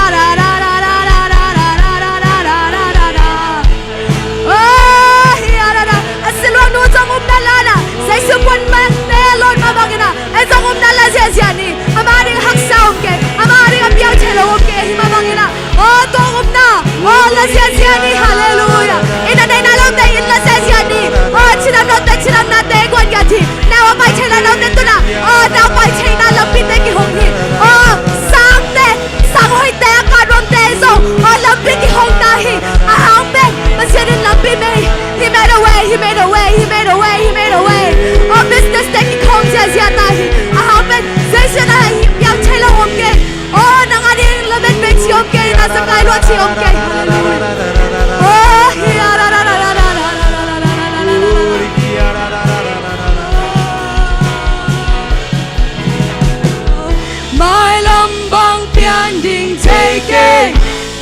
Oh, hi a ra ra. A siluang nu zong upna la na. Zeisu puan mangte lon ma bangin ah, en zong upna la ziazia ni. Ama ding haksa om kei, ama ding a piang thei lo om kei, hi ma bangin ah. Oh, tua upna, oh, la ziazia ni, hallelujah. Inn a deihna lote inn la ziazia ni. Oh, cidam lote cidamnate guan gia hi. Nau a pai theihna lote tuna, oh, nau pai theihna lampite kihong hi. Oh, sangte, sang hoihte a kat nuamte zong, oh, lampi kihong ta hi. A hang pen Pasian in lampi mei. He made a way, he made a way, he made a way, he made a way. Oh, business te kikhong ziazia ta hi. A hang pen Zeisu in a hi, piang thei lo om kei. Oh, nang a ding lamet bei ci om kei, na sakai luat ci om kei. Hallelujah. Oh, hi a ra ra ra. Mailam bang pian ding thei kei,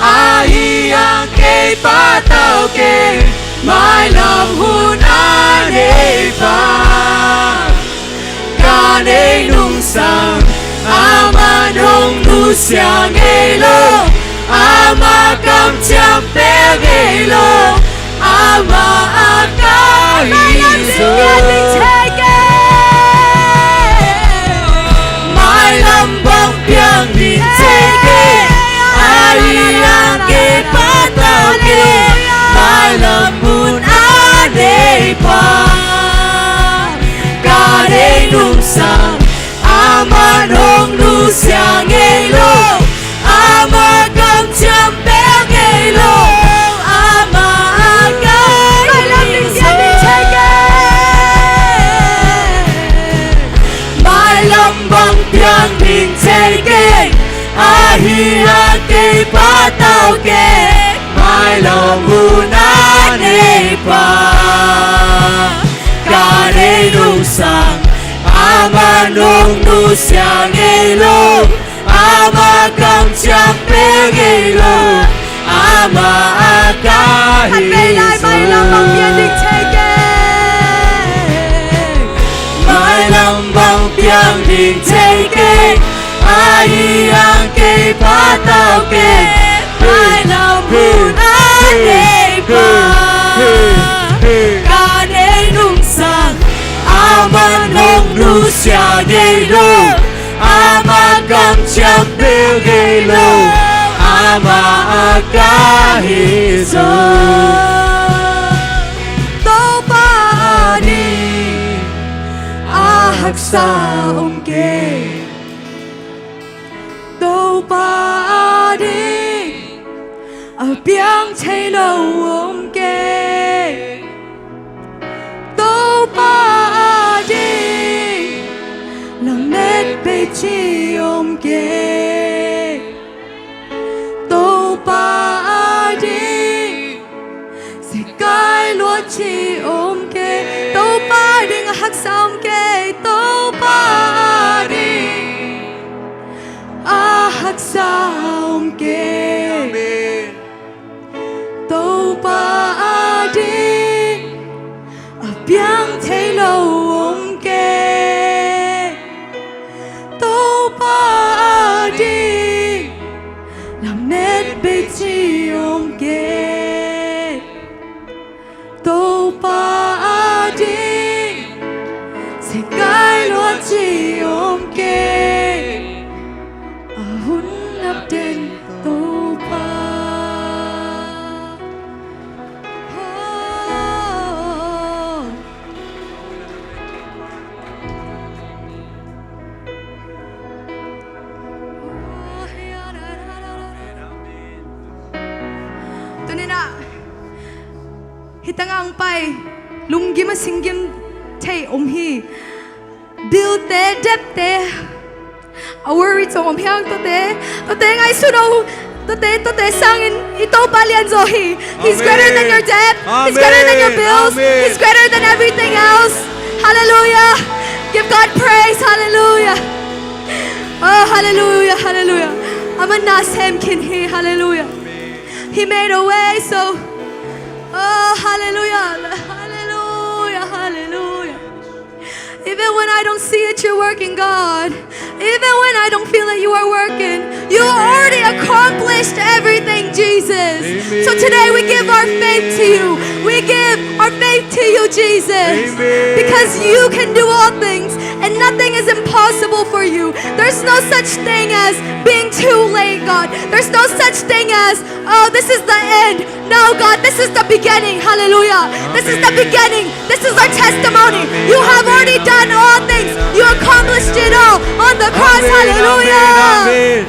ahi hang kei patau kei, mailam hun a nei bang. Ka nei nungsang, aman hong nu nusia ngei lo, ama kamciam pel ngei lo, ama a ka hi zo. Mailam bang piang ding thei kei, ahi hang kei patau kei. Mailam mun a nei pa, ka deih nungsang, aman hong nusia ngei lo, ama kamciam pel ngei lo, ama a ka hi zo. Mailam bang piang ding thei kei, ahi hang kei patau kei. Mailam mun a nei pa, ka deih nungsang, aman hong nusia ngei lo, ama kamciam pel ngei lo, ama a ka hi zo. Mailam bang piang ding thei kei, mailam bang piang ding thei kei, ahi hang kei patau kei. Mailam mun a nei pa, ka deih nungsang, aman hong nusia ngei lo, ama kamciam pel ngei lo, ama a ka hi zo. Topa ading a haksa om kei, Topa ading a piang thei lo om kei. Topa ading lamet bei ci om kei. Topa ading sekai luat ci om kei. Topa ading a haksa om kei. Topa ading a haksa om kei. Topa ading a piang thei lo om kei. Topa ading lamet bei ci om kei. Topa ading sekai luat ci om kei. A hun nap den Topa. Oh. Tuni-in ah hih tangah hong pai lunggim a singgim thei om hi. Bilte, debtte, a worry zong om hi hang, tuate, tuate ngaihsun o. Tuate, tuate sangin i Topa lianzaw hi. He's greater than your debt. He's greater than your bills. He's greater than everything else. Hallelujah. Give God praise. Hallelujah. Oh, hallelujah, hallelujah. Aman na sem khin hi. Hallelujah. He made a way, so, oh, hallelujah, hallelujah, hallelujah. Even when I don't see it, you're working, God. Even when I don't feel that you are working, you already accomplished everything, Jesus. So today we give our faith to you. We give our faith to you, Jesus. Because you can do all things, and nothing is impossible for you. There's no such thing as being too late, God. There's no such thing as, "Oh, this is the end." No, God, this is the beginning. Hallelujah. This is the beginning. This is our testimony. You have already done all things. You accomplished it all on the cross. Hallelujah.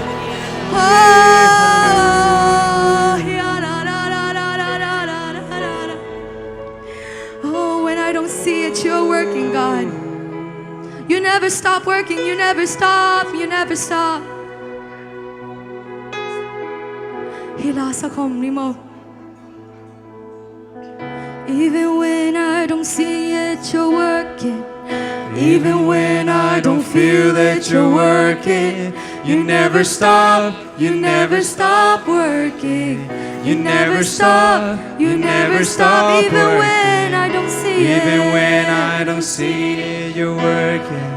Oh, when I don't see it, you're working, God. You never stop working. You never stop. You never stop. Hila sakom nimo. Even when I don't see it, you're working. Even when I don't feel that you're working, you never stop, you never stop working. You never stop, you never stop. Even when I don't see it, even when I don't see it, you're working.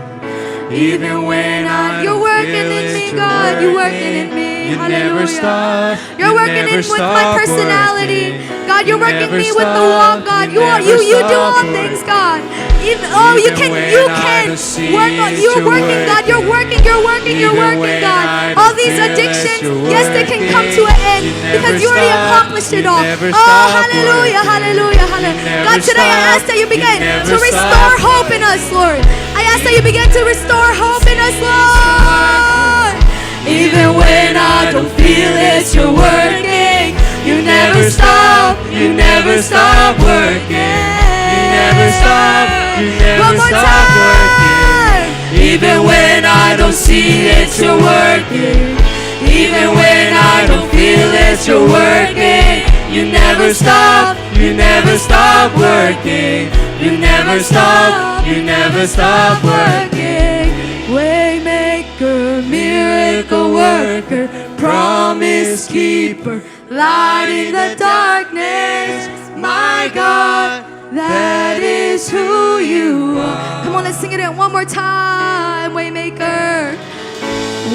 Even when I You're don't working feel in it, me, you're God. You're working working. In me. You never Hallelujah. Stop. You're You working never in with stop my personality. Working. God, you're You working never me with the stop. Walk, God. You You are never you. You do stop all working. Things, God. Even, oh, you Even can when you I can don't see work. It, you're you're working, God. Working. You're working. You're Even working, when God. I All don't these feel it, addictions, you're yes, they can come to an end. Working. You never Because you already stop. Accomplished it all. Oh, hallelujah, hallelujah, hallelujah. God, today I ask that you begin to restore hope in us, Lord. I ask that you begin to restore hope in us, Lord. Even when I don't feel it, you're working. You never stop, you never stop working. You never stop, you never stop working. Even when I don't see it, you're working. Even when I don't feel it, you're working. You never stop, you never stop working. You never stop, you never stop working. Waymaker, miracle worker, promise keeper, light in the darkness, my God, that is who you are. Come on, let's sing it one more time. Waymaker.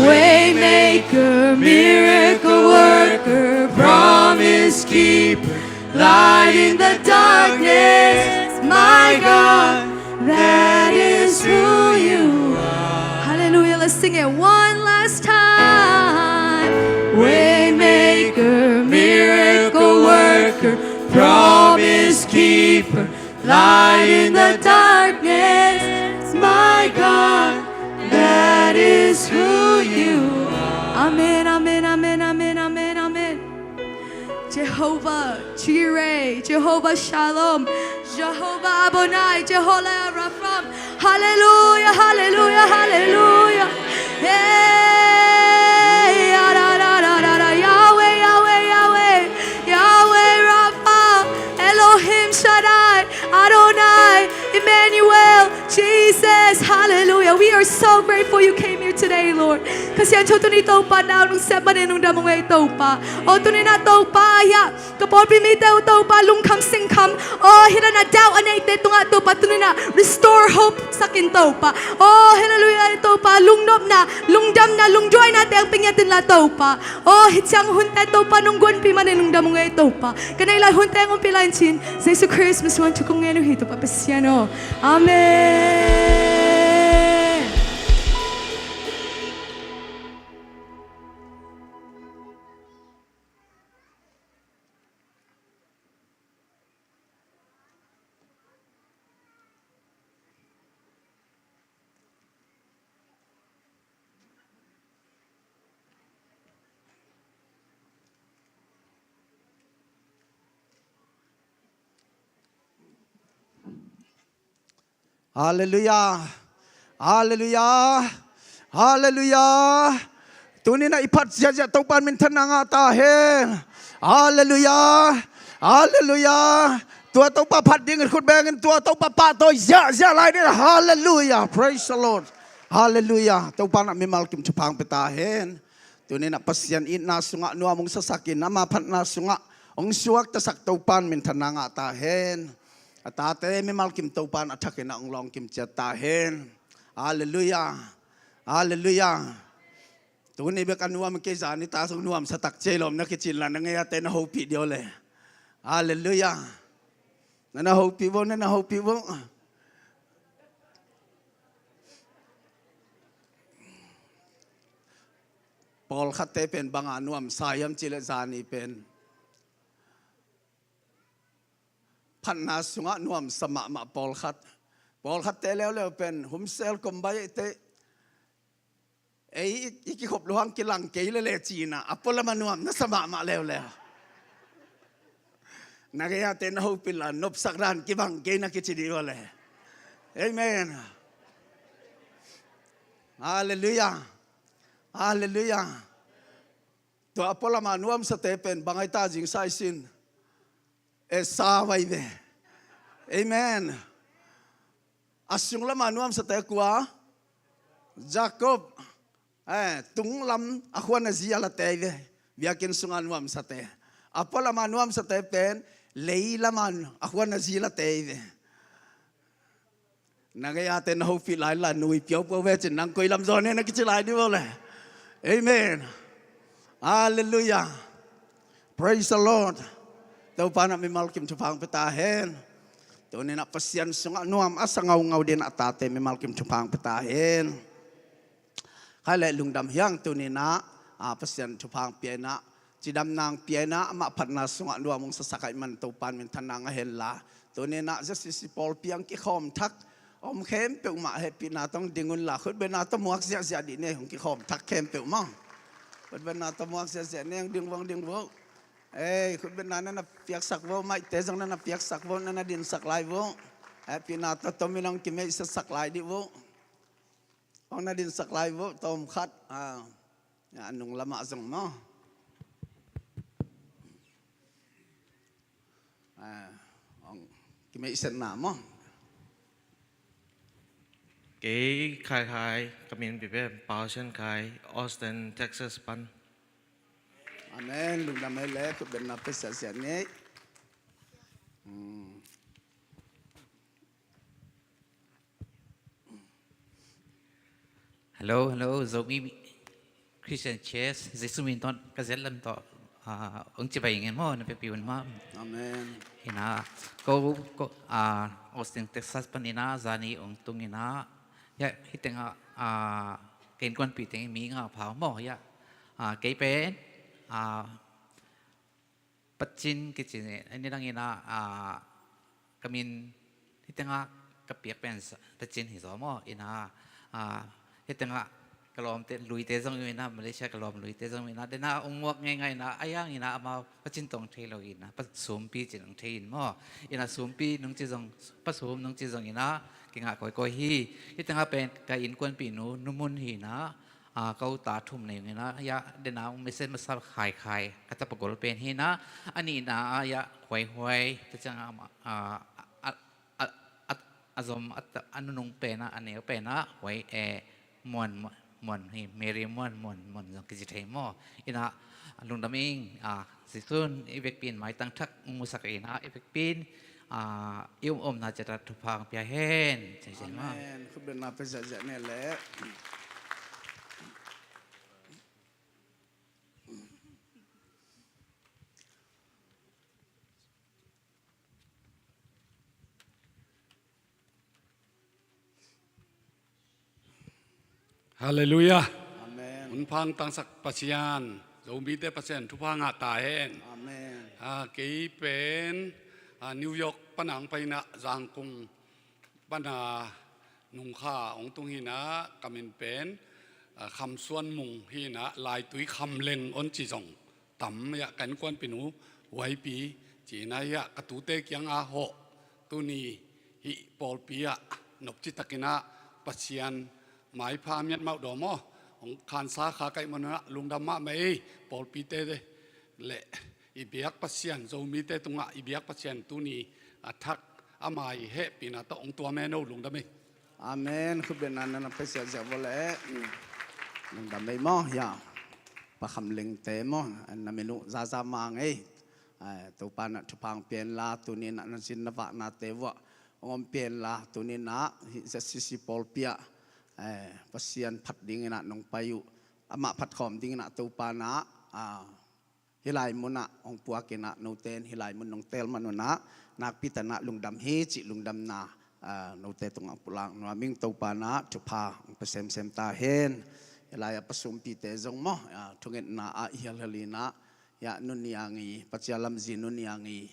Waymaker, miracle worker, promise keeper, light in the darkness, my God, that is who you are. Hallelujah, let's sing it one last time. Waymaker, miracle worker, promise keeper, light in the darkness, my God, that is who you are. Amen, amen, amen, amen, amen, amen. Jehovah Jireh, Jehovah Shalom, Jehovah Adonai, Jehovah Rapha. Hallelujah, hallelujah, hallelujah. Hey, ya, da, da, da, da, da. Yahweh, Yahweh, Yahweh, Yahweh Rapha, Elohim Shaddai, Adonai, Emmanuel, Jesus, hallelujah. We are so grateful you came here today, Lord. Ka Siangtho, tuni Topa, nau nong sep manin nong dam ung ei, Topa. O, tuni na, Topa, ya ka pawlpi mite uh, Topa, lungkham singkham, o, hi la na, doubt a neite tungah, Topa, tuni na restore hope sak in, Topa. O, hallelujah, Topa, lungnopna, lungdamna, lungduaina teng pia ngiat in la, Topa. O, hi ciang hunte, Topa, nong guanpih manin lungdam ung ei, Topa. Ka neih lai hunte hong ompih lai in, cin Jesu Khrist min suang thu kong ngen uh hi, Topa Pasian aw. Amen. Halleluiah. Halleluiah. Halleluiah. Tuni na i phat ziahziah Topa in minthanna ngah ta hen. Halleluiah. Halleluiah. Tua Topa phat ding i khut bengin tua Topa pahtawi ziahziah lai ding. Halleluiah. Praise the Lord. Halleluiah. Topa in a mimal kim thupha hong pia ta hen. Tuni na Pasian itna sungah nuam hong sasakin ama phatna sungah hong suaktasak Topa in minthanna ngah ta hen. A tate mimal kim Topa in a thakin a hong lawng kim ciat ta hen. Halleluiah. Halleluiah. Tuni bek a nuam kei, zani ta zong nuamsa tak ciai lawm na kicin la, na ngei a te na hopih dih aw le. Halleluiah. Na na hopih vo, na na hopih vo. Pawlkhatte pen banga nuamsa hiam cih leh zani pen phatna sungah nuamsa mahmah pawlkhat. Pawlkhatte leuleu pen humsel kombai eite ei i kikhop luang kilang kei lele cina a pualam a nuam nasa mahmah leuleu. Na gei a te na hopih la, nopsak dan kibang kei na kici dih aw le. Amen. Halleluiah. Halleluiah. Tua a pualam a nuamsate pen bang ai ta zing sa i sin. Esau ai ve. Amen. A sunglam a nuamsate kua? Jacob. Eh, tunglam a khuan a zi a late ai ve. Biakinn sunga nuamsate. A pualam a nuamsate pen leilam a khuan a zi late ai ve. Na gei-ate na hopih lai la nui piaupau ve cin nang koi lam zaw ne na kici lai dih vo le. Amen. Halleluiah. Praise the Lord. Topa na mimal kim thupha hong pia ta hen. Tuni na Pasian sungah nuam a sa ngaungau ding a tate mimal kim thupha hong pia ta hen. Khai le lungdam hiang tuni na, a, Pasian thupha hong pia ina, cidamna hong pia ina, amah phatna sungah nuam hong sasak ahih man Topa in minthanna ngah hen la. Tuni na Z C C pawlpi hong kikhawm thak om khempeuh mah hehpihna tawh ding un la, khutbetna tawh muak ziahziah dih ne, hong kikhawm thak khempeuh mah. Khutbetna tawh muak ziahziah ne, hong ding vo, hong ding vo. Ei, khutbetna na na piaksak vo, maihte zong na na piaksak vo, na na dinsak lai vo. Hehpihna tawh tomin hong kimeihsetsak lai dih vo. Hong na dinsak lai vo, tawm khat. A, a nung lamah zong maw. A, hong kimeihsetna maw. Kei Khai Khai, ka min pen Pau Sian Khai, Austin, Texas pan. Amen. Lungdam ei le, khutbetna pia siahsiah ni. Hmm. Hello, hello, Zomi Christian Church, Jesu min tawh ka zet lam tawh, ah, hong cibai ngen maw, na piakpih un maw. Amen. Ina, ko, ko, ah, Austin, Texas pan ina, zani hong tung ina, ya, hi tengah, ah, ka innkuanpih teng mi nga pha maw, ya, ah, kei pen, ah, Pacin kici ni, a nidang ina, ah, ka min hi tengah ka piak pen sa-, Pacin hi zaw maw, ina, ah, hi tengah ka lawmte, luite zong ina, Malaysia ka lawm luite zong ina, dena ong muak ngeingai ina, a yang ina amau Pacin tawh ong thei lo ina, Pa Sumpi cin ong thei in maw, ina Sumpi nong ci zong, Pa Sum nong ci zong ina, kingah kawikawi hi, hi tengah pen ka innkuanpih nu, Nu Mun hi ina, a, ka uta thum nei ung ina, ya, dena ung message masa Khai Khai, ka tapa gol pen hi ina, a nihna a, ya, Huai Huai, ta ciang a, a, a zom, a, a nunung pen a, a neu pen a, Huai, e, Muan, Muan, Muan hi, Mary Muan, Muan, Muan zong kici thei maw. Ina, lungdam ing, a, Sisun, i vekpi in maitang thak musak ina, i vekpi in, a, i um omna ciat ah thupha hong pia hen. Ciai ciai maw. Amen. Khutbetna pia ziahziah ni le. Halleluiah. Amen. Hun pha hong tangsak Pasian, Zomite Pasian thupha ngah ta hen. Amen. A, kei pen, a, New York pana hong paina Zangkung pana nungkha hong tung hi ina, ka min pen, a, Kham Suan Mung hi ina, Laitui Kham Leng hong ci zong tam, ya, ka innkuanpih nu Huaipi ci ina, ya, ka tute kiangah hawh, tuni hih pawlpi ah nopci takin ah Pasian maipha miat mauh dawm aw, hong khansa kha kaih man un ah lungdam mahmah ei. Pawlpite le i biak Pasian, Zomite tungah i biak Pasian tuni a thak a mai hehpihna tawh hong tuam hen aw, lungdam ei. Amen. Khutbetna na na pia siahsiah vo le. Lungdam ei maw, ya. Pa Kham Lengte maw, na min uh Zaza Mang ei. Ai, Topa na thupha hong pia hen la, tuni na na zin na vahnate vuah hong om pia hen la, tuni na hih Z C C pawlpi ah, ai, Pasian phat dingin ah nong pai uh, amah phat khawm dingin ah Topa na, a, hih lai mun ah hong puak in ah, note in hih lai mun nong teel man un ah, nakpi takin ah lungdam hi cih lungdamna, a, note tungah pulak nuam ing. Topa na thupha hong pia semsem ta hen. Hih lai ah Pa Sumpite zong maw, a, thungetna ah i hialhial in ah, ya, Nu Niang i, Pacia lamzi Nu Niang i,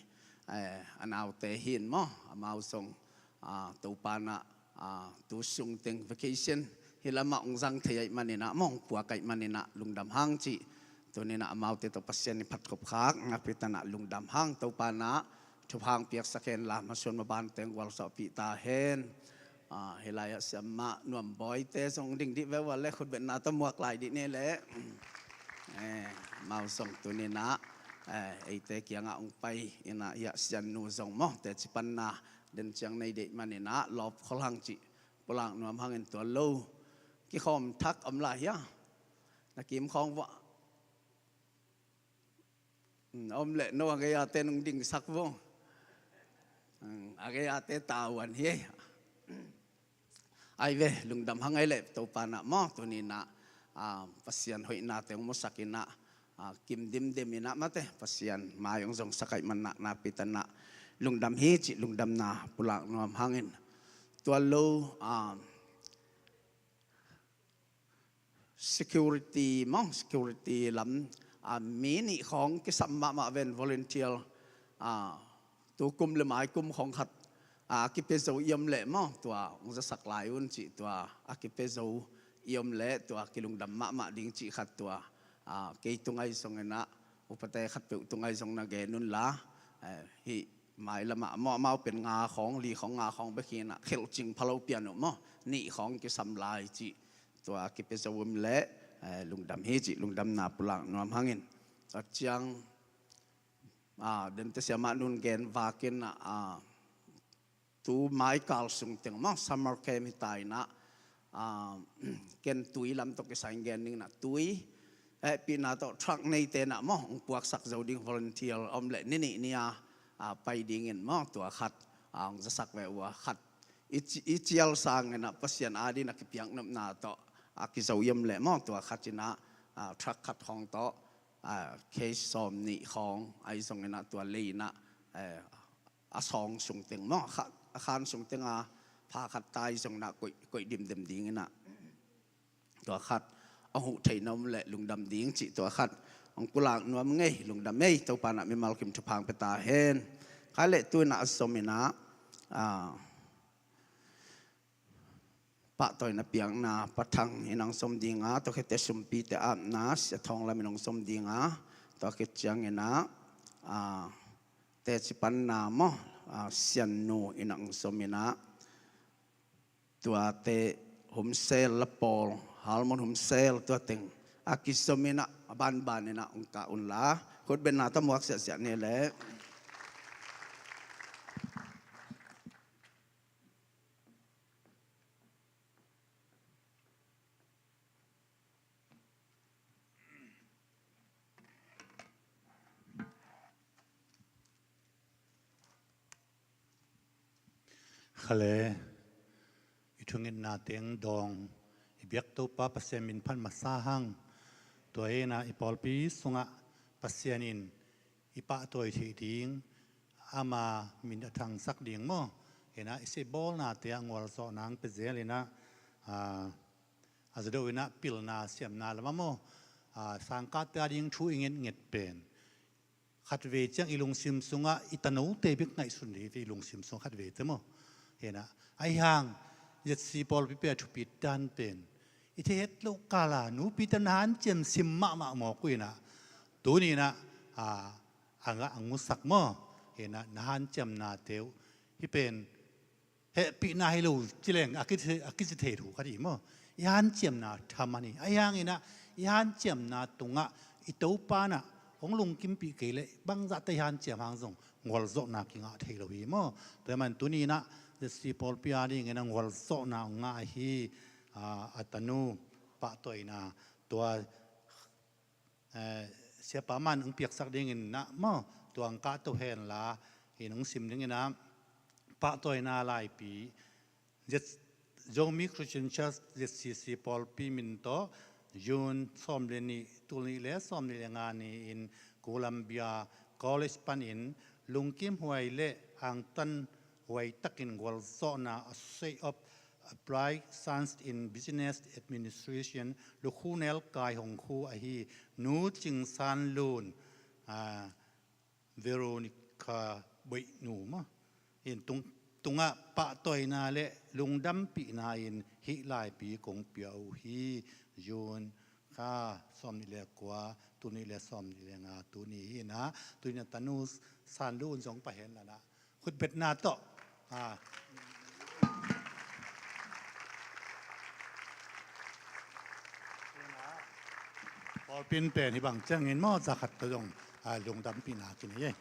eh, a naute hi in maw, amau zong, a, Topa na, a, tu sung teng vacation hih lamah hong zang thei ahih manin ah, hong puak ahih manin ah lungdam hang cih. Tuni in ah amaute tawh Pasian i phat khop khak nakpi takin ah lungdam hang. Topa na thupha hong piaksak hen la, masuan maban teng gualzawhpih ta hen. A, hih lai ah siamah Nuam Bawite zong ding dih ve ua le, khutbetna tawh muak lai dih ni le. Eh, amau zong tuni in ah, eh, eite kiangah hong pai in ah, ya, Sian nu zong maw, teci panna den ciang nei deih manin ah lawp khol hang cih pulak nuam hangin tual lo kikhawm thak om lai hia? Na kim khawng vuah. Hmm, om leh no a gei-ate nong dingsak vo. Hmm, a gei-ate tavuan hi. Ai ve, lungdam hang ei leh Topa nah maw, tuni nah, ah, Pasian hoihna teng musak inah, ah, kim dimdim inah mate, Pasian mai hong zongsak ai manah napi tanah lungdam hi cih lungdamna pulak nuam hangin. Tua lo, ah, security maw, security lam, ah, mi nih khawng kisam mahmah ven volunteer, ah, tu kum le mai kum khawng khat, ah, a kipia zo i om leh maw, tua hong zasak lai un cih tua a kipia zo i om leh tua kilungdam mahmah ding cih khat tua, ah, kei tungai zong inah, upate khat peuh tungai zong na gen un la, eh, hih mai lamah maw, amau pen nga khawng, li khawng, nga khawng bek hi inah khelhcing phalo pian uh maw, nih khawng kisam lai cih tua kipia zo um leh, eh, lungdam hi cih lungdamna pulak nuam hangin. Tua ciang, ah, Dente Siamah nun gen vakin, ah, tu mai kal sung teng maw, summer camp hi ta inah, ah, ken tui lam tawh kisai gen ning nah tui, eh, pihna tawh truck neite nah maw, hong puaksak zo ding volunteer om leh ni nih ni a, ah, pai dingin maw, tua khat, ah, hong zasak ve uh a khat. I ci-, i cial sang inah Pasian adin a kipiak nopna tawh a kizo i om leh maw, tua khat inah, ah, truck khat khawng tawh, ah, case sawm nih khawng ai zong inah tua lei inah, eh, a sawng sung teng maw, a kha-, a khan sung teng a pha khat tai zong inah koih, koih dimdem ding inah. Tua khat hong huh theihna om leh lungdam ding cih tua khat hong pulak nuam ngei, lungdam ei, Topa nah mimal kim thupha hong pia ta hen. Khai leh tu inah a zom inah, ah, pahtawina piakna Pa Thang in hong zom ding a, tua khit teh sumpite apna Sia Thawng Lam in hong zom ding a, tua khit ciang inah, ah, teci panna maw, ah, Sian Nu in hong zom inah, tuate Humsel, La Pawl, Halmon Humsel, tua teng a kizom inah a banban inah hong kah un la, khutbetna tawh muak siahsiah ni leh. Khale, i thungetna teng dawng, i biak Topa Pasian min phat masa hang. Tua hi inah i pawlpi sungah Pasian in i pahtawi theih ding, ama min a thangsak ding maw, hi inah i sihbawlnate ah gualzawhna hong pia zel inah, ah, a zaw deuh inah pilna siamna lamah maw, ah, sangkahte ading thu i ngetnget pen khatvei ciang i lungsim sungah i tanote bek ngaihsun ding hi ve, i lungsim sungah khatvei te maw. Hi inah, ahi hang, Z C pawlpi pen a thupi dan pen i theih het loh kal a nupite na hanciam sim mahmah mawk uh inah, tuni inah, ah, a ngah a gusak maw. Hi inah na hanciamnate uh, hih pen hehpihna hi lo ci leng a kici, a kici thei thu khat hi maw. I hanciamna thaman hi. Ahi hang inah i hanciamna tungah i Topa nah hong lungkimpih kei leh bangzahte i hanciam hang zong gualzawhna kingah thei lo hi maw. Tua ahih man tuni inah Z C pawlpi adingin a gualzawhna hong ngah hi, ah, a tanu pahtawina tua eh, siapa man hong piaksak dingin nah maw, tua hong kahto hen la, in hong sim ding inah, pahtawina laipi, Z-, Zomi Christian Church Z C C pawlpi min tawh, June sawm le nih, tul nih le sawm nih le nga ni-in Columbia College panin lungkim huai le angtan huai takin gualzawhna Associate of Applied Science in Business Administration, Lukhu Nelkai hong khu ahi Nu Cing San Lun, ah, Veronica Boih Nu maw, in tung, tungah pahtawina le lungdampihna in hih laipi kong pia uh hi. June kha sawm nih le kua, tul nih le sawm nih le nga, tuni hi inah, tuni inah tanu San Lun zong pai hen la nah. Khutbetna tawh. Ah. Pawlpi in pen hih bang ciangin maw, za khat tawh zong, ah, lungdampihna kinei ei.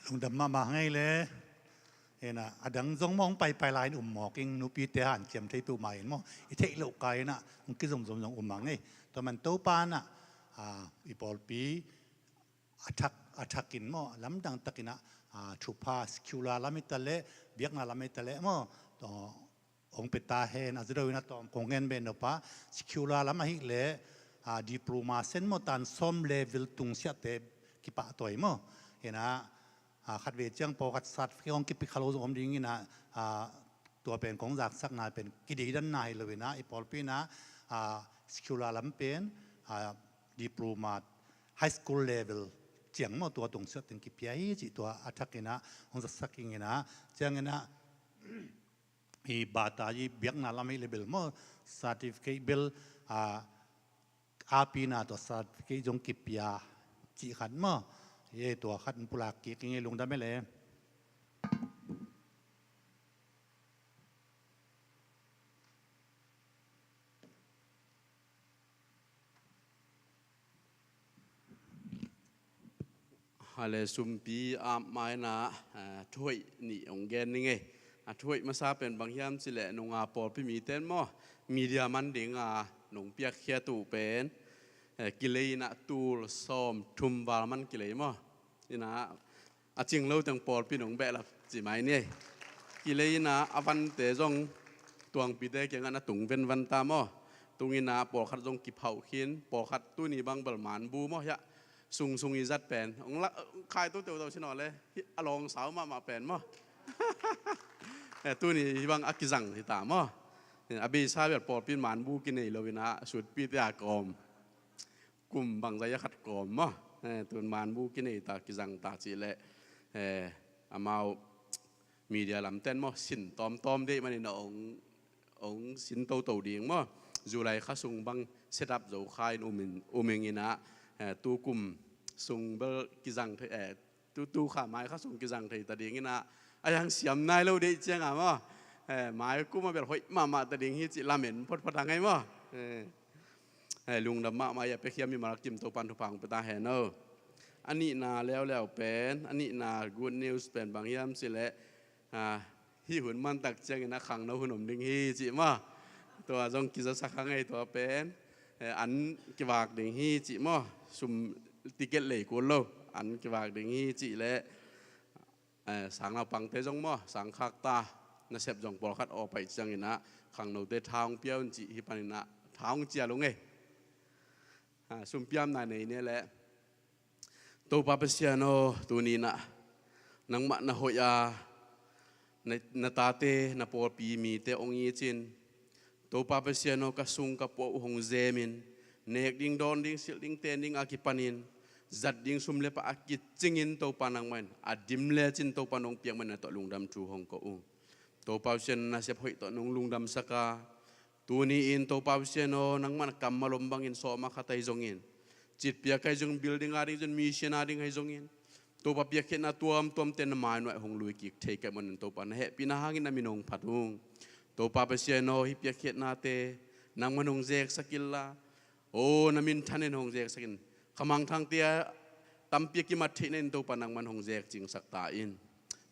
Lungdam mahmah ngei le. Hi inah, a dang zong maw hong paipai lai in um mawk ing, nupite hanciam thei peuhmah in maw, i theih loh kal inah hong kizomzom zong um a ngei. Tua man Topa nah, ah, i pawlpi a thak, a thakin maw, lamdang takin ah, ah, thupha secular lam hi ta leh, biakna lam hi ta leh maw, tawh hong pia ta hen. A zaw in ah tawm kong gen beh nop a, secular lam ahih leh, ah, diploma sen maw, tan sawm level tungsiahte kipahtawi maw. Hi in ah, ah, khatvei ciang pawlkhat certificate hong kipia kha lo zong om ding in ah, ah, tua pen kong zaksak nai pen kideidanna hi lo in ah, i pawlpi in ah, ah, secular lam pen, ah, diploma, high school level ciang maw, tua tungsiah teng kipia hi cih tua a thakin ah hong zatsak ing in ah, ciangin ah, i bata i biakna lam ahih leh bel maw, certificate bel, ah, a pina tua certificate zong kipia cih khat maw. Hi, tua khat in pulak kik ing ei, lungdam ei le. Hale, sumpi ap mai in ah, eh, thuhoih nih hong gen ning ei. A thuhoih masa pen bang hiam cih leh nunga pawlpi mite in maw, media man ding a nong piakkhiat uh pen, eh, kilei in ah tul sawm thum val man kilei maw. In ah a cing lo teng pawlpi in hong behlap ci mai ni ei. Kilei in ah a vante zong tuangpite kiangah na tung venvan ta maw. Tung in ah pawlkhat zong kiphauh khin, pawlkhat tuni bang bel manbu maw, hiah sungsung i zat pen hong la, khai to teuto sin aw le, hi a lawng sau mahmah pen maw. Eh, tuni hih bang a kizang hi ta maw. Eh, a beisa bel pawlpi in manbu kinei lo in ah sutpite a kawm, kum bangzah a khat kawm maw. Eh, tun manbu kinei ta, kizang ta cih leh, eh, amau media lamte in maw, sin tawmtawm deih man in ah hong, hong sin toto ding maw. July kha sung bang set up zo kha in um in, um ing in ah, eh, tu kum sung bel kizang thei, eh, tu, tu kha mai kha sung kizang thei ta ding in ah, a hiang siam nai lo deih ciang a maw. Eh, mai kum a bel hoih mahmah ta ding hi cih lamen photphot a ngei maw. Eh, eh, lungdam mahmah i a piakhia mimal kim Topa'n thupha hong pia ta hen aw. A nihna leuleu pen, a nihna good news pen bang hiam cih leh, ah, hih hun mantak ciangin ah khangno hun om ding hi cih maw. Tua zong kizasak kha ngei, tua pen, eh, an kivak ding hi cih maw. Sum ticket lei kul lo, an kivak ding hi cih leh, eh, sang naupangte zong maw, sang khakta nasep zong pawlkhat aw paih ciangin ah khangnote tha hong pia un cih hih panin ah tha hong cial ung ei. Ah, sumpiamna nei ni leh. Topa Pasian aw, tuni in ah nangmah na hoih a, na, na tate, na pawlpi mite hong it in, Topa Pasian aw, ka sung ka puah uh hong zemin, nek ding, dawn ding, silh ding, ten ding a kipanin, zat ding sum le pai a kicingin, Topa nangmah in a dim lecin Topa nong piak manin na tawh lungdam thu hong ko ung. Topa Pasian, na nasep hoih tawh nong lungdamsak a, tuni in Topa Pasian aw, nangmah na kammal om bangin sawm a khat ahi zongin, citpiak ahi zongin, building a ding zong, mission a ding ahi zongin, Topa piakkhiatna tuamtuamte na mainuai hong lui kik thei ka hih manin Topa na hehpihna hangin na min hong phat ung. Topa Pasian aw, hih piakkhiatnate nangman hong zeksak inla, aw, na minthan in hong zeksak in. Khamangthangte a tampi a kimat theihna in Topa nangman hong zekcingsak ta in.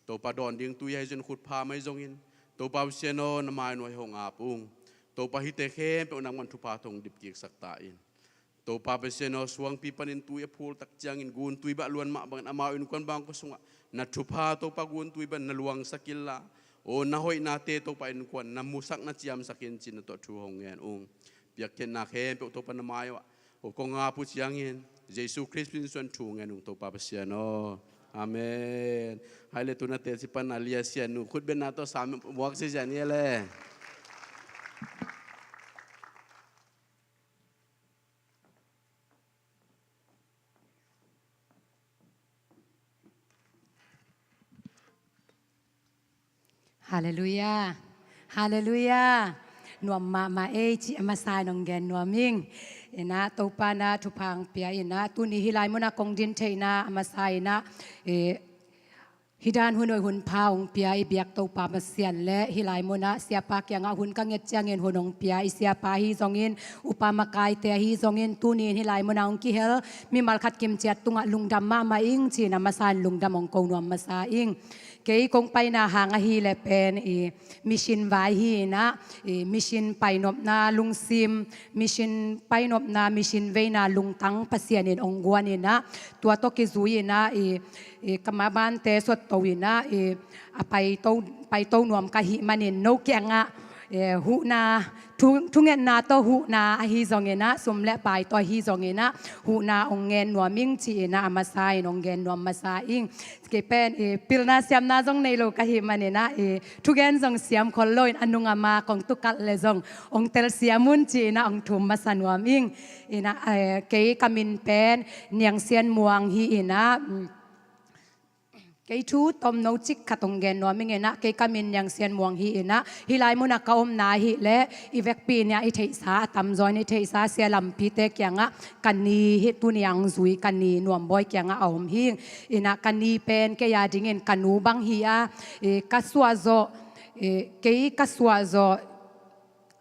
Topa dawn ding tui ahi zongin, khutpham ahi zongin, Topa Pasian aw, na mainuai hong ap ung. Topa hihte khempeuh nangman thupha tawh hong dipkiksak ta in. Topa Pasian aw, suangpi panin tui a phul tak ciangin guntui bah luan mah bangin amau innkuan bangkua sungah na thupha Topa guntui bah na luangsak inla, aw, na hoihnate Topa innkuan na musak na ciamsak in ci-in na tawh thu hong ngen ung. Piakkhiatna khempeuh Topa na mai-ah aw kong ap uh ciangin Jesu Khrist min suang thu ngen ung Topa Pasian aw. Amen. Hai le, tu-in a teci pan a Lia Sian nu khutbetna tawh sam muak ziahziah ni le. Halleluiah. Halleluiah. Nuam mahmah ei cih a masa in hong gen nuam ing. Ina, Topa in a thupha hong pia ina, tuni hih lai munah kong din theihna a masa ina, eh, hih dan hun hoih hun pha hong pia i biak Topa Pasian le hih lai munah siapa kiangah hun ka nget ciangin hun hong pia i siapa ahi zongin, upa makaite ahi zongin, tuni in hih lai munah hong kihel mimal khat kimciat tungah lungdam mahmah ing ci-in a masa in lungdam hong ko nuam masa ing. Kei kong paina hang ahih leh pen i mission vai hi in ah, i mission painopna lungsim, mission painopna, mission veina lungtang Pasian in hong guan in ah, tua tawh kizui in ah, i, i ka mabante suatto in ah, i a paito, paito nuam ka hih manin no kiangah, eh, huhna, thu, thungetna tawh huhna ahi zongin ah, sum le pai tawh ahi zongin ah, huhna hong ngen nuam ing ci in ah, a masa in hong gen nuam masa ing. Kei pen i pilna siamna zong nei lo ka hih manin ah, i thugen zong siam khol lo in, a nung a ma kong tukalh le zong hong telsiam un ci in ah hong thum masa nuam ing. In ah, eh, kei ka min pen Niang Sian Muang hi in ah, mm, kei thu tomno cik khat hong gen nuam ing in ah, kei ka min Niang Sian Muang hi in ah, hih lai munah ka omna ahih leh i vekpi in ah i theihsa, a tamzaw in i theihsa Sia Lampite kiangah ka ni hi, tuni a hong zui ka ni Nuam Bawi kiangah a om hi. In ah ka ni pen kei a dingin ka nu bang hi a, i ka suahzawh, i kei ka suahzawh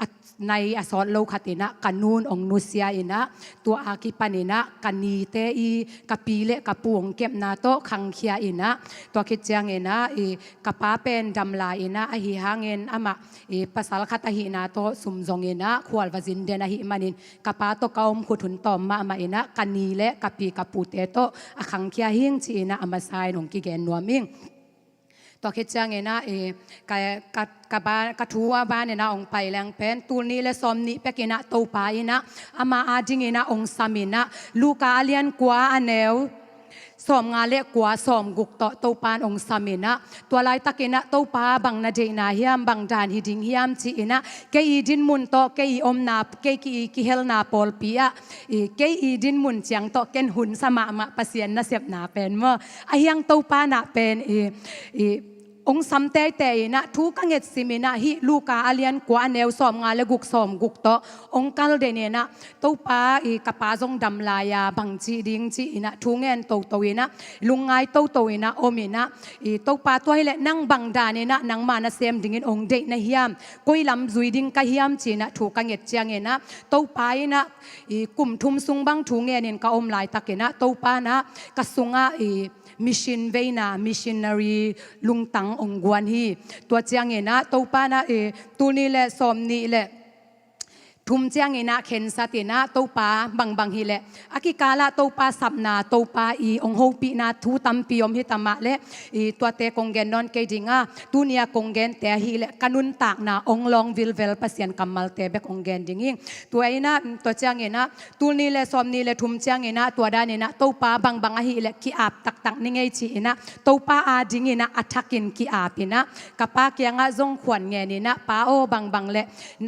a nai a sawt lo khat in ah ka nun hong nusia in ah, tua a kipan in ah ka nite i ka pi le ka pu hong kepna tawh khangkhia in ah, tua khit ciangin ah i ka pa pen dam lai in ah, ahi hangin amah i pasal khat ahihna tawh sum zong in ah khual va zin den ahih manin, ka pa tawh ka om khut hun tawm mahmah in ah ka ni le ka pi ka pute tawh a khangkhia hi ing ci in ah, a masa in hong kigen nuam ing. Tua khit ciangin ah, i, ka, ka, ka, ba, ka thu a ban in ah hong pai leng pen, tul nih le sawm nih pek in ah Topa in ah ama a dingin ah hong sam in ah, Luka a lian kua, a neu sawm nga le kua, sawm guk tawh Topa in hong sam in ah, tua laitak in ah Topa bang na deihna hiam, bang dan hi ding hiam ci in ah, kei i dinmun tawh, kei i omna, kei ki, i kihelna pawlpi ah, i, kei i dinmun ciang tawh ken hun sa mahmah Pasian nasepna pen maw. Ahi hang Topa in ah pen i, i, hong sam teitei in ah, thu ka ngetsim in ah, hih Luka a lian kua, a neu sawm nga le guk, sawm guk tawh hong kal den in ah, Topa, i ka pa zong dam lai a, bang ci ding ci in ah thu ngen toto in ah, lungngai toto in ah om in ah, i Topa, tua hi leh nang bang dan in ah nangma nasem dingin hong deih na hiam, koi lam zui ding ka hiam ci in ah thu ka nget ciangin ah, Topa in ah, i kum thum sung bang thu ngen in ka om laitak in ah, Topa in ah ka sungah i mission veina, missionary lungtang hong guan hi. Tua ciangin ah Topa in ah, i tul nih le sawm nih le thum ciangin ah khensat in ah, Topa, bangbang hi leh a kikal ah Topa sapna, Topa i hong hopihna thu tampi om hi ta mah leh, i tuate kong gen nawn kei ding a, tuni a kong gente ahih leh ka nuntakna hong lawng vilvel Pasian kammalte bek hong gen ding ing. Tua in ah, tua ciangin ah, tul nih le sawm nih le thum ciangin ah, tua dan in ah, Topa, bangbang ahih leh ki-ap taktak ning ei ci in ah, Topa a dingin ah a thakin ki-ap in ah, ka pa kiangah zong khuan ngen in ah, Pa aw, bangbang leh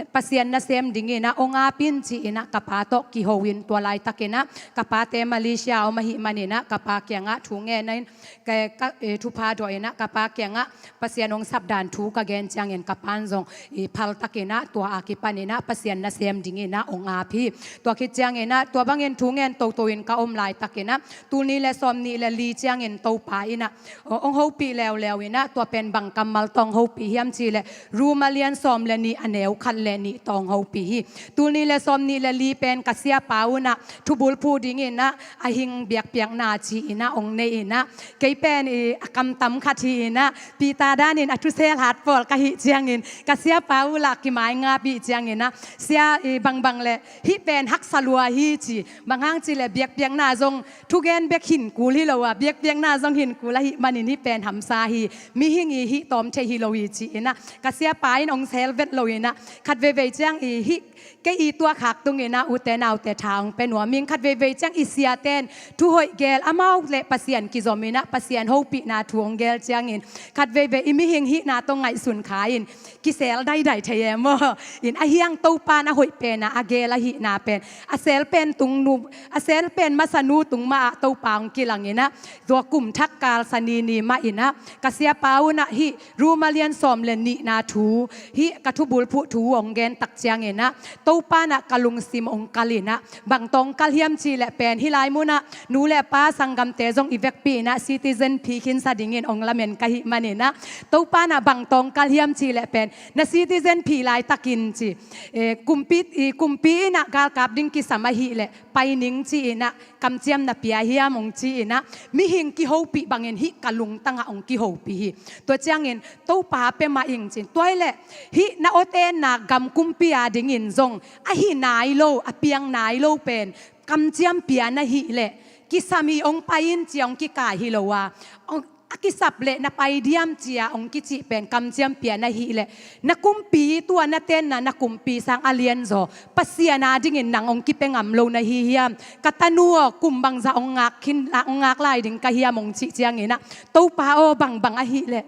Pasian nasem dingin ah hong ap in ci in ah, ka pa tawh kiho in, tua laitak in ah ka pate Malaysia a om ahih manin ah, ka pa kiangah thu ngen in, ka, ka, eh, thupha dawh in ah, ka pa kiangah Pasian hong sap dan thu ka gen ciangin, ka pa in zong i phal tak in ah, tua a kipan in ah Pasian nasem dingin ah hong ap hi. Tua khit ciangin ah, tua bangin thu ngen toto in ka om laitak in ah, tul nih le sawm nih le li ciangin Topa in ah hong hopih leuleu in ah, tua pen bang kammal tawh hong hopih hiam cih leh, Rom a lian sawm le nih, a neu khat le nih tawh hong hopih hi. Tul nih le sawm nih le li pen ka siapa un ah thubulphuh dingin ah a hing biakpiakna ci in ah hong nei in ah, kei pen i a kamtam khat hi in ah, Peter danin a thusel hat pawl ka hih ciangin, ka siapa uh lah kimaingap hi ciangin ah, Sia, i bangbang leh hih pen haksa lua hi ci, bang hang cih leh biakpiakna zong thugen bek hin kul hi lo a, biakpiakna zong hin kul ahih manin hih pen hamsa hi, mihing i hih tawm thei hi lo hi ci in ah, ka siapa in hong sel vet lo in ah, khat veivei ciang i hih, kei i tuakhak tung in ah, ute naute, tha hong pia nuam ing. Khat veivei ciang i siaten thu hoih gel, amau le Pasian kizom in ah, Pasian hopihna thu hong gel ciangin, khat veivei i mihing hihna tawh ngaihsun kha in, kisel daidai thei e maw. In ahi hang Topa in a hoih pen ah a gel ahihna pen, a sel pen tung nu, a sel pen masa nu tung mah ah Topa hong kilang in ah, tua kum thak kal sani ni mah in ah, ka siapa un ah hih Rom a lian sawm le nihna thu, hih ka thubulphuh thu hong gen tak ciangin ah, Topa in ah ka lungsim hong kal in ah, bang tawh hong kal hiam cih leh pen, hih lai mun ah nu le pa sanggamte zong i vekpi in ah citizen phi khinsa dingin hong lamen ka hih manin ah, Topa in ah bang tawh hong kal hiam cih leh pen, na citizen phi laitakin ci, eh, kumpi, i kumpi in ah galkap ding kisam ahih leh pai ning ci in ah kamciam na pia hiam hong ci in ah, mihing kihopih bangin hih ka lungtang ah hong kihopih hi. Tua ciangin Topa pia mah ing ci in, tua hi leh hih na awtenna gam kumpi a dingin zong a hi nai lo, a piang nai lo pen kamciam pia na hih leh kisam hi, hong pai in ci a hong kikai hi lo a, hong, a kisap leh na pai diam ci a hong kicih pen kamciam pia na hih leh, na kumpi, tua na tenna na kumpi sang a lianzaw Pasian a dingin nang hong kipia ngam lo na hi hiam? Ka tanu aw, kum bangzah hong ngak khin, hong ngak lai ding ka hiam hong cih ciangin ah, Topa aw, bangbang ahih leh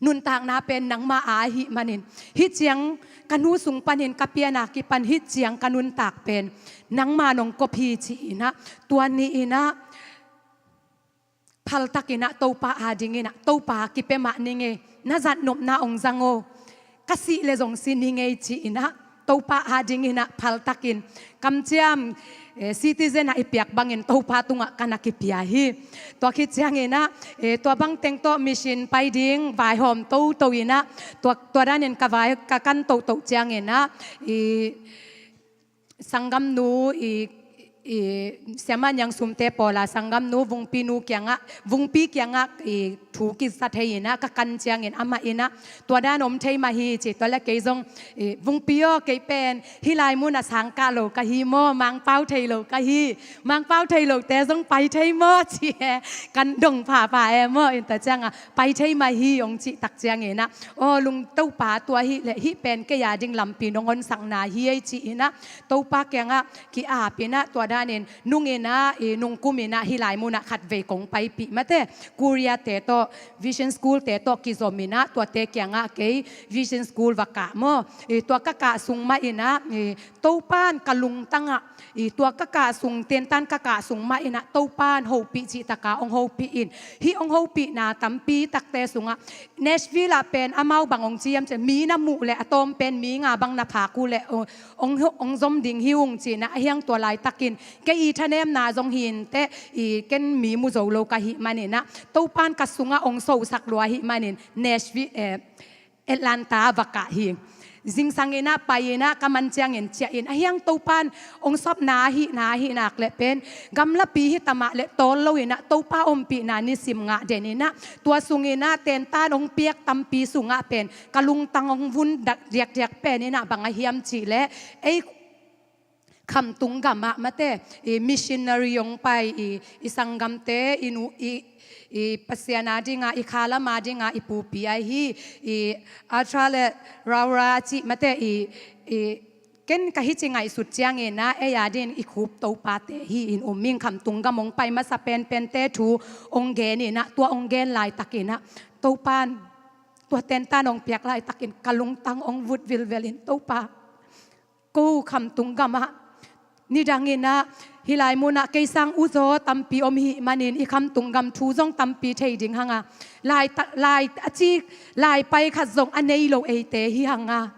nuntakna pen nangma a ahih manin, hih ciang ka nu sung panin ka pian a kipan hih ciang ka nuntak pen nangma nong kop hi ci in ah, tua ni in ah phaltakin ah Topa a dingin ah, Topa kipia mah ni ngei, na zatnopna hong zang aw, ka sih leh zong si ni ngei ci in ah, Topa a dingin ah phaltakin kamciam, eh, citizen ah i piak bangin Topa tungah ka na kipia hi. Tua khit ciangin ah, eh, tua bang teng tawh mission pai ding vaihawm toto in ah, tua, tua danin ka vai ka kan toto ciangin ah, i sanggamnu, i, i Siama Niang Sumte pawla sanggamnu Vungpi nu kiangah, Vungpi kiangah i thu kisa thei in ah ka kan ciangin amah in ah, tua dan om thei mah hi ci. Tua leh kei zong, i, Vungpi aw, kei pen hih lai mun ah sangkah lo ka hi maw, Mangpau thei lo ka hi, Mangpau thei lote zong pai thei maw ci e, kan dong phapha e maw, in ta ciangah pai thei mah hi hong cih tak ciangin ah, aw, lung, Topa, tua hi leh hih pen kei a ding lampi nong honsakna hi ei ci in ah, Topa kiangah ki-ap in ah, tua danin nung in ah, i, nung kum in ah hih lai mun ah khatvei kong paipih mate, Korea te tawh Vision School te tawh kizom in ah, tuate kiangah kei Vision School va kah maw, i, tua ka kah sung mah in ah, i, Topa in ka lungtang ah, i, tua ka kah sung, tentan ka kah sung mah in ah Topa in hopih cih tak a hong hopih in, hih hong hopihna tampi takte sungah Nashville ah pen amau bang hong ci hiam cih leh, mi na muh leh a tawm pen mi nga bang na phak uh leh, o, hong, hong zom ding hi ung ci in ah, a hiang tua laitakin kei i thanemna zong hi inteh, i, ken mi mu zo lo ka hih manin ah, Topa in ka sungah hong sosak lua ahih manin Nashville, eh, Atlanta va kah hi. Zingsang in ah, pai in ah, ka man ciangin ciah in, a hiang Topa in hong sawpna ahihna, ahih nak leh pen gamlapi hi ta mah leh tawl lo in ah, Topa ompihna nisim ngah den in ah, tua sung in ah tentan hong piak tampi sungah pen ka lungtang hong vun dak diakdiak pen in ah, bang a hiam cih leh, ei, khamtung gam ah mate, i, missionary hong pai, i, i sanggamte, i nu, i, i Pasian a ding a, i khalam a ding a, i pupi ahi, i, Altra le Laura cih mate, i, i, ken ka hih ci ngaihsut ciangin ah, ei a ding i khup topate hi in um ing. Khamtung gam hong pai masa penpente thu hong gen in ah, tua hong gen laitakin ah, Topa in tua tentan hong piak laitakin ka lungtang hong vut vilvel in, Topa, ko khamtung gam ah, nidang in ah, hih lai mun ah kei sang uzaw tampi om hih manin, i khamtung gam thu zong tampi thei ding hang a, lai ta, lai a cik, lai pai khat zong a nei lo eite hi hang a,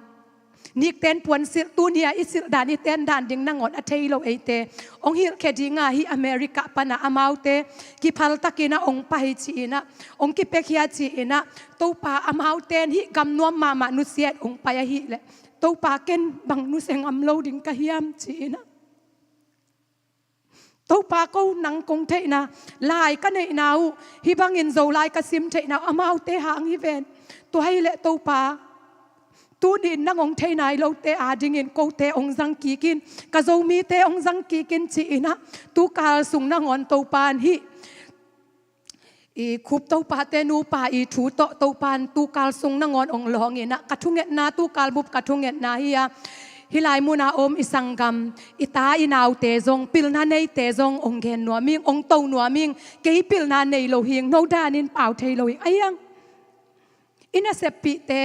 nikten puansilh, tuni a i silh dan, i ten dan ding nangawn a thei lo eite hong hilhkhia ding a, hih America pan ah amaute kiphaltakin ah hong pai ci in ah, hong kipiakhia ci in ah, Topa, amaute in hih gam nuam mahmah nusia in hong pai ahih leh, Topa, ken bang nusia ngam lo ding ka hiam ci in ah. Topa, ko nang kong theihna, lai ka neihna uh, hih bangin Zolai ka sim theihna uh, amaute hang hi ven. Tua hi leh Topa, tuni in nang hong thei nai lote a dingin kote hong zang kik in, ka Zomite hong zang kik in ci in ah, tukal sung nangawn Topa in hih i khup topate nupa i thu tawh Topa in tukal sung nangawn hong lawng in ah, ka thungetna, tukal bup ka thungetna hi a, hih lai mun a om i sanggam, i ta i naute zong, pilna neite zong hong gen nuam ing, hong to nuam ing. Kei pilna nei lo hi ing, no dan in pau thei lo hi ing. A hiang, i naseppihte,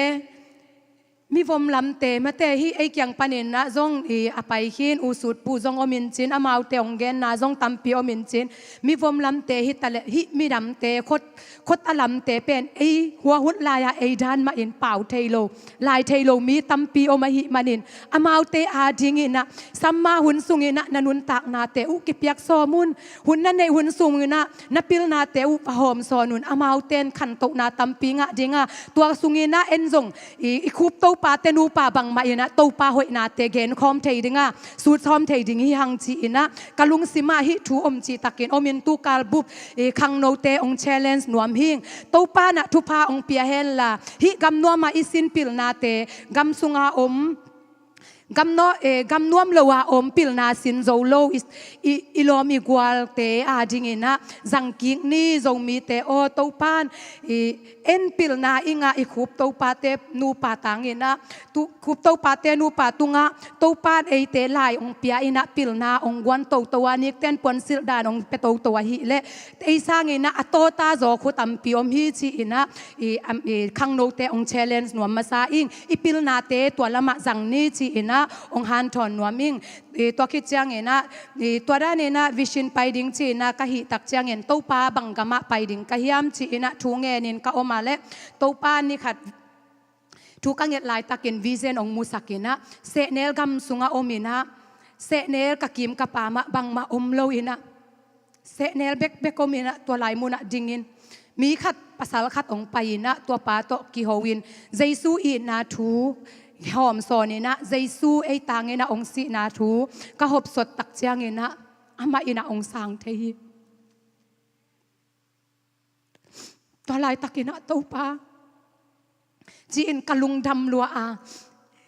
Mivom lamte mate hih ei kiang panin ah zong i a pai khin, u sutpu zong om in cin, amaute hong genna zong tampi om in cin. Mivom lamte hi taleh hih midamte khot, khot a lamte pen ei hua hun lai-ah ei dan mahin pau thei lo, lai thei lo mi tampi om ahih manin, amaute adingin ah samma hun sungin ah na nuntaknate uh kipiak sawm un. Hun na neih hun sungin ah na pilnate uh va hawm sawn un. Amaute in khantohna tampi ngah ding a, tua sungin ah en zong i, i khup topate nupa bangmah in ah Topa hoihnate genkhawm thei ding a, sutsawm thei ding hi hang ci-in ah ka lungsim ah hih thu om cihtakin om in, tukal bup i khangnote hong challenge nuam hing. Topa in ah thupha hong pia henla, hih gam nuam ah i sin pilnate, gam sung a om, gam nuam, eh, gam nuam lo a om pilna sin zo lo i, i, i lawm i gualte adingin ah zangkik ni. Zomite aw, Topa in i en pilna i ngah i khup topate nupa tangin ah, tu, khup topate nupa tungah Topa in eite lai hong pia in ah pilna hong guan toto a, nikten puansilh dan hong pia toto ahih leh ei sangin ah a tawta zaw khu tampi om hi ci-in ah i, am, i khangnote hong challenge nuam masa ing. I pilnate tua lamah zang ni ci-in ah hong hanthawn nuam ing. I tua khit ciangin ah, i tua danin ah vision pai ding ci-in ah ka hih tak ciangin, Topa, bang gamah pai ding ka hiam ci-in ah thu ngenin ka om a leh, Topa, ni khat thu ka nget laitakin vision hong musak in ah, sehnel gam sungah om in ah, sehnel ka kim ka pam ah bangmah om lo in ah, sehnel bekbek om in ah, tua lai munah dingin mi khat, pasal khat hong pai in ah, tua pa tawh kiho in Jesu itna thu hawm sawn in ah, Jesu ei tangin ah hong sihna thu ka hopsot tak ciangin ah amah in ah hong sang thei hi. Tua laitakin ah, Topa, ci-in ka lungdam lua a,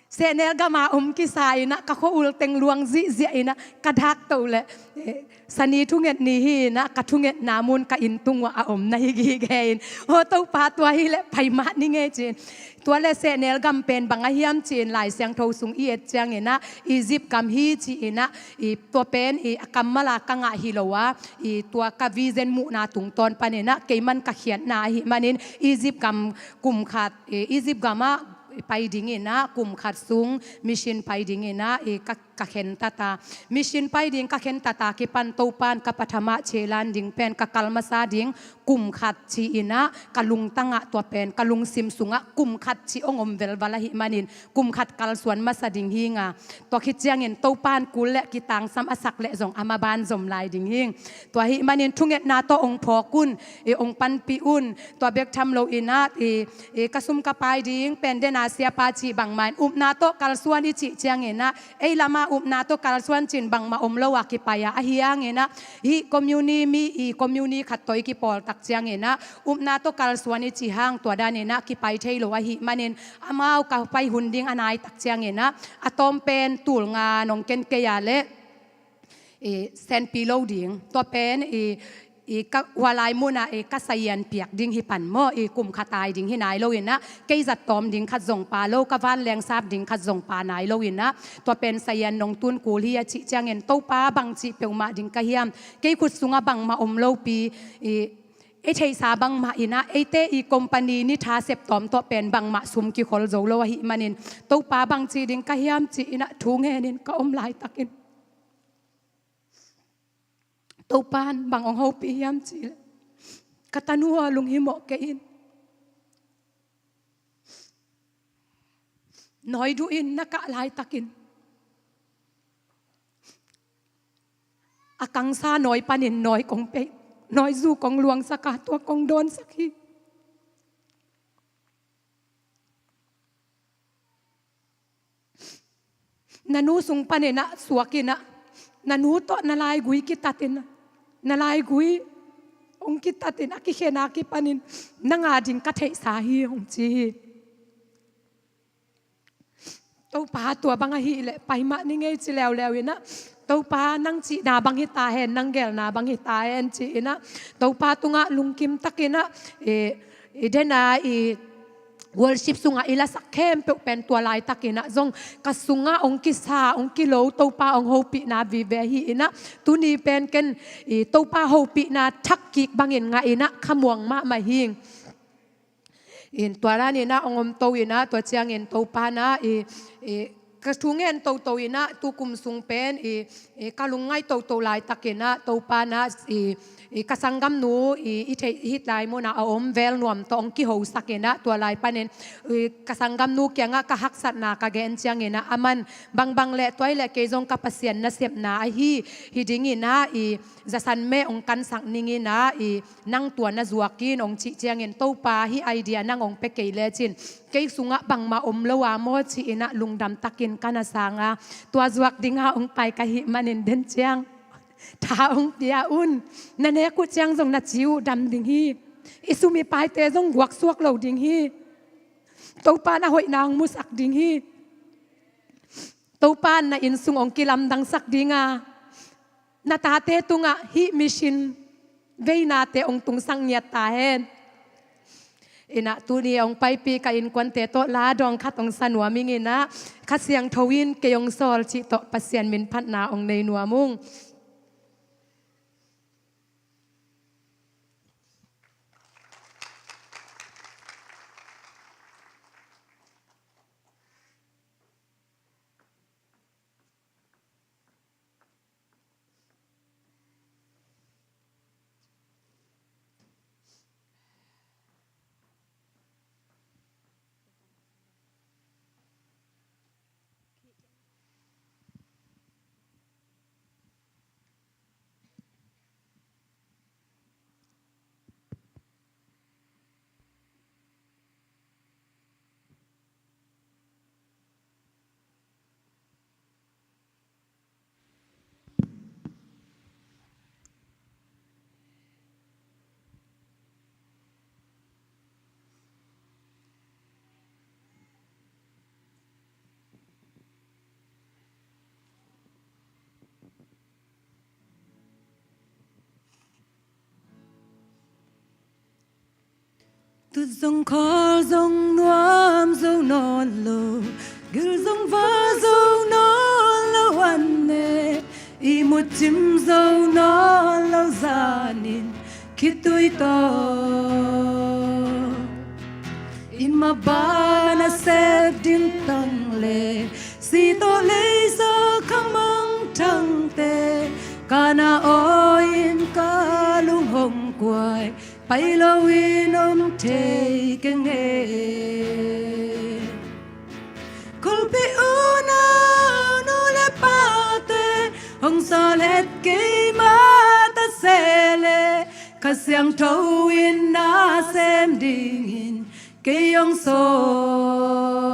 sehnel gam a om kisa in ah ka khua-ul teng luang zihziah in ah ka dak to leh, eh, Sani thunget ni hi in ah ka thungetna mun ka inn tung uah a om na hi gige in, aw Topa, tua hi leh pai mah ni ngei ci-in, tua leh sehnel gam pen bang a hiam ci-in Lai Siangtho sung i et ciangin ah Egypt gam hi ci-in ah, i tua pen i a kammal a ka ngah hi lo a, i tua ka vision muhna tungtawn panin ah keiman ka khiatna ahih manin Egypt gam kum khat, i Egypt gam ah pai dingin ah kum khat sung mission pai dingin ah i ka, ka khentat a, mission pai ding ka khentat a kipan Topa in ka pathama chelan ding pen ka kal masa ding kum khat ci-in ah ka lungtang ah, tua pen ka lungsim sungah kum khat ci hong om velval ahih manin kum khat kalsuan masa ding hi ing a, tua khit ciangin Topa in kul leh kitangsam a sak leh zong a maban zom lai ding hi ing. Tua ahih manin thungetna tawh hong phawk un, i hong panpih un. Tua bek tham lo in ah i, i ka sum ka pai ding pen den a siapa cih bangmah in, upna tawh kalsuan i cih ciangin ah, ei lam a upna tawh kalsuan ci-in bangmah om lo a kipai a, ahi hangin ah hih community mi, i community khat tawh i kipawl tak ciangin ah upna tawh kalsuan i cih hang tua danin ah kipai thei lo ahih manin, amau ka pai hun ding a nai tak ciangin ah a tawm pen tul nga nong ken kei a leh, i senpi lo ding, tua pen i, i ka hua lai mun ah i ka sazian piak ding hi pan maw, i kum khat tai ding hi nai lo in ah, kei zat tawm ding khat zong pha lo, ka vanleng sap ding khat zong pha nai lo in ah, tua pen sazian nong tun kul hi a cih ciangin, Topa, bangci peuhmah ding ka hiam, kei khut sungah bangmah om lopi, i, i theihsa bangmah in ah, eite i company ni tha sep tawm tawh pen bangmah sum kikhol zo lo ahih manin, Topa, bangci ding ka hiam ci-in ah thu ngenin ka om laitakin, Topa in bang hong hopih hiam cih leh, ka tanu aw, lunghimawh kei in. Nawi duh in na kah laitakin, a kangsa nawi panin nawi kong pei, nawi zu kong luangsak a, tua kong dawnsak hi. Na nu sung panin ah suak in ah, na nu tawh na laigui kitat in ah, na laigui hong kitat in a kikhen a kipanin nang a ding ka theihsa hi, hong ci hi. Topa, tua bang ahih leh pai mah ni ngei ci leuleu in ah, Topa, nang cihna bang hi ta hen, nang gelna bang hi ta hen ci-in ah, Topa tungah lungkim takin ah, i, i den a i worship sungah i lasak khempeuh pen tua laitakin ah zong ka sungah hong kisa, hong kilo, Topa hong hopihna vive hi in ah, tuni pen ken i Topa hopihna thak kik bangin ngah in ah khamuang mahmah hing. In tua dan in ah hong om to in ah, tua ciangin Topa in ah i, i, ka thu ngen toto in ah, tu kum sung pen i, i, ka lungngai toto laitak in ah Topa in ah i, i, ka sanggamnu i, i theih hih lai mun ah a om Velnuam tawh hong kihosak in ah, tua lai panin i, ka sanggamnu kiangah ka haksatna ka gen ciangin ah, aman bangbang leh tua hi leh kei zong ka Pasian nasepna ahi hi ding in ah i, zasan meh hong kansak ning in ah i, nang tua na zuak in hong cih ciangin, Topa, hih idea nang hong pia kei lecin kei sungah bangmah om lo a maw, ci in ah lungdam takin ka na sang a, tua zuak ding a hong pai ka hih manin den ciang tha hong pia un. Na nek uh ciang zong na ci uh dam ding hi. I sum i paite zong guaksuak lo ding hi. Topa in ah hoihna hong musak ding hi. Topa in ah na inn sung hong kilamdangsak ding a, na tate tungah hih mission veinate hong tungsak ngiat ta hen. In ah tuni hong paipih ka innkuante tawh la dawng khat hong sa nuam ing in ah, Kha Siangtho in kei hong sawl cih tawh Pasian min phatna hong nei nuam ung. Tut zong khawl zong nuam zo nawn lo, gil zong va zo nawn lo an ne, ihmut cim zo nawn lo zanin khitui tawh i mah bang a sep ding tang le, si tawh lei za kha mangthangte, ka na aw in ka lung hong kuai, pai lo in om thei keng e. Kulpi unau nu le pate, hong sawl het kei mah ta se le, Kha Siangtho in na sem dingin kei hong sawl.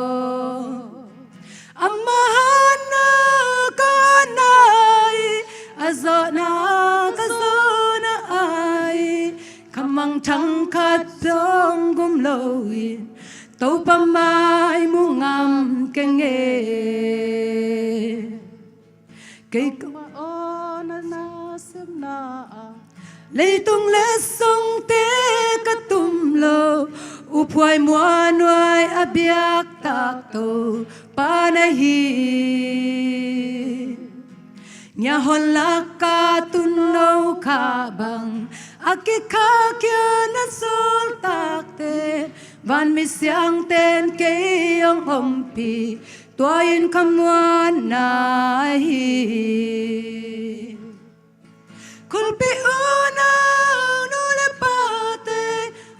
Amah hatna ka hatna hi, a zawhna ka zawhna hi, kha mangthang khat zong gum lo in, Topa mai mu ngam keng e. Kei ka mah aw na nasepna ah, leitung letsongte ka tum lo, uphuai muanhuai a biak tak Topa na hi. Ngiahon lak ka tun no kha bang, a kikhakhiat na sawltakte, vanmi siangten kei hong ompih, tua in kha muanna hi. Kulpi unau nu le pate,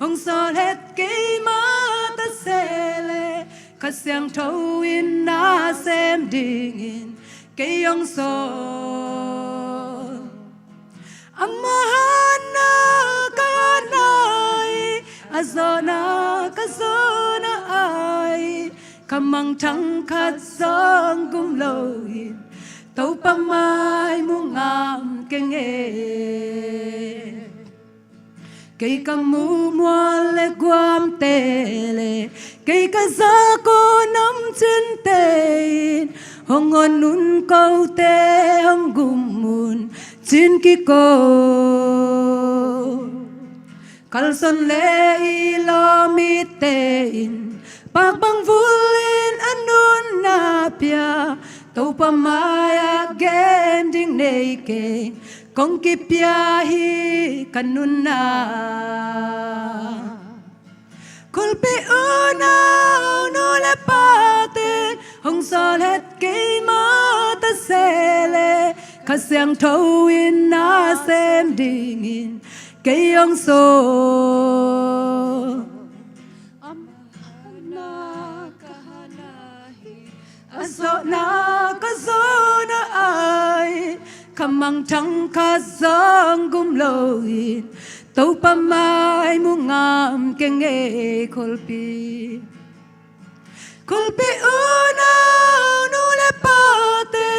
hong sawl het kei mah ta se le, Kha Siangtho in na sem dingin kei hong sawl. Amah hatna ka hatna hi, a zawhna ka zawhna hi, kha mangthang khat zong gum lo in, Topa mai mu ngam keng e. Kei ka muh mual le guamte le, kei ka zak aw nam cinte in, hong hon un kote hong gum un cin kiko. Kalsuan le i lawmite in, pak bang vul in a nunna pia, Topa mai-ah gen ding nei keng, kong kipia hi ka nunna. Kulpi unau nu le pate hong sawl het keimah ta se leh, Kha Siangtho in na sem dingin kei hong sawl. A zawhna ka zawhna ai, kha mangthang khat zong gum loin, Topa mai mu ngam keng e kulpi. Kulpi unau nu le pate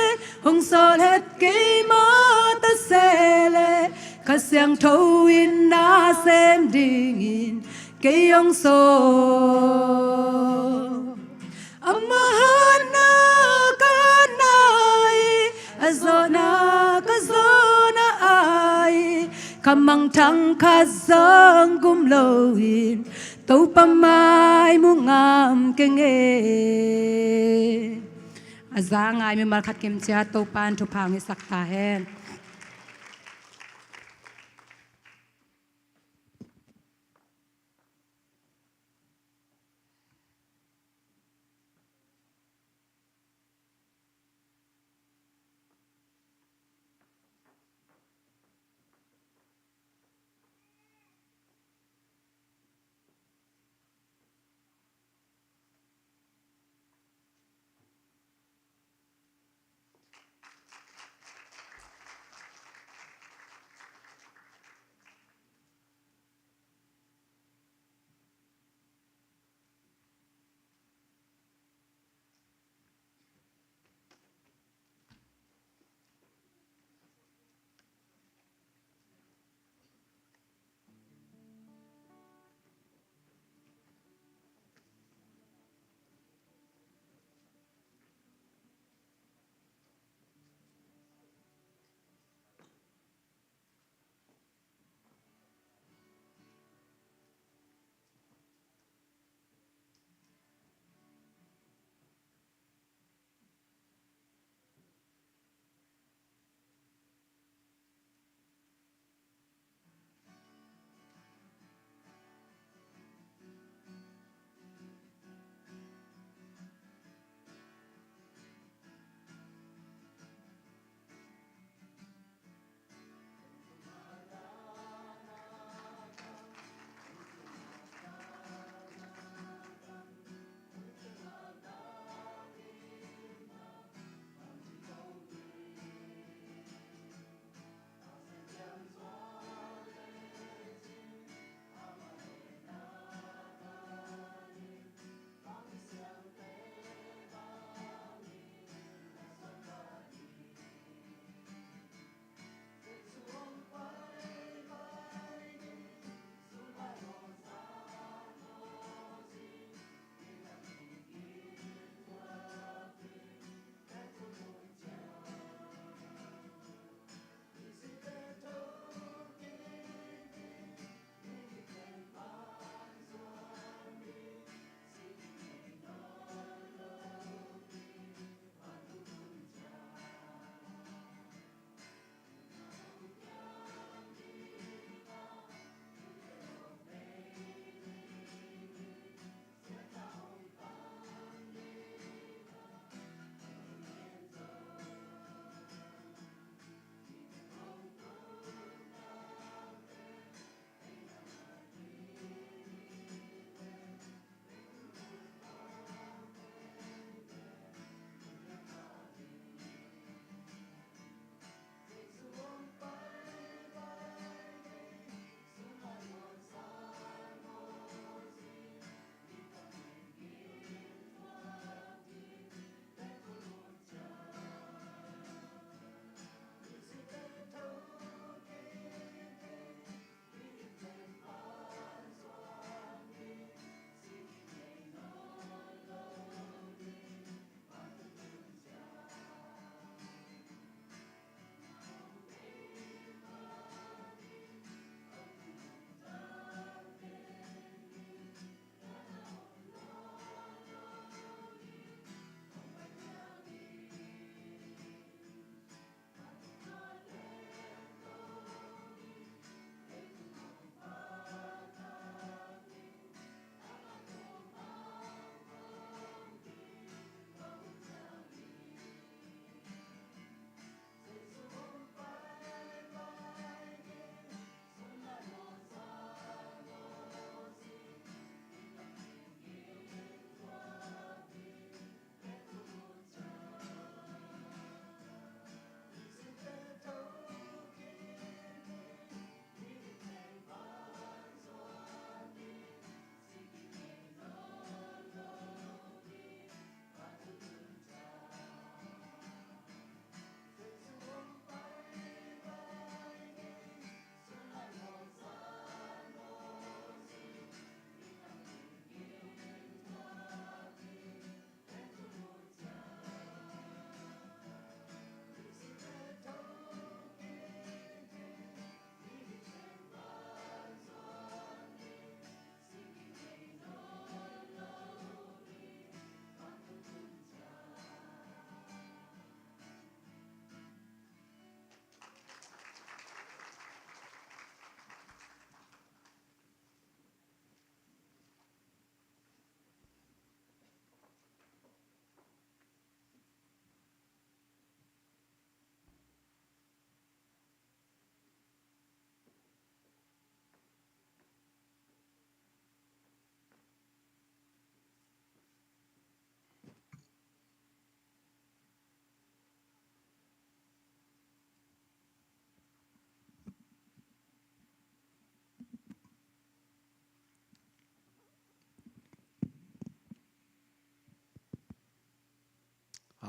hong sawl het keimah ta se leh, Kha Siangtho in na sem dingin kei hong sawl. A mahanna ka na ai, a zawhna ka zawhna ai, kha mangthang khat zong gum loin, Topa mai mu ngam keng e. A za ngai mimal khat kim ciat Topa in thupha hong hisak ta hen.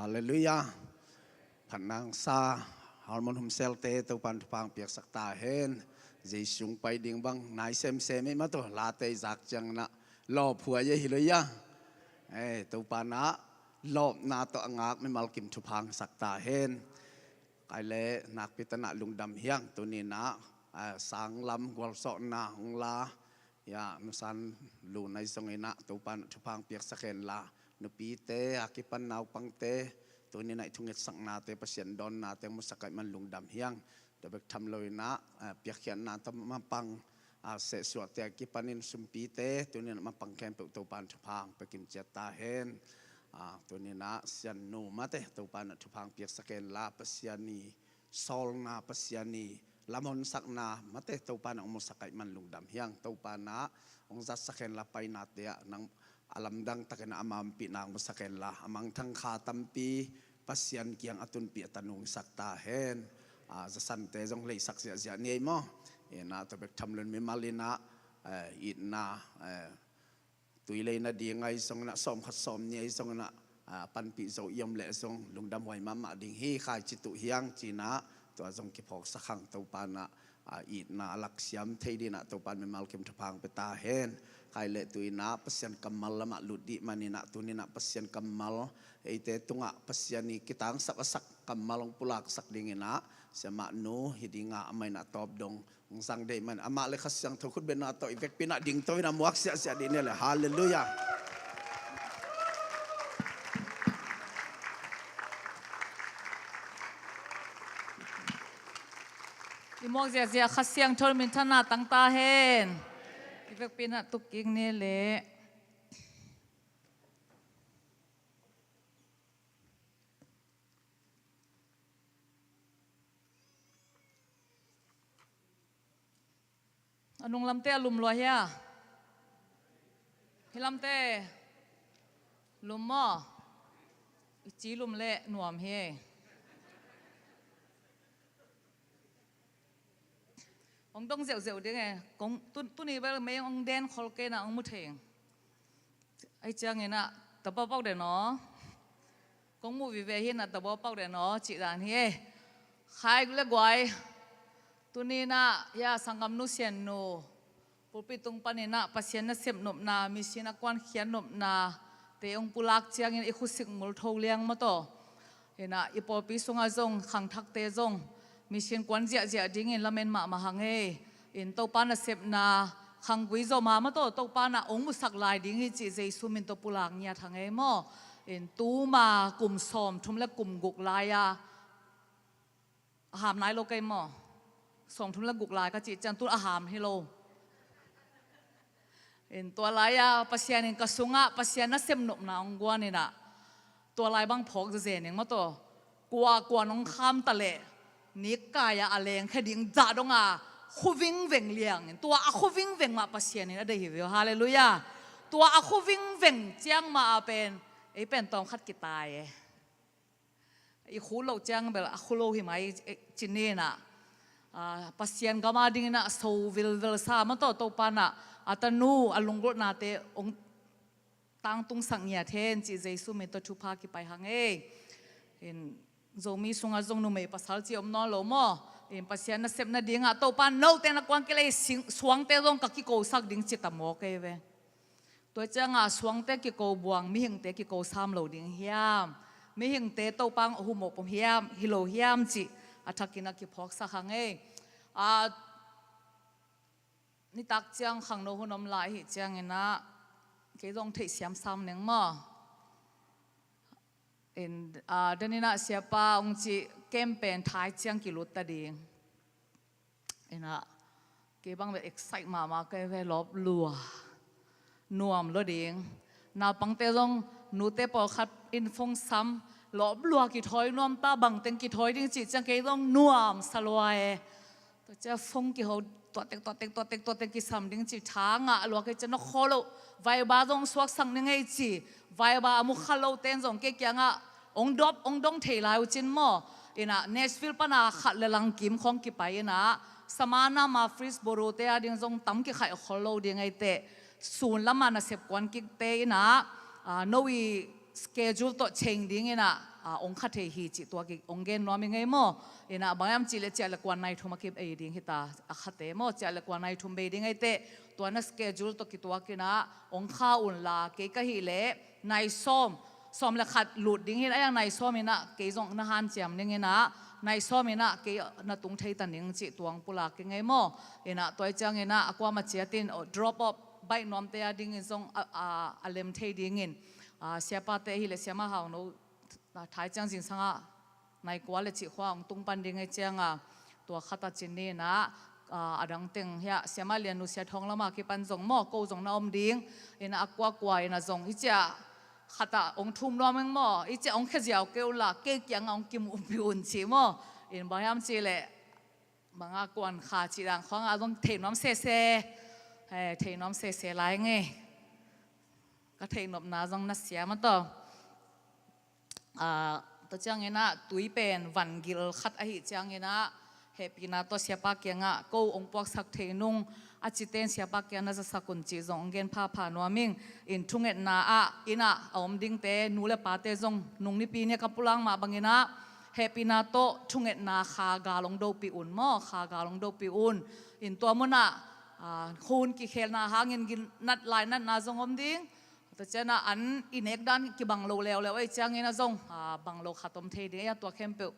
Halleluiah. Phatna sa, Harmon Humselte Topan thupha piaksak ta hen. Jesu pai ding bang nai semsem ei mah tawh, late i zak ciang na lawp huai ei hi lo ia. Eh, Topan ah lawpna tawh a ngak mimal kim thupha sak ta hen. Kai le nakpi tanah lungdam hiang, tuni na, ah, sanglam gualsawhna hong la, ya, nusan lu nai zong inah Topan thupha piaksak hen la, nupite a kipan naupangte, tuni na i thungetsaknate, Pasian dawnnate musak ai man lungdam hiang. Tua bek tham lo inah, ah, piakkhiatna tawh mapang, ah, sehsuahte a kipanin sumpite, tuni na mapang khempeuh Topan thupha pekin ciat ta hen. Ah, tuni na siannu mate Topan thupha piaksak hen la, Pasian i sawlna, Pasian i lamhonsakna mate Topan hong musak ai man lungdam hiang. Topan hong zatsak hen la, painate ah nang a lamdang takin ama ompihna hong musak hen la, a mangthang kha tampi Pasian kiang a tunpih a tanu hong sak ta hen. Ah, zasante zong leisak ziahziah ni ei maw. Inah tua bek tham lo in mimal inah, eh, itna, eh, tui lei nading ai zong inah, sawmkhat sawmnih ai zong inah, ah, panpih zo i om leh zong lungdam huai mahmah ding hi, khaici tuh hiang ci inah, tua zong kiphawksak hang. Topan ah, ah, itna a laksiam thei ding inah Topan mimal kim thupha pia ta hen. Kai le tu inah Pasian kammal lamah lut dih man inah, tuni inah Pasian kammal eite tungah Pasian i kitangsap a sak kammal hong pulaksak ding inah, siamah nu hi ding a, amah inah tawp dong hong zang deih man, amah le Kha Siangtho khutbetna tawh i vekpi inah dingto inah muak siahsiah dih ni le. Halleluiah. I muak ziahziah Kha Siangtho minthanna tang ta hen. I vekpi inah tuk kik ni le. A nunglamte a lum lua hia? Hi lamte lum maw? I ci lum leh nuam hi. Hong dong zeuhzeuh ding e. Kong tu, tuni bel mei hong den khol kei na hong mu thei. Ai ciang inah, ta paupau den aw. Kong mu vive hi inah, ta paupau den aw cih dan hi e. Khai le guai. Tuni inah, ya, sanggamnu siannu pulpit tung pan inah Pasian nasep nopna, mission a kuankhiat nopna te hong pulak ciangin i khuasik mul tho liang maw taw. Inah i pawlpi sungah zong khangthakte zong mission kuan ziahziah dingin lamen mahmah hang ei. In Topa nasepna khanggui zom a maw taw, Topa na hong musak lai ding hi cih Jesu min tawh pulak ngiat hang ei maw. In tuma kum sawmthum le kum guk lai-a, a ham nai lo kei maw? Sawmthum le guk lai ka cih ciang tu a ham hi lo. In tua lai-a Pasian in ka sungah Pasian nasep nopna hong guan inah, tua lai bang phawk zezen ing maw taw. Kua kua nong kham ta leh nikkai-a a lengkhia ding zah dong a khu vingveng liang in, tua a khu vingveng mah Pasian in a deih hi ve aw. Halleluiah. Tua a khu vingveng ciang mah a pen ei pen tawmkhat kitai e. I khu loh ciang bel a khu lo hi mai, eh, ci ni inah, ah, Pasian gam a ding inah so vilvel sa maw taw, Topa inah a tanu a lunggulhnate hong tangtungsak ngiat hen cih Jesu min tawh thupha kipai hang ei. In Zomi sungah zong numei pasal ci om nawn lo maw. In Pasian nasep nadingah Topa note na kuan kilei sing, suangte zong ka kikosak ding ci ta maw kei ve. Tua ciangah suangte kiko buang, mihingte kiko sam lo ding hiam? Mihingte Topa hong humop om hiam, hi lo hiam cih a thakin a kiphawksak hang ei. A, nitak ciang khangno hun om lai hi ciang inah kei zong theihsiam sam ning maw. In, a, dan inah siapa hong cih campaign thai ciang kilut ta ding. Inah kei bang bel excite mahmah kei ve, lawp lua. Nuam lo ding. Naupangte zong nute pawlkhat in phone sam, lawp lua kithawi nuam ta, bangteng kithawi ding cih ciang kei zong nuam sa lua e. Tua ciang phone kiho, tuatek tuatek tuatek tuatek kisam ding cih tha ngah lua kei ciang na khaw lo. Viber zong suaksak ning ei ci. Viber a mu kha lo ten zong kei kiangah hong dop, hong dong thei lai uh cin maw. Inah Nashville pana khat le lang kim khawng kipai inah, Samana ma Frisboro te a ding zong tam kikhaih khol lo ding ei teh. Sun lama nasep kuan kikte inah, ah, no i schedule tawh cheng dingin ah, ah, hong kha thei hi cih tua ki hong gen nuam ing ei maw. In ah bang hiam cih leh ciah le kuan nai thum a ki bei ding hi ta, a khate maw, ciah le kuan nai thum bei ding ei teh, tua na schedule tawh kituakin ah hong kha un la, kei ka hih leh nai sawm, sawm le khat lut ding hi in ah, a hiang nai sawm in ah kei zong na hanciam ning in ah, nai sawm in ah kei na tung thei ta ning cih tua hong pulak ing ei maw. In ah tua hi ciangin ah a kuamah ciatin, oh, drop off baih nuamte a dingin zong a, a, a lem thei dingin, ah, siapate hi leh Siama Hau No, ah, thai ciang zingsangah nai kua le cih khua hong tung pan ding ei ciangah, tua khat a cin ni in ah, ah, a dang teng hiah Siama Lian Nu, Sia Thawng Lam a kipan zong maw, ko zong na om ding. In ah a kuakua in ah zong i ciah khat ah hong thum nuam ing maw, i ciah hong khia ziau kei un la, kei kiangah hong kimuhpih un cih maw. In bang hiam cih leh bang a kuan kha cih dan khawngah zong thei nuam sese, eh, thei nuam sese lai ing ei. Ka theihnopna zong na siam a tawh. Ah, tua ciangin ah tui pen van gil khat ahih ciangin ah hehpihna tawh siapa kiangah ko hong puaksak thei nung, a cite in siapa kiang na zasak un cih zong hong gen phapha nuam ing. In thungetna ah in ah a om dingte, nu le pate zong nung Nipi ni a ka pulak mah bangin ah hehpihna tawh thungetna kha gal hong dopih un maw, kha gal hong dopih un. In tua munah, ah, khun kikhelna hangin ginat lainatna zong om ding. Tua ciangin ah an i nek dan kibang lo leuleu ei ciangin ah zong, ah, bang lo khat om thei ding ei a, tua khempeuh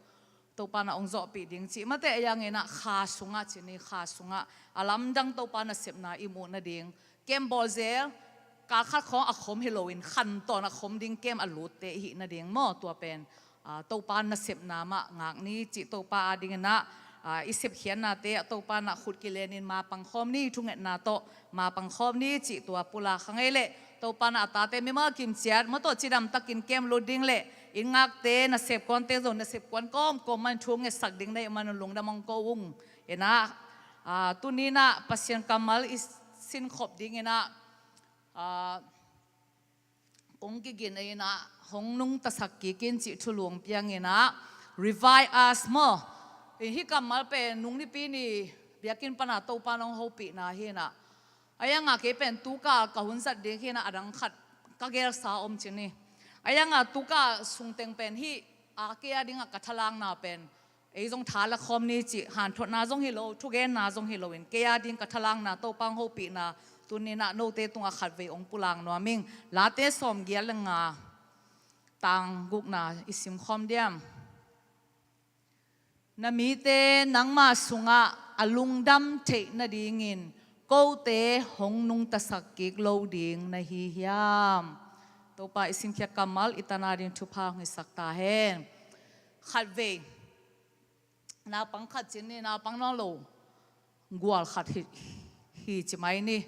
Topa na hong zawhpih ding cih mate ei a, in ah kha sungah cin ni, kha sungah a lamdang Topa nasepna i muh nading. Kem bawl zel, kal khat khawng a khom hi loin khantawn a khom ding kem a lutte i hih nading maw, tua pen, ah, Topa nasepna mah ngak ni cih Topa a dingin ah, ah, i sepkhiatnate ah Topa na khut kilenin mapang khawm ni, thungetna tawh mapang khawm ni cih tua pulak hang ei leh, Topa na a tate mimal kimciat maw tawh cidam takin kem lut ding leh, inn ngakte, nasep kuante zong nasep kuan kawmkawm man thu ngetsak ding na hih man un lungdam hong ko ung. In ah, ah, tuni in ah Pasian kammal i sinkhop dingin ah, ah, kong kigin in ah hong nungtasak kik in cih thulu hong piang in ah, revive us maw. In hih kammal pen nung Nipi ni biakinn pan a Topa na hong hopihna hi in ah, a hiang a kei pen tu kal ka hun zat ding hi in ah, a dang khat ka gelsa om cin ni. A hiang a tu kal sung teng pen hih a kei a dingah ka thalakna pen, ei zong tha la khawm ni cih hanthotna zong hi lo, thugenna zong hi loin kei a ding ka thalakna, Topa hong hopihna tuni in ah note tungah khatvei hong pulak nuam ing. Late sawmgiat le nga, tang gukna i sim khawm diam? Na mite nangma sungah a lungdam theih nadingin kote hong nungtasak kik lo ding na hi hiam? Topa i simkhiat kammal i tan a ding thupha hong hisak ta hen. Khatvei naupang khat cin ni, naupang nawn lo, gual khat hi, hi ci mai ni.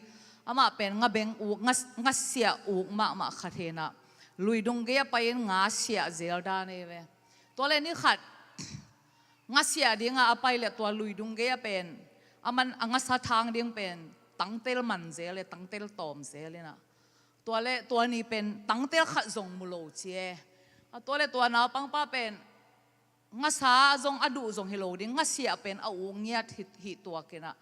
Amah pen nga beng uk, nga, nga siah uk mahmah khat hi in ah, luidung gei a pai-in nga siah zel dan ei ve. Tua leh ni khat nga siah dingah a pai leh tua luidung gei a pen, a man a ngasa thang ding pen tangtel man zel leh tangtel tawm zel in ah, tua leh tua ni pen tangtel khat zong mu lo ci e. A tua leh tua naupangpa pen ngasa zong a duh zong hi lo ding, ngasiah pen a uk ngiat hi, hi tuak in ah.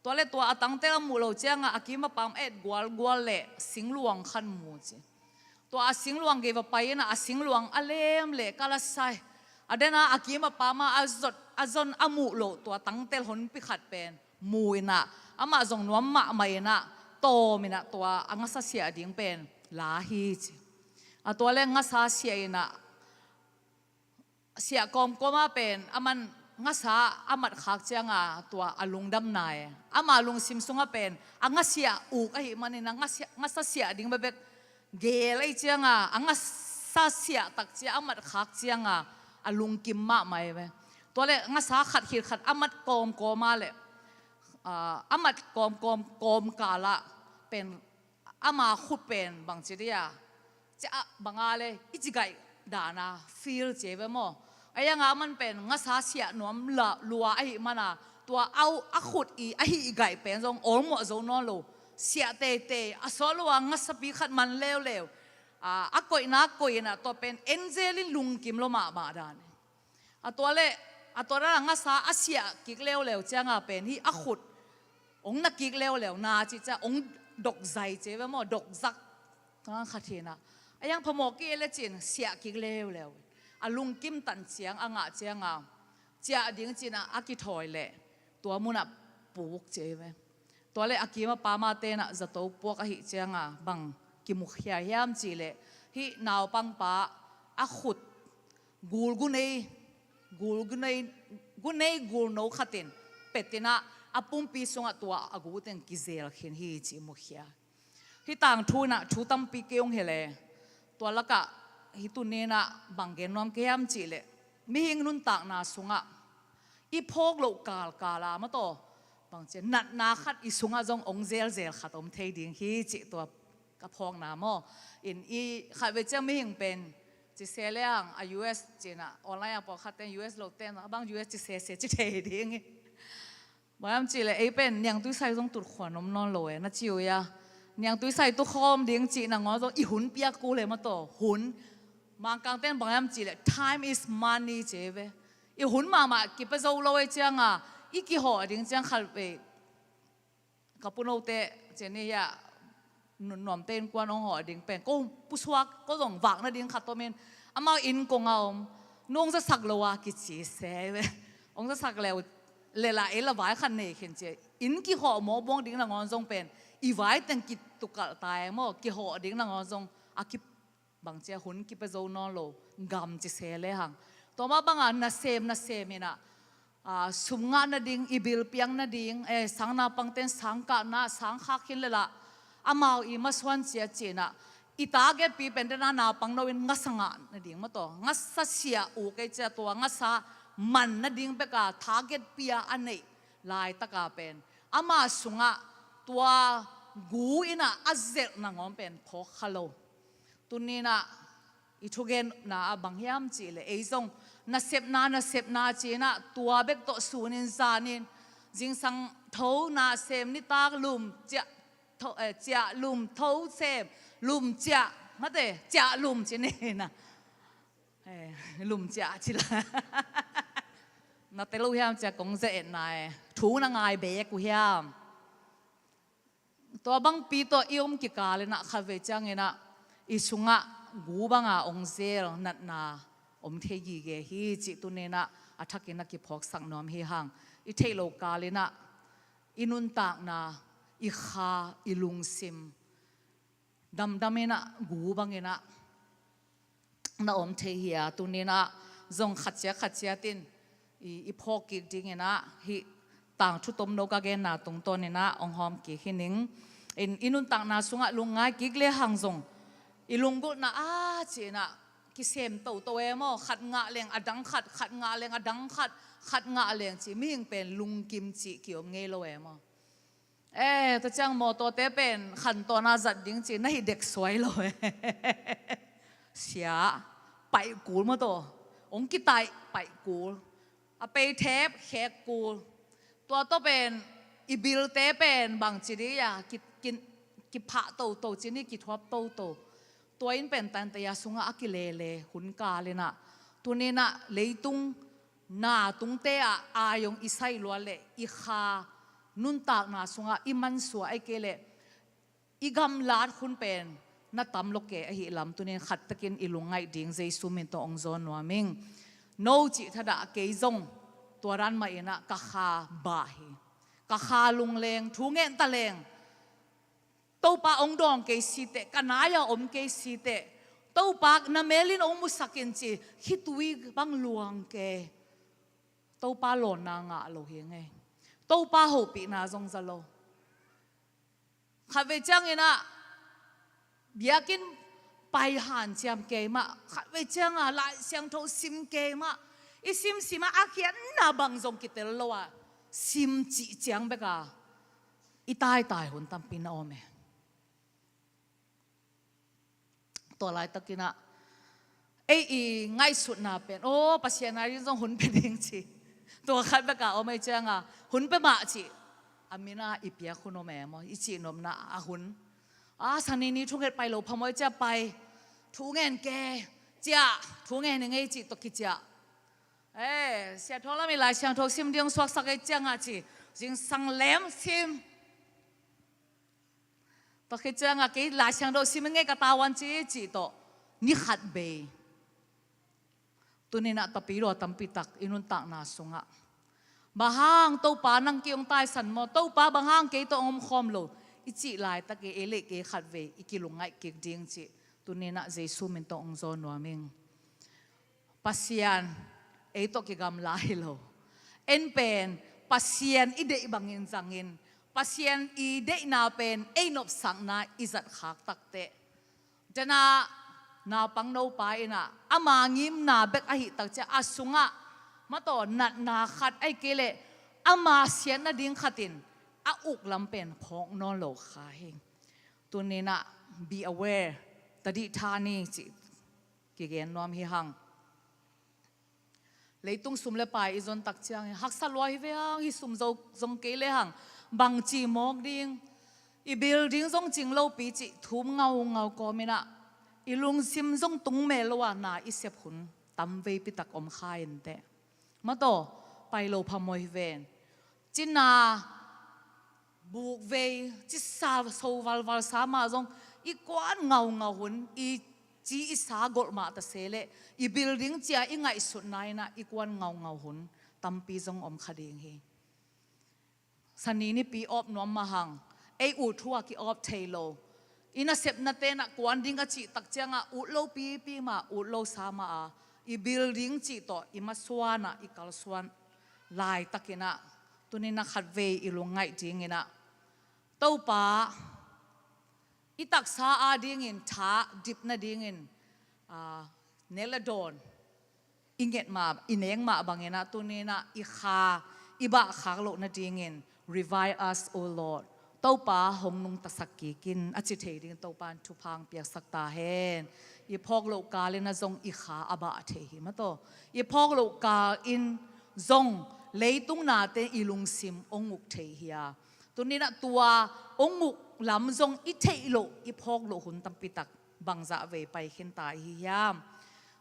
Tua leh tua a tangtel a muh lo ciangah a kim a pam et gualgual leh singluang khat mu ci. Tua a singluang gei va pai in ah, a singluang a lem leh ka la sai. A den a a kim a pam a a zot, a zon a muh loh tua tangtel honpi khat pen mu in ah, amah zong nuam mahmah in ah, tawm in ah tua a ngasa siah ding pen la hi ci. A tua leh ngasa siah in ah, siah kawmkawm a pen a man ngasa a mat khak ciangah tua a lungdam nai. Ama lungsim sungah pen a ngasiah uk ahih manin a ngasiah, ngasa siah ding bekbek gel ei ciangah, a ngasa siah tak ciang a mat khak ciangah a lungkim mahmah ei ve. Tua leh ngasa khat khit khat a mat kawmkawm a leh, ah, a mat kawmkawm kawmkal ah pen ama khut pen bangci dia, ciah bang a leh i ci gaih dan a feel ci ei ve maw. A hiang a man pen ngasa siah nuam la lua ahih man a, tua a, a khut i a hih gaih pen zong awlmawh zo nawn lo. Siah teitei a sawt lo a ngasapi khat man leuleu. A, a koihna koih in ah tua pen en zel in lungkim lo mahmah dan. A tua leh, a tua dan a ngasa a siah kik leuleu ciangah pen hih a khut hong na kik leuleu na cih ciang hong dokzai ci ei ve maw, dokzak. Khat hi in ah, A hiang phamawh kik e le cin siah kik leuleu. A lungkim tan ciang a ngah cianga ciah ding cinah a kithawi leh tua munah puk ci ei ve. Tua le a kima pama tenah zato puak ahi cianga bang kimukhia hiam cihleh hih naupangpa a khut gul gunei gul gunei gunei gulno khatin petinah a pumpi sungah tua a guten kizel khin hi ci mukhia. Hih tangthu inah thu tampi kei hong hileh tua lakah hih tuninah bang gen nuam kei hiam cihleh mihing nuntakna sungah i phawk loh kalkala mataw bangcia natna khat i sungah zong ong zelzel khat om thei ding hi cih tua ka phawkna maw. In i khatvei ciang mihing pen cise le ang a U S cinah online a pawlkhat ten U S lo ten a bang U S cisese ci thei ding hi. Bang hiam cihleh ei pen niangtui sai zong tutkhua nom nawn lo e na ci uh ia. Niangtui sai tukhawm ding cih nangawn zong i hun piak kul e mataw hun. Mangkang ten bang hiam cihleh time is money ci ei ve. I hun mahmah kipia zo lo ei cianga i kihawh ding ciang khatvei ka punote ceni hia nuamte innkuan hong hawh ding pen ko pusuak ko zong vak nading khat omin amau inn kong a om nung zasak lo a kici se ve. Hong zasak leu lela ei la vai khat nei khin ci inn kihawh mawbuang ding nangawn zong pen i vai teng kitukalh ta e maw kihawh ding nangawn zong a ki bangcia hun kipia zo nawn lo gam cise le hang. Tua mah banga nasem nasem inah sum ngah nading i bil piang nading e sang naupangten sang kahna sang khak khin lela amau i masuan cia cinah i targetpi pen dena naupang no in ngasa ngah nading mataw ngasa sia u kei cia tua ngasa man nading beka targetpi a a neih laitaka pen ama sungah tua gu inah a zelh nangawn pen phawk kha lo. Tuninah i thugenna a bang hiam cihleh ei zong nasepna nasepna cinah tua bek tawh sunin zanin zingsang tho nasem nitak lum ciah tho eh, ciah lum tho sem lum ciah mate ciah lum ci nina eh, lum ciah cila na te lo hiam cia kong ze etna e thu na ngai bek uh hiam. Tua bangpi tawh i om kikal inah khatvei cianginah i sungah gu banga ong zel natna om thei gige hi cih tuninah a thakin a kiphawksak nuam hi hang. I theih lo kal inah i nuntakna i kha i lungsim damdam inah gu banginah na om thei hi a tuninah zong khatciat khatciatin i, i phawk kik dinginah hih tangthu tomno ka genna tungtawninah ong hawm kik hi ning. In i nuntakna sungah lungngai kik le hang zong i lunggulhna a cinah kisem toto e maw khat ngah leng a dang khat khat ngah leng a dang khat khat ngah leng ci mihing pen lungkim cih kiom ngei lo e maw. Eh, tua ciang mawtawte pen khantawn a zat ding ci na hi dek suai lo eh. Sia, paih kul maw taw. Ong kitaih paih kul. A pei thep khek kul. Tua tawh pen i bilte pen bang ci di a ki, ki, kiphah toto ci ni kithuap toto. Tua in pen tante a sungah a kilele hun kal inah. Tuninah leitung na tungte ah ai ong i saih luat leh i kha nuntakna sungah i mansuah ahi kei leh i gamlat hun pen na tam lo ke ahi lam tunin khat takin i lungngaih ding Jesu min tawh ong zawn nuam ing. No cih thadah kei zong tua dan mah inah ka kha bah hi. Ka kha lungleng thu ngen ta leng Topa ong dawng kei siteh ka nai-a om kei siteh Topa na melin ong musak in ci khitui bang luang ke. Topa lawnna ngah lo hi ngei. Topa hopihna zong za lo. Khatvei cianginah biakinn pai hanciam kei mah khatvei cianga Lai Siangtho sim kei mah i simsimah a khiatna bang zong kitel lo a sim cih ciang beka i taitai hun tampi na om e. Tua laitakinah ei i ngaihsutna pen aw Pasian a ding zong hun pe ding ci. Tua khat beka om ei cianga hun pe mah ci. A mina i piak hun om e maw i cihnopna a hun. A sanini thunget pai lo phamawh ei cia pai. Thu ngen ke cia thu ngen i ngei cih tawh kiciah. Eh, Sia Thawng Lam i Lai Siangtho sim ding suaksak ei cianga ci. Zingsang lem sim. Tua khit cianga kei Lai Siangtho sim i ngei ka tavuan ci cih tawh ni khat bei. Tuninah tapidaw tampitak i nuntakna sungah, "Bang hang Topa nang kei hong taisan maw? Topa, bang hang kei tawh hong omkhawm lo?" i cih laitak i, ei le kei khatvei i kilungngaih kik ding cih tuninah Jesu min tawh hong zawn nuam ing. Pasian ei tawh kigamla hi lo. En pen Pasian i deih bangin zangin, Pasian i deihna pen ei nopsakna i zatkhak takteh, dena naupang nopa inah ama ngimna bek ahih takciang a sungah mataw natna khat ahih kei leh ama siat nading khatin a uk lam pen phawk nawn lo kha hi. Tuninah be aware, tadih tha ni cih kigen nuam hi hang. Leitung sum le pai i zon takciangin haksa lua hi ve hang, hi sum zo zong kei le hang bangci mawk ding, i building zong cing lopi cih thum ngaungau kawminah i lungsim zong tung mel lo a na i sep hun tamveipi tak om kha inteh. Mataw, pai lo phamawh hi ven. Cina bukvei cisa so valval sa mah zong i kuan ngaungau hun, i ci i sa golh mah ta se leh i building cia i ngaihsutna inah i kuan ngaungau hun tampi zong om kha ding hi. Sani nipi awp nuam mah hang, ei ut thu a ki awp thei lo. I nasepna tenah kuan ding a cih takciangah ut lo pipi mah, ut lo sa mah a, i building cih tawh i masuanah i kalsuan laitakinah tuninah khatvei i lungngaih dinginah, Topa, i taksa adingin tha dip nadingin, aa, nek le dawn i nget mah, i nek mah banginah tuninah i kha i bahkhak loh nadingin, "Revive us, O Lord." Topa, hong nungtasak kik in, a ci thei dingin Topa in thupha hong piaksak ta hen. I phawk loh kalin a zong i kha a bah thei hi mataw. I phawk loh kalin zong leitung nate i lungsim hong uk thei hi a, tuninah tua hong uk lam zong i theih loh, i phawk loh hun tampitak bangzah vei pai khinta i hi hiam?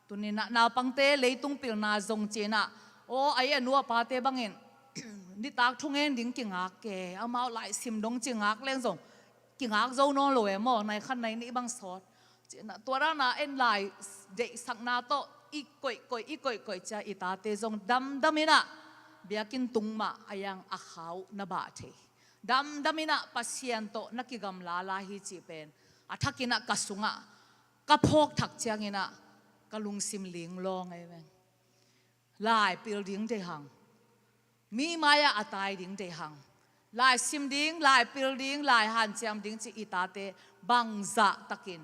Tuninah naupangte leitung pilna zong cinah, aw, ai a nu a pate bangin nitak thungen ding kingak ke, amau laisim dong ci ngak leng zong kingak zo nawn lo e maw, nai khat nai nih bang sawt. Cinah tua dana en lai deihsakna tawh i koihkoih, i koihkoih cia i tate zong damdaminah biakinn tung mah a yang a kha uh na bah thei. Damdaminah Pasian tawh na kigamla lai hi cih pen a thakinah ka sungah ka phawk thak cianginah ka lungsim linglawng ei veng. Lai pil ding deih hang, mi mai-ah a tai ding deih hang, lai sim ding, lai pil ding, lai hanciam ding cih i tate bangzah takin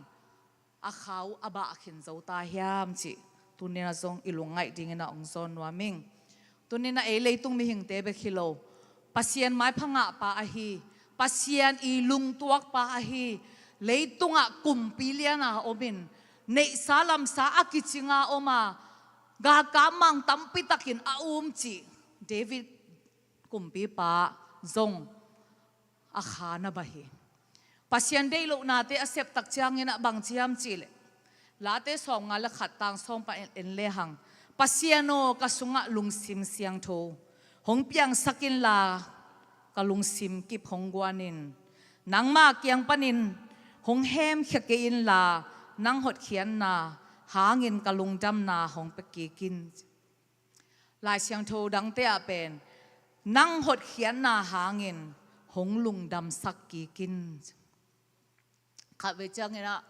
a kha uh a bah khin zo ta hiam cih tuninah zong i lungngaih dinginah hong zawn nuam ing. Tuninah ei leitung mihingte bek hi lo, Pasian maipha ngahpa ahi, Pasian i lungtuakpa ahi, leitungah kumpi liana omin, neihsa lamsa a kicinga oma, galkap mang tampitakin a um cih David kumpipa zong a kha na bah hi. Pasian deih lohnate a septak cianginah bangci hiam cihleh, Late sawmnga le khat tang sawm pan en lehang, Pasian aw, ka sungah lungsim siangtho hong piangsak inla, ka lungsim kip hong guanin, nangma kiang panin hong hemkhia kei inla, nang hotkhiatna hangin ka lungdamna hong pia kik in. Lai Siangtho dangte ah pen, nang hotkhiatna hangin hong lungdamsak kik in. Khatvei cianginah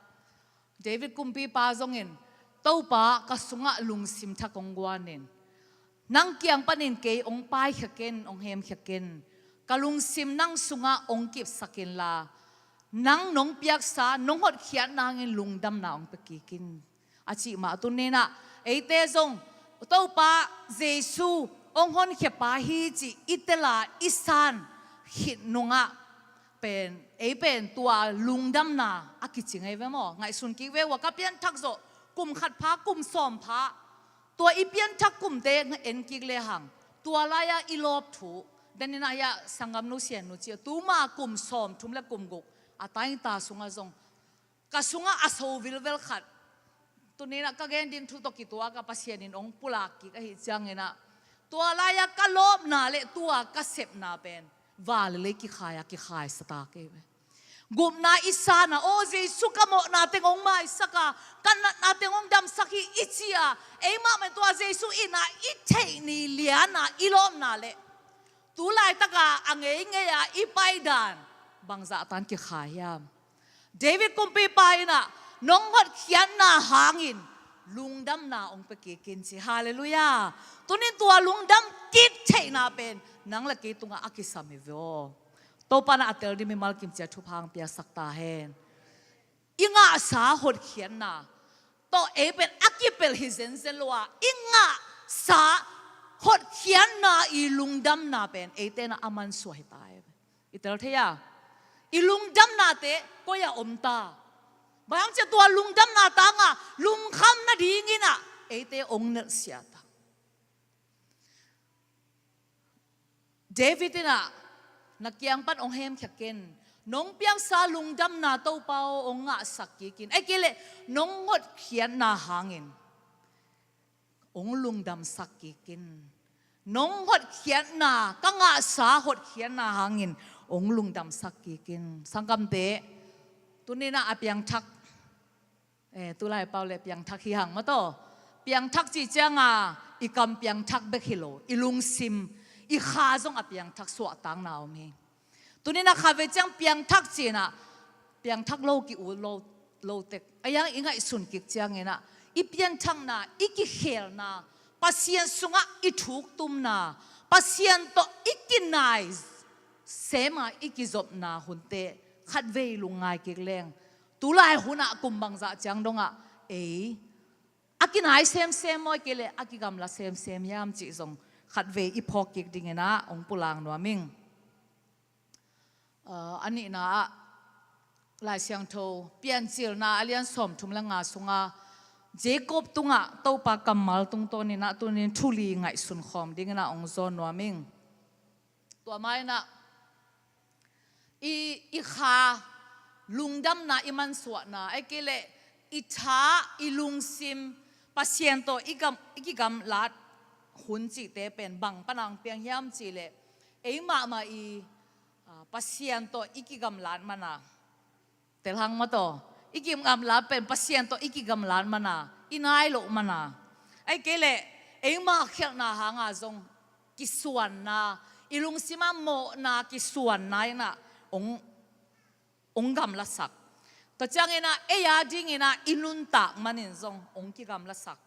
David kumpipa zongin, Topa, ka sungah lungsim thak hong guanin, nang kiang panin kei hong paikhia ken, hong hemkhia ken, ka lungsim nang sungah hong kipsak inla, nang nong piaksa, nong hotkhiatna hangin lungdamna hong pia kik in, a cih mah tuninah eite zong Topa Jesu hong honkhiapa hi cih i tela i san khit nungah pen, ei pen tua lungdamna a kicing ei ve maw? Ngaihsun kik ve ua, ka pianthak zawh kum khat pha, kum sawm pha, tua i pianthak kumte en kik lehang, tua lai-a i lawp thu, daninah hiah sanggamnu siannu cia tuma kum sawm thum le kum guk a taingta sungah zong ka sungah a so vilvel khat, tuninah ka gen ding thu tawh kituak a Pasian in hong pulak kik ahih cianginah, tua lai-a ka lawpna le tua ka sepna pen van le lei kikhai-a kikhaisa ta kei ve. Gupna i san a, aw Jesu ka mawhna teng hong maisak a, ka natna teng hong damsak hi i ci a, eimah mah tua Jesu itna i theih ni lian a i lawpna leh tu laitak a a ngeingei a i paidan bangzah tan kikha hiam? David kumpipa in ah nong hotkhiatna hangin lungdamna hong pia kik in ci. Halleluiah. Tunin tua lungdam kik theihna pen nang le kei tungah a kisam hi ve aw. Topa in ah a tel ding mimal kim ciat thupha hong piasak ta hen. I ngahsa hotkhiatna tawh ei pen a kipelh hi zenzen lo a, i ngahsa hotkhiatna i lungdamna pen eite in ah a mansuah hi ta hi. I tel thei a, i lungdamnate koi ah om ta? Bang hang ciah tua lungdamna tangah lungkham nadingin ah eite hong nelhsiah ta? David in ah na kiang pan hong hemkhia ken, nong piaksa lungdamna Topa aw hong ngahsak kik in, ahih kei leh nong hotkhiatna hangin hong lungdamsak kik in. Nong hotkhiatna, ka ngahsa hotkhiatna hangin hong lungdamsak kik in. Sanggamte, tunin ah a piangthak, eh, tulai pau le piangthak hi hang maw taw. Piangthak cih ciangah i kam piangthak bek hi lo, i lungsim, i kha zong a piangthak, suahtakna om hi. Tunin ah khatvei ciang piangthak ci-in ah piangthak lo ki-ut lo, lo tek. A yang i ngaihsun kik ciangin ah i pianthakna, i kikhelna, Pasian sungah i thuktumna, Pasian tawh i kinai sem a i kizopna hunte khatvei lungngai kik leng, tulai hunah kum bangzah ciang dongah ei a kinai semsem maw, ahih kei leh a kigamla semsem hiam cih zong khatvei i phawk kik dingin ah hong pulak nuam ing. Ah, a nihna ah Lai Siangtho Piancilna a lian sawmthum le nga sunga Jacob tungah Topa kammal tungtawnin ah tunin thu li ngaihsun khawm dingin ah hong zawn nuam ing. Tua ma-in ah i, i kha lungdamna, i mansuahna, ahih kei leh i tha, i lungsim, Pasian tawh i gam, i kigamlat hun cihte pen bang pan a hong piang hiam cih leh, ei mahmah i, ah, Pasian tawh i kigamlat man a, tel hang maw taw, i kigamlat pen Pasian tawh i kigamlat man a, i nai loh man a, ahih kei leh eima khialhna hanga zong kisuanna, i lungsim ah mawhna kisuanna in ah hong, hong gamlasak. Tua ciangin ah ei a dingin ah i nuntak manin zong hong kigamlasak.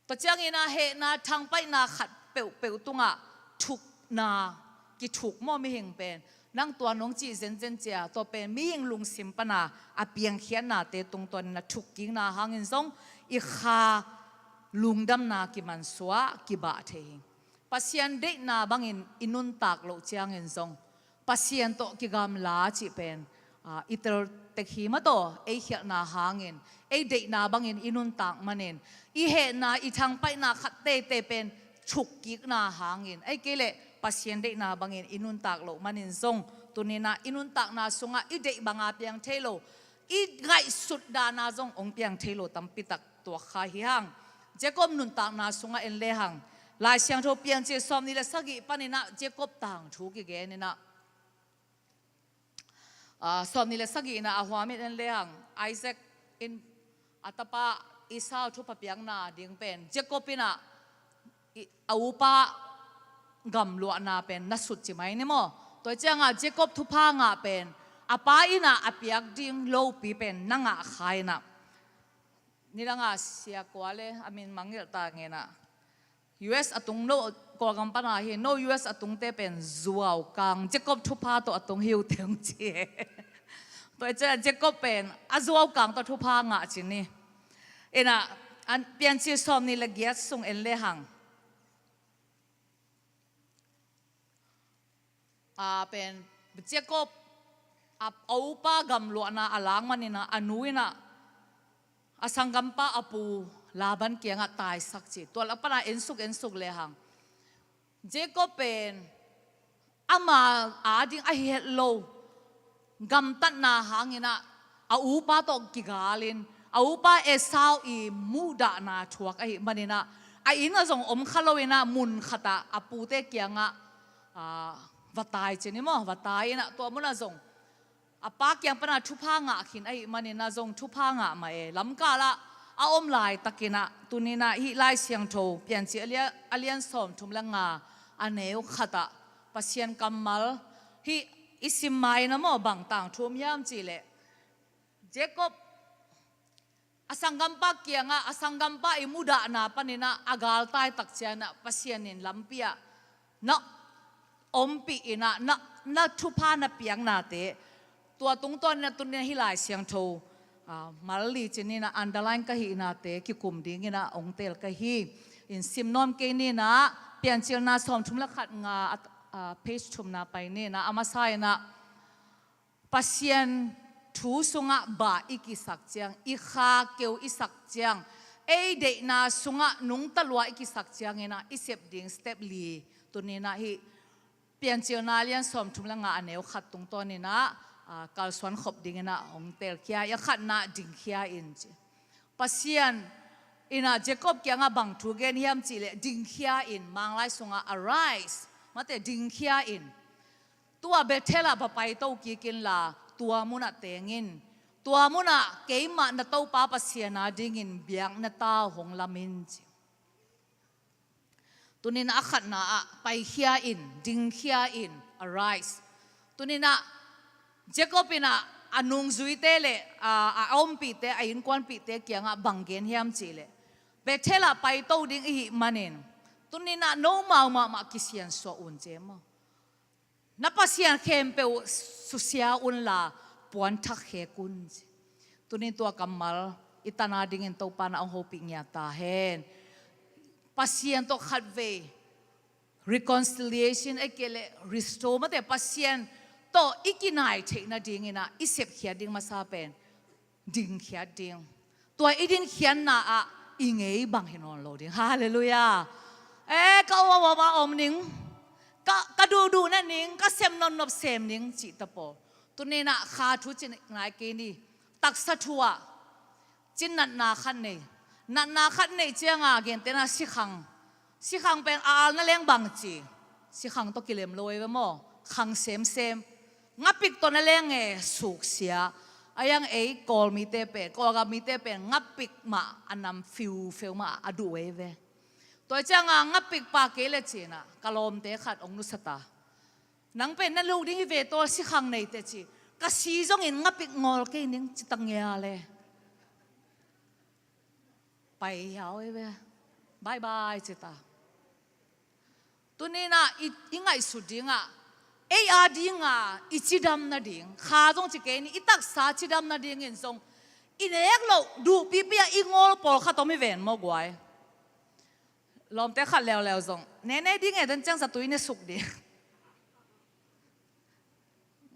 Tua ciangin ah hehna, thangpaihna khat peuhpeuh tungah thukna, kithuk maw mihing pen, nang tua nong cih zenzen cia, tua pen mihing lungsim pan a a piangkhiatnate tungtawnin a thukkikna hangin zong i kha lungdamna kimansuah, kibah thei hi. Pasian deihna bangin i nuntak loh ciangin zong Pasian tawh kigamla cih pen, ah, i tel tek hi maw taw, ei khialhna hangin, ei deihna bangin i nuntak manin, i hehna, i thangpaihna khat teitei pen thukkikna hangin, ahih kei leh Pasian deihna bangin i nuntak loh manin zong, tunin ah i nuntakna sungah i deih banga piang thei lo, i ngaihsut dana zong hong piang thei lo tampi tak tuak kha hi hang. Jacob nuntakna sungah en lehang, Lai Siangtho Piancil sawmnih le sagih panin ah Jacob tangthu kigenin ah, ah, sawmnih le sagih in ah a huamin en lehang, Isaac in a tapa Esau thupha piakna ding pen Jacob in ah i, a upa gamluahna pen na sut ci mai ni maw. Tua ciangah Jacob thupha ngah pen a pa in ah a piak ding lopi pen na ngah kha in ah, nidanga sia kua le a min mangngilh ta ngen ah, U S a tung, no, Kawlgam pana hi, no, U S a tungte pen zuaukang, Jacob thupha tawh a tung hi uh teh hong ci e. Tua ciah Jacob pen a zuaukang tawh thupha ngah ci ni. In ah, an, Piancil sawmnih le giat sung en lehang, a pen Jacob a, a upa gamluahna a lak manin ah a nu in ah a sanggampa a pu Laban kiangah taisak ci. Tua lak pana ensuk, ensuk lehang, Jacob pen ama ading a hi het lo gamtatna hangin ah a upa tawh kigalin, a upa Esau i muhdahna thuak ahih manin ah a inn ah zong om kha loin ah mun khatah a pute kiangah, ah, va tai ci ni maw, va tai in ah tua munah zong A pa kiang pana thupha ngah khin ahih manin ah zong thupha ngah mah e. Lamkal ah a om laitakin ah tuni-in ah hih Lai Siangtho Piancil a lian, a lian sawmthum le nga a neu khat ah Pasian kammal hih i sim ma-in ah maw, bang tangthu om hiam cih leh, Jacob a sanggampa kiangah, a sanggampa i mudahna panin ah a galtai tak ciangin ah Pasian in lampi ah na ompih in ah, na, na thupha na piaknate, tua tungtawnin ah tuni-in ah hih Lai Siangtho, ah, mal licin in ah underline ka hihnate kikum dingin ah hong teel ka hi. In sim nuam kei ni in ah, Piancilna sawmthum le khat nga, ah, page thumna pai ni in ah, a masa in ah, Pasian thu sungah bah i kisak ciang, i kha keu i sak ciang, ei deihna sungah nungta lua i kisak ciangin ah i sep ding step li tuni-in ah hih Piancilna lian sawmthum le nga a neu khat tungtawnin ah, ah, kalsuan khop dingin ah hong teelkhia. A khatna, dingkhia in ci. Pasian in ah Jacob kiangah bang thu gen hiam cih leh, dingkhia in, Manglai sungah arise, mate, dingkhia in. Tua Bethel ah va paito kik inla, tua munah teng in. Tua munah keimah na Topa Pasian adingin biakna tau hong lam in ci. Tuni-in ah a khatna ah paikhia in, dingkhia in, arise. Tuni-in ah Jacob in ah a nungzuite le a, a ompihte, a innkuanpihte kiangah bang gen hiam cih leh, Bethel ah paito ding i hih manin tuni-in ah nomau mahmah kisiansuah un ci e maw. Na pasian khempeuh susia unla puanthak khek un ci. Tuni-in tua kammal i tan adingin Topa'n ah hong hopih ngiat ta hen. Pasian tawh khatvei reconciliation, ahih kei leh restore, mate, Pasian tawh i kinai theih nadingin ah i sepkhiat ding masa pen dingkhiat ding. Tua i dingkhiatna ah i ngei bang hi nawn lo ding. Halleluiah. Eh, ka uauau a om ning, ka, ka duhduh na ning, ka sem nopnop sem ning cih ta pawl. Tuni-in ah kha thu ci nai kei ni. Taksa thu ah ci, natna khat nei. Natna khat nei ciangah gentehna sikhang. Sikhang pen a alna leng bang ci, sikhang tawh kilem lo ei ve maw. Khang semsem. Ngapik tawh na leng e, suksia. A iang ei Kawl mite pen, Kawlgam mite pen ngapik mah a nam fiufeu mah a duh ei ve. Tua ciangah ngapik pa kei le ci-in ah ka lawmte khat hong nusia ta. Nang pen na lo ding hi ve, tua sikhang neite ci. Ka si zongin ngapik ngawl kei ning ci ta ngial e. Pai hiau ei ve. Bye bye ci ta. Tuni-in ah i, i ngaihsut dingah, ei adingah i cidam nading, kha zong ci kei ni, i taksa cidam nadingin zong i nek loh duhpipi ah i ngawl pawlkhat om hi ven maw guai. Lawmte khat leuleu zong, ne ne ding e, den ciang zatui ne suk ding.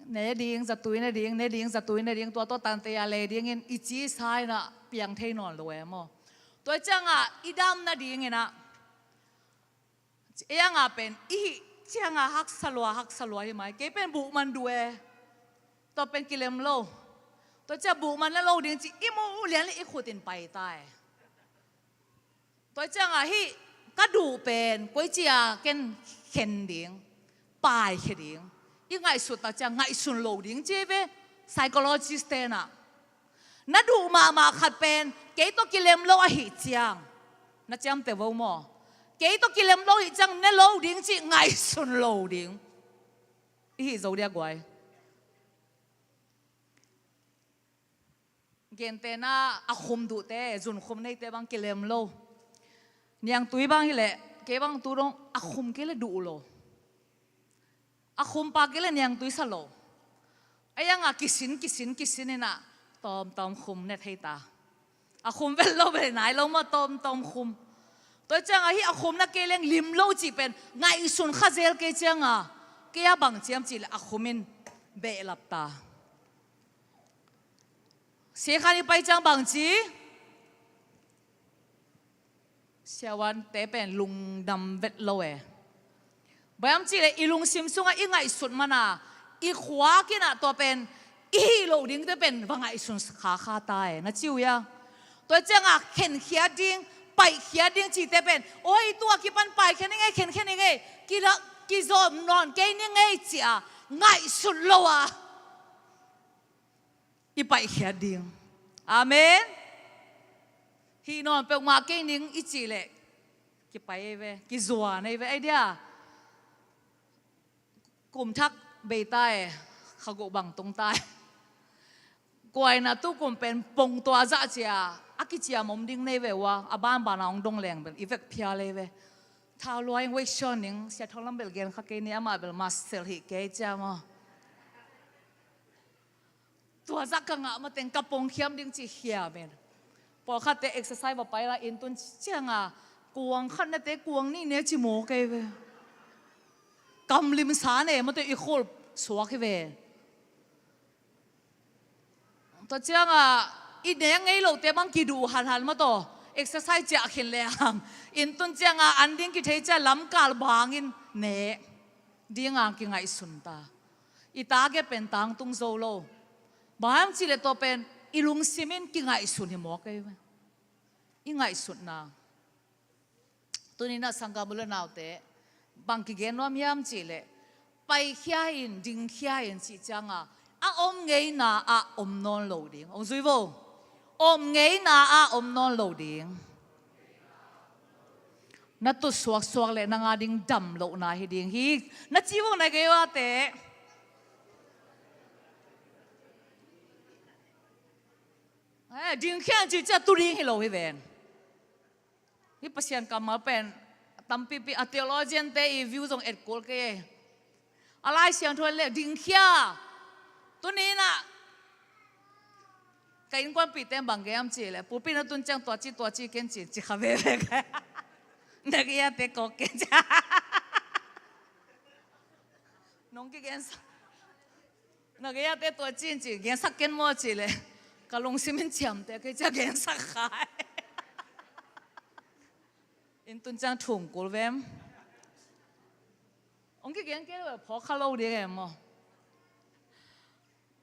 Ne ding, zatui ne ding, ne ding, zatui ne ding, tua tawh tante a le dingin i ci sa-in ah piang thei nawn lo e maw. Tua ciangah i dam nadingin ah, ei ang ah pen i hih ciangah haksa lua, haksa lua hi mai. Kei pen buhman duh e. Tua pen kilem lo. Tua ciang buhman na lo ding ci, i muh lian le i khut in pai ta e. Tua ciangah hih ka duh pen koici a ken khen ding, paikhia ding, i ngaihsut tak ciang ngaihsun lo ding ci ei ve psychologist-te'n ah. Na duh mahmah khat pen kei tawh kilem lo ahih ciang, na ciamteh vo maw. Kei tawh kilem lo ahih ciang ne lo ding cih ngaihsun lo ding i hih zo dia guai. Gentehna a khum duhte, zunkhum neite bang kilem lo. Niangtui bang hi leh, kei bang tu dong a khum kei leh duh lo. A khum pak kei leh niangtui sa lo. A iang ah kisin, kisin, kisin in ah tawmtawm khum ne thei ta. A khum vet lo vet nai lo maw, tawmtawm khum. Tua ciangah hih a khum na kei leng lim lo cih pen ngaihsun kha zel kei ciangah, kei a bang ci hiam cih leh a khum in behlap ta. Siakhan i pai ciang bang ci? Siavuante pen lungdam vet lo e. Bang hiam cih leh i lungsim sungah i ngaihsut man a, i khuak in ah tua pen i hih loh dingte pen va ngaihsun khakha ta e, na ci uh hia? Tua ciangah khenkhiat ding, paihkhiat ding cihte pen, oi, tua kipan paikhia ning ei, khenkhiat ning ei, kila, kizawm nawn kei ning ei ci-a ngaihsut lo a, i paihkhiat ding. Amen. Hih nawn peuhmah kei ning i cih leh kipai ei ve, kizuan ei ve, ei dia. Kum thak bei ta e, kha guh bang tung ta e. Kuaina tu kum pen pong tua zah cia a kiciam om ding nei ve ua, a banbana hong dong leng bel i vek phial ei ve. Thau luai wei shawn ning, sia thong lam bel gen kha kei ni, amah bel masel hih kei cia maw. Tua zah ka ngah mateng ka pongkhiam ding ci hiam in. Pawlkhatte exercise va pai la, inn tun cianga kuang khat nate kuang nih ne ci maw kei ve. Kamlim sa ne mate i khol suak hi ve. Tua cianga i nek ngei lote bang kiduh hanhan mataw, exercise ciah khin le ang. Inn tun cianga an ding kithei cia lamkal bangin ne dinga kingaihsun ta. I target pen tangtung zo lo. Bang hiam cih leh tua pen i lungsim in kingaihsun hi mawk ei ve. I ngaihsutna. Tuninah sanggam u le naute, bang kigen nuam hiam cih leh, paikhia in, dingkhia in cih cianga a om ngeina ah om nawn lo ding. Hong zui vo. Om ngeina ah om nawn lo ding. Na tut suaksuak leh nang a ding dam lohna hi ding hi. Na ci vo na gei uate. Eh, dingkhia in cih cia tu ding hi lo hi ven. Hih Pasian kammal pen tampipi a theologian te i view zong et kul kei. A Lai Siangtho le dingkhia. Tuninah ka innkuanpihte bang gen hiam cih leh, pulpit na tun ciang tua ci, tua ci ken ci, ci kha veve ka. Na gei uate kawk ken ci. Nong kigen sa. Na gei uate tua cin ci, gensak ken maw cih leh ka lungsim in ciamteh kei cia gensak khai. Inn tun ciang thum kul vem. Hong kigen kei lo phawk kha lo ding e maw.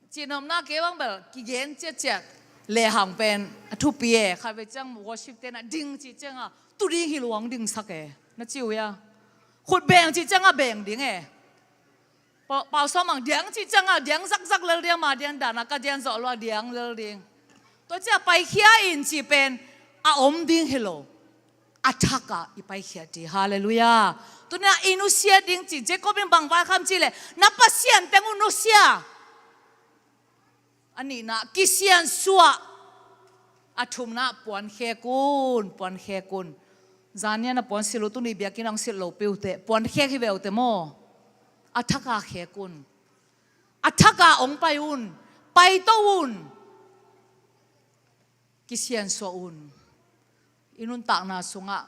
Cihnopna kei bang bel kigen ciatciat lehang pen a thupi e. Khatvei ciang worship tenah ding cih cianga tu ding hi lo hong dingsak e. Na ci uh ia. Khut beng cih cianga beng ding e. Pau, pau sawmang diang cih cianga diang zakzak lel diang, ma diang dana ka diang zawh lua diang lel ding. Tua cia paikhia in cih pen a om ding hi lo. A thakah i paikhiat ding. Halleluiah. Tunia i nusia ding cih Jacob in bang vaikham cih leh na Pasian teng uh nusia. A nihna kisiansuah. A thumna puankhek un, puankhek un. Zania na puansilh uh tuni biakinn hong silh lo piute puankhek hi ve uh te maw. A thaka khek un. A thaka hong pai un. Paito un. Kisiansuah un. I nuntakna sungah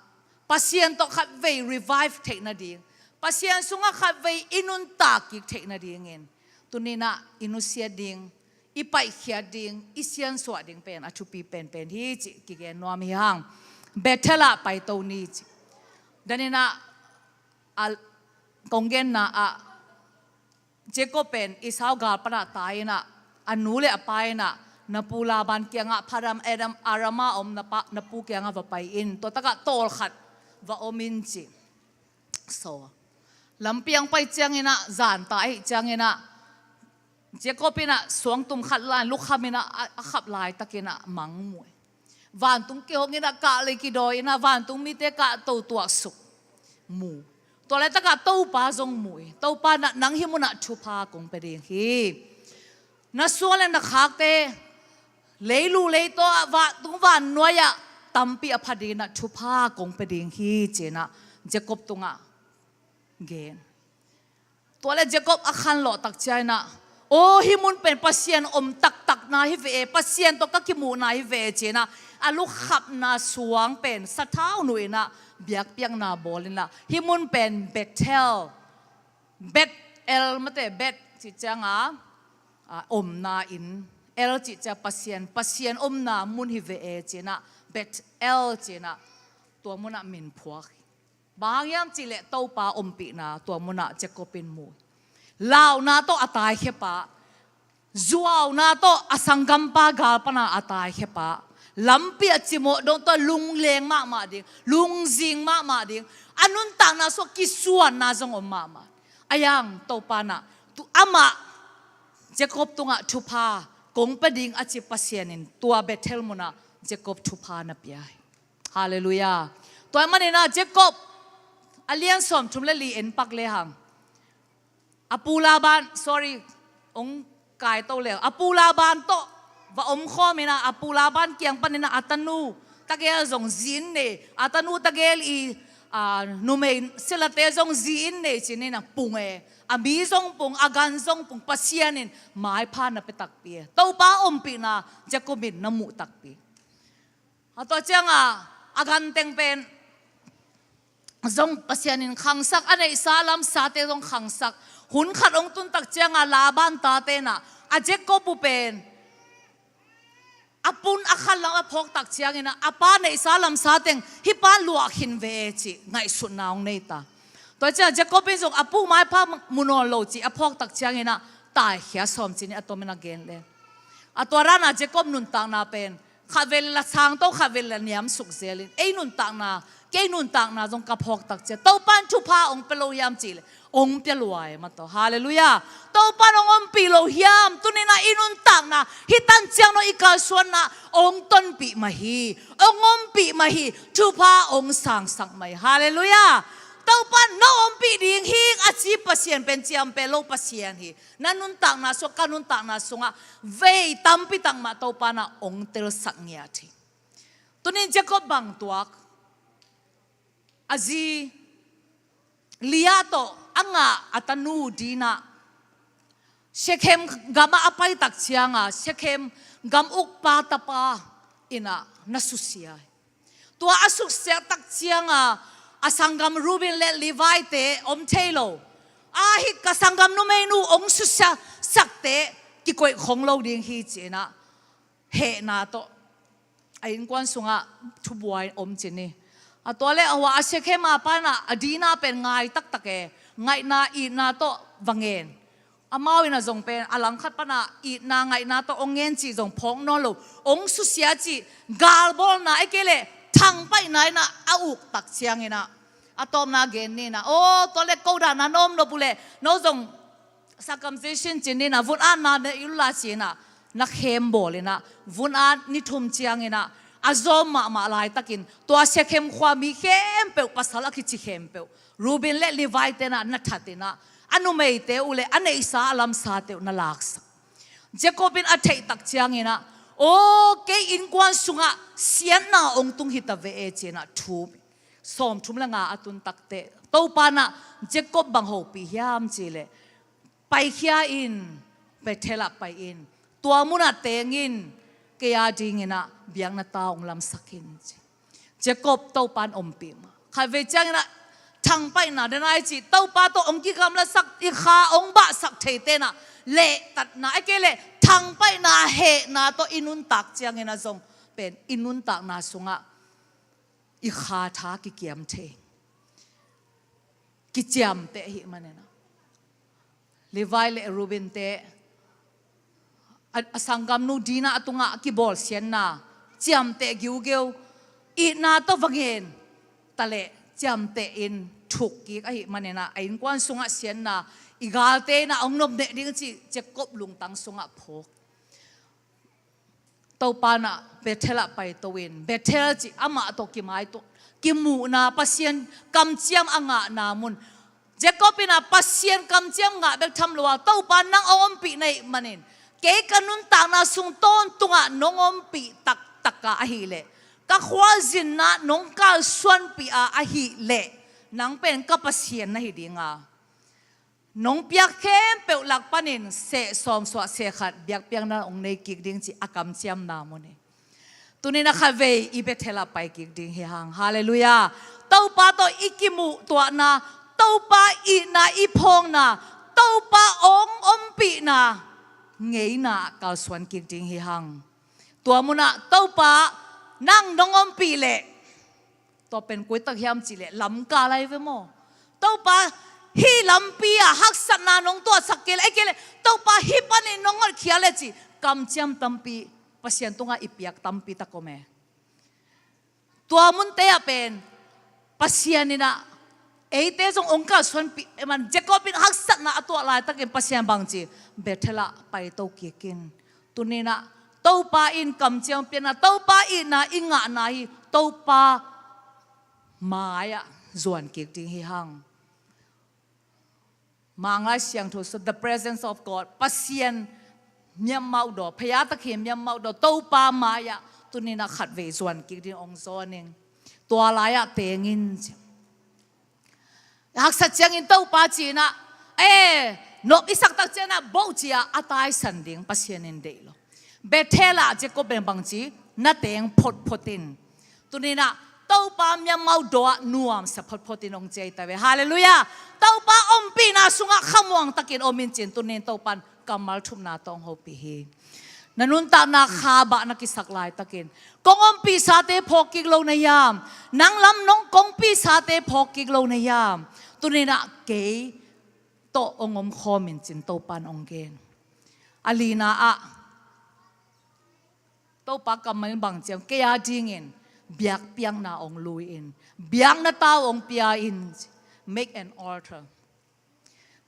Pasian tawh khatvei revive theih nading, Pasian sungah khatvei i nuntak kik theih nadingin tuninah i nusia ding, i paihkhiat ding, i siansuah ding pen a thupi penpen hi cih kigen nuam hi hang. Bethel ah paito ni cih. Daninah a kong genna ah Jacob pen Esau gal panah tai inah a nu le a pa inah na pu Laban kiangah Padan Aram, Aram a om na pa, na pu kiangah va pai in, tua takah tawlkhat va om in ci. So lampi ang pai cianginah zan ta ahih cianginah Jacob inah suangtum khat lai lukham inah a, a khap laitakinah mang mu. Vantung kihong inah kah lei kidawi inah vantung mite kah to tuaksuk mu. Tua laitakah Topa zong mu hi. Topa nah nang hih munah thupha kong pia ding hi. Na suan le na khakte leilu leitaw ah vantung vannuai ah tampi a pha dinginah thupha kong pia ding hi cinah Jacob tungah gen. Tua le Jacob a khanlawh tak cianginah, aw hih mun pen Pasian om taktakna hi ve e, Pasian tawh ka kimuhna hi ve e cinah a lukhapna suang pen sathau nuh inah biakpiakna bawl inah hih mun pen Bethel, Bet El mate Bet cih cianga a, omna inn, El cih cia Pasian, Pasian omna mun hi ve e cinah Bet El cinah tua munah min phuak hi. Bang hang hiam cih leh Topa ompihna tua munah Jacob in mu. Launa tawh a taikhia pa, zuauna tawh a sanggampa gal pana a taikhia pa, lampi a cimawh dong tawh lungleng mahmah ding, lungzing mahmah ding, a nuntakna sungah kisuanna zong om mahmah. A yang Topa nah tu amah Jacob tungah thupha kong pia ding a ci Pasian in tua Bethel munah Jacob thupha na pia hi. Halleluiah. Tua ahih maninah Jacob a lian sawmthum le li en pak lehang, a pu Laban, sorry, hong kaito leh, a pu Laban tawh va omkhawm inah, a pu Laban kiang paninah a tanu tagel zong zi in nei, a tanu tagel i, a, numei silate zong zi in nei ci-in inah pung e, a mi zong pung, a gan zong pung, Pasian in maipha na pia takpi e. Topa ompihna Jacob in na muh takpi. A tua ciangah a gan teng pen zong Pasian in khangsak, a neihsa lamsate zong khangsak. Hun khat hong tun tak ciangah Laban tate inah a Jacob uh pen a pun a khat lam a phawk tak cianginah a pa neihsa lamsa teng hih pa luah khin ve e cih ngaihsutna hong nei ta. Tua ciangah Jacob in zong a pu maipha mu nawn lo cih a phawk tak cianginah taikhia sawm ci-in a tomin a gen le. A tua danah Jacob nuntakna pen khatvei le la sangto, khatvei le la niamsuk zelin, ei nuntakna, kei nuntakna zong ka phawk tak ciang Topa in thupha hong pia lo hiam cihleh hong pia lua e, mataw. Halleluiah. Topa in hong ompih lo hiam? Tuninah i nuntakna, hih tan ciang no i kalsuanna hong tonpih mah hi, hong ompih mah hi, thupha hong sangsak mah hi. Halleluiah. Topa in na ompih ding hi a ci Pasian pen ciampeh lo Pasian hi. Na nuntakna sungah, ka nuntakna sungah vei tampi tak mah Topa inah hong telsak ngiat hi. Tunin Jacob bang tuak? A zi Leah tawh a ngah a tanu Dinah Shekhem gamah a pai tak ciangah Shekhem gam ukpa tapa inah na susia hi. Tua a susia tak ciangah a sanggam Reuben le Levi-te om thei lo. A, hih ka sanggam numeinu hong susia sakte kikoih khong lo ding hi ci-inah hehna tawh a innkuan sungah thubuai om ci-in hi. A tua le a hua a Shekhem a pa inah a Dinah pen ngai taktak e, ngaihna itna tawh va ngen. Amau inah zong pen a langkhat panah itna ngaihna tawh hong ngen cih zong phawk nawn lo, hong susia cih galbawlna, ahih kei leh thangpaihna inah a uk tak cianginah a tawpna gen ni inah, aw, tua le ko dahna na om nop uh leh no zong circumcision ci-in inah, vun-atna na nei un la ci-inah na khem bawl inah, vun-at ni thum cianginah a zawm mahmah laitakin tua Shekhem khua mi khempeuh, pasal a kici khempeuh, Reuben le Levi-te inah na that inah, a numeite uh le a neihsa a lamsate uh na laksak. Jacob in a theih tak cianginah, aw, kei innkuan sungah siatna hong tung hi ta ve e ci-inah thum hi. Sawmthum le nga a tun takteh Topa inah Jacob bang hopih hiam cihleh, paikhia in, Bethel ah pai in, tua munah teng in, kei a dinginah biakna ta hong lamsak in ci. Jacob Topa in ompih mah. Khatvei cianginah thangpaihna, den a i cih Topa tawh hong kigamlasak, i kha hong bahsak theite inah lehtatna, ahih kei leh thangpaihna, hehna tawh i nuntak cianginah zong pen i nuntakna sungah i kha tha kikiam thei, kiciamteh ahih maninah Levi le Reuben-te, a, a sanggamnu Dinah a tungah a kibawlsiatna ciamteh giugeu, itna tawh va ngen taleh ciamteh in thuk kik ahih maninah a innkuan sungah siatna, i galte inah hong nopneh ding cih Jacob lungtang sungah phawk. Topa inah Bethel ah paito in, Bethel cih amah tawh kimaito, kimuhna, Pasian kamciam a ngahna mun. Jacob inah Pasian kamciam ngah bek tham lo a, Topa nang a ompih na hih manin kei ka nuntakna sung tawntungah nong ompih taktak a ahih leh, ka khualzinna nong kalsuanpih a ahih leh, nang pen ka Pasian na hi ding a, nong piak khempeuh lak panin seh sawm suah seh khat biakpiakna hong nei kik ding cih a kamciamna mun hi. Tunin a khatvei i Bethel ah pai kik ding hi hang. Halleluiah. Topa tawh i kimuh tuahna, Topa itna i phawkna, Topa hong ompihna ngeina ah kalsuan kik ding hi hang. Tua munah Topa nang nong ompih leh, tua pen koi tak hiam cihleh lamkal lai ve maw? Topa, hih lampi ah haksatna nong tuahsak kei leh, ahih kei leh Topa, hih panin nong hotkhia leh cih kamciam tampi Pasian tungah i piak tampi tak om e. Tua munte ah pen Pasian inah eite zong hong kalsuanpih e man. Jacob in haksatna a tuah laitakin Pasian bangci, Bethel ah paito kik in, Tuninah Topa in kamciam piakna, Topa itna i ngahna hi Topa mai-ah zuan kik ding hi hang. Manglai Siangtho sung, the presence of God, Pasian miammauh daw, Phaya Takhin miammauh daw, Topa mai-ah tuninah khatvei zuan kik ding ong zawn ing. Tua lai-ah teng in ci. Haksat ciangin Topa cinah, e, nop i sak tak cianah boh cia a taisan ding Pasian in deih lo. Bethel ah Jacob in bangci, na teng photphot in. Tuninah Topa miammauh daw-ah nuamsa photphot in ong ciai ta ve. Halleluiah. Topa ompihna sungah khamuang takin om in cin, tunin Topan kammal thumna tawh ong hopih hi. Na nuntakna kha bah na kisak laitakin kong ompihsate phawk kik lo na hiam? Nang lam nong kong pihsate phawk kik lo na hiam? Tuninah kei tawh ong om khawm in cin Topan ong gen. A lina ah Topa kammal in bangciam, kei a dingin biakpiakna ong lui in, biakna tau ong pia in, make an altar.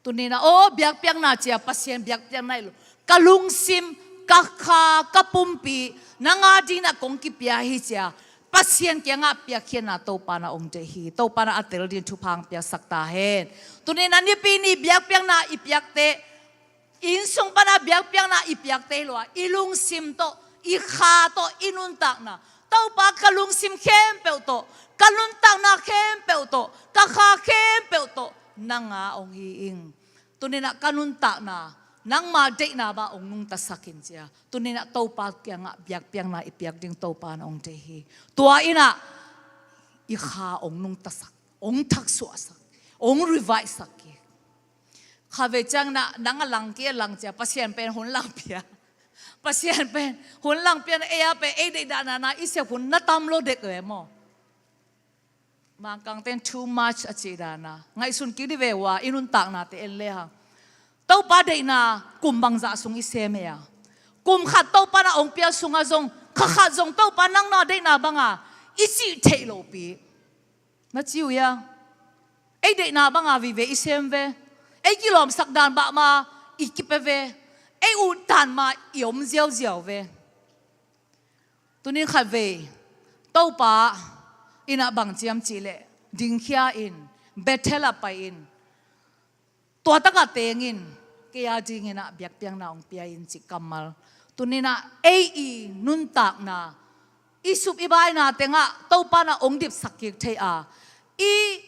Tuninah aw biakpiakna cia, Pasian biakpiakna hi lo. Ka lungsim, ka kha, ka pumpi nang a dinah kong kipia hi cia, Pasian kiangah piakkhiatna Topanah ong deih hi. Topanah a tel din thupha ong piaksak ta hen. Tuninah Nipi ni biakpiakna i piakte, innsung pana biakpiakna i piakte hi lo a, i lungsim tawh, i kha tawh, i nuntakna, Topa ka lungsim khempeuh tawh, ka nuntakna khempeuh tawh, ka kha khempeuh tawh nang a ong hi ing. Tuninah ka nuntakna nangma deihna bang ong nungtasak in cia, tuninah Topa kiangah biakpiakna i piak ding Topanah ong deih hi. Tua innah i kha ong nungtasak, ong thaksuahsak, ong revive sak kik. Khatvei cianginah nang a lang kei a lang cia, Pasian pen hun lang pia. Pasian pen hun lang pia na, ei a pen ei deihdahnana i siap hun na tam lo dek ve maw? Mangkangten too much a cih dana ngaihsun kik di ve ua, i nuntaknate en le hang. Topa deihna kum bangzah sung i sem ei a? Kum khat Topa na ong pia sungah zong, kha khat zong Topa nang na deihna banga i cih theih lopi. Na ci uh ia? Ei deihna banga vive i sem ve. Ei kilawmsak dan bangma i kipia ve. Ei ut dan ma i om ziauziau ve. Tunin khatvei Topa innah bang ciam cihleh dingkhia in, Bethel ah pai in, tua takah tengin kei a dinginah biakpiakna ong pia in cih kammal. Tuninah ei i nuntakna, i sup i baina tengah Topa na ong dipsak kik thei a, i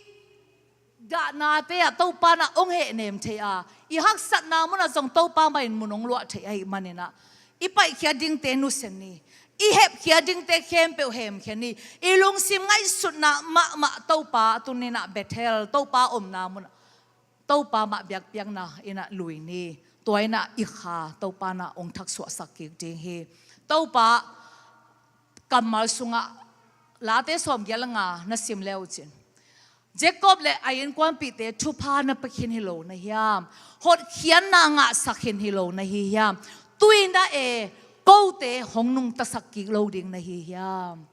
dahnate ah Topa na ong hehnem thei a, i haksatna munah zong Topa mah in mun ong luah thei ahih maninah i paihkhia dingte nusia ni. I hepkhia dingte khempeuh hemkhia ni. I lungsim ngaihsutna mahmah Topa tuninah Bethel, Topa omna munah, Topa mah biakpiakna innah lui ni. Tua innah i kha Topa na ong thaksuahsak kik ding hi. Topa kammal sungah Late sawmgiat le nga na sim le uh cin, Jacob le a innkuanpihte thupha na pia khin hi lo na hiam? Hotkhiatna ngahsak khin hi lo na hi hiam? Tuinah e, kote hong nungtasak kik lo ding na hi hiam?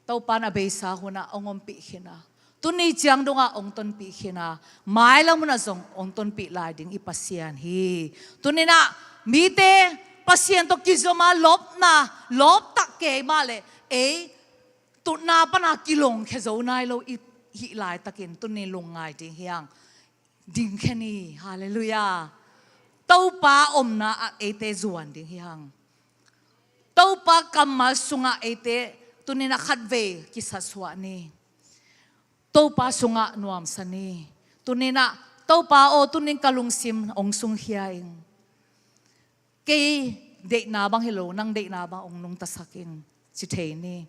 Topa na beisa hunah ong ompih khin a, tuni ciang dongah ong tonpih khin a, mailam hunah zong ong tonpih lai ding i Pasian hi. Tuninah mite Pasian tawh kizoma lawpna, lawptak kei mah le ei tutna pana kilongkhia zo nai lo i hih laitakin tuni lungngai ding hiang. Dingkhia ni. Halleluiah. Topa omna ah eite zuan ding hiang. Topa kammal sungah eite tuninah khatvei kisatsuah ni. Topa sungah nuamsa ni. Tuninah Topa aw, tunin ka lungsim ong sungkhia ing. Kei deihna bang hi lo, nang deihna bang ong nungtasak ing, ci thei ni.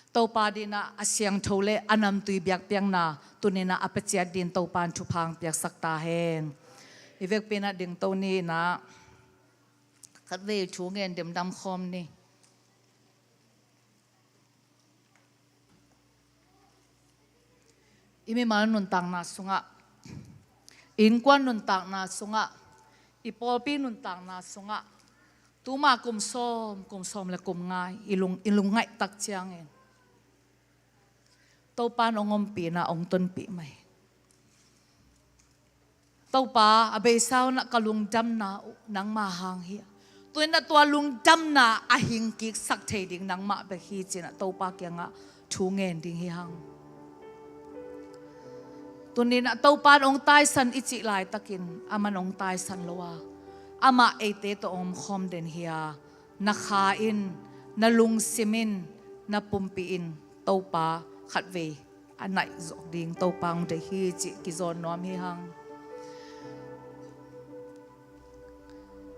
Topa dinah a siangtho le a namtui biakpiakna tuninah a pia ciat din Topa in thupha ong piaksak ta hen. I vekpi innah dingto ni innah khatvei thu ngen demdam khawm ni. I mimal nuntakna sungah, i innkuan nuntakna sungah, i pawlpi nuntakna sungah, tuma kum sawm, kum sawm le kum nga i lung, i lungngaih tak ciangin Topa in ong ompihna ong tonpih mai. Topa, a beisa hunah ka lungdamna uh nangma hang hi a, Tuninah tua lungdamna a hingkiksak thei ding nangmah bek hi cinah Topa kiangah thu ngen ding hi hang. Tuninah Topa in hong taisan i cih laitakin aman hong taisan lo a, amah eite tawh hong omkhawm den hi a, na kha in, na lungsim in, na pumpi in Topa khatvei a naih zawk ding Topa hong deih hi cih kizawn nuam hi hang.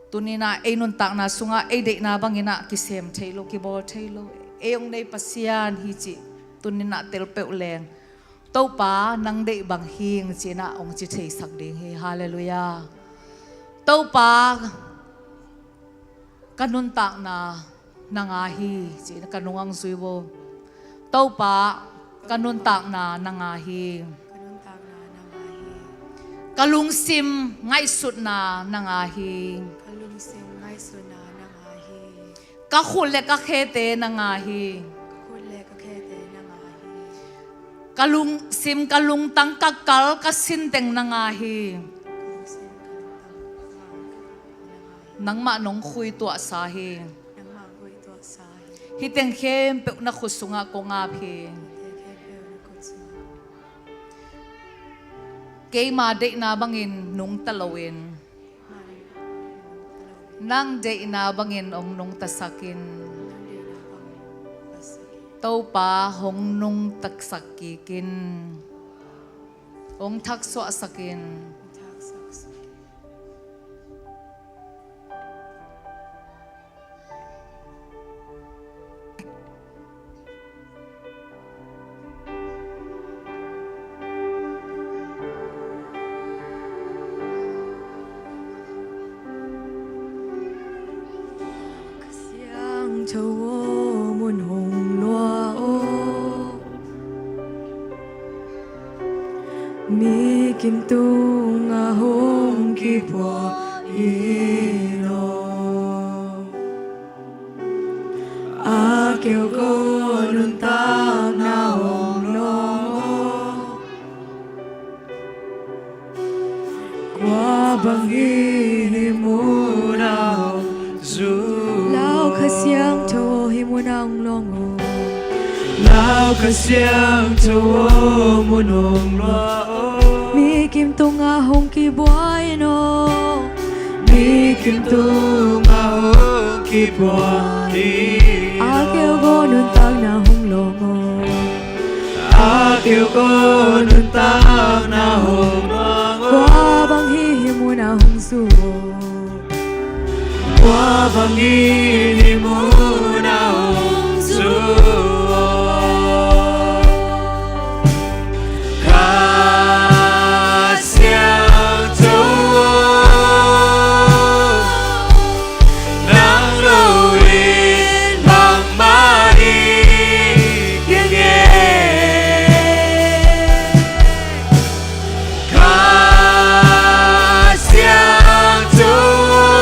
Tuninah ei nuntakna sungah ei deihna banginah kisem thei lo, kibawl thei lo. Ei hong nei Pasian hi cih tuninah telpeuh leng Topa nang deih bang hing cinah hong ci theisak ding hi. Halleluiah. Topa ka nuntakna nang a hi, ci ka nung ang zui bo. Topa ka nuntakna nang a hi. Ka nuntakna nang a hi. Ka lungsim ngaihsutna nang a hi. Ka lungsim ngaihsutna nang a hi. Ka khut le ka khete nang a hi. Ka khut le ka khete nang a hi. Ka lungsim, ka lungtang, ka kal, ka sinteng nang a hi. Ka lungsim, ka lungtang, ka kal, ka sinteng nang a hi. Nangmah nong khuituahsa hi. Nangmah khuituahsa hi. Hih teng khempeuh na khut sungah kong ap hi. Hih teng khempeuh na khut sungah. Keima deihna bangin nungta loin, nang deihna bangin hong nungtasak in. Topa hong nungtasak kik in. Hong thaksuahsak in. Kha Siangtho aw, mun hong lua aw. Mi kim tungah hong kipua in aw. A keu ko nuntakna hong lawng aw. Kua bangin hih munah hong zu. Lau Kha Siangtho aw, hih munah hong lawng aw. Lau Kha Siangtho aw, mun hong lua aw. Mi kim tungah hong kipua in aw. Mi kim tungah hong kipua in aw. A keu ko nuntakna hong lawng aw. A keu ko nuntakna hong lawng aw. Kua bang hih munah hong zu aw. Kua bangin hih munah hong zu aw. Kha Siangtho aw. Nang lo in bangmah i kingen. Kha Siangtho aw.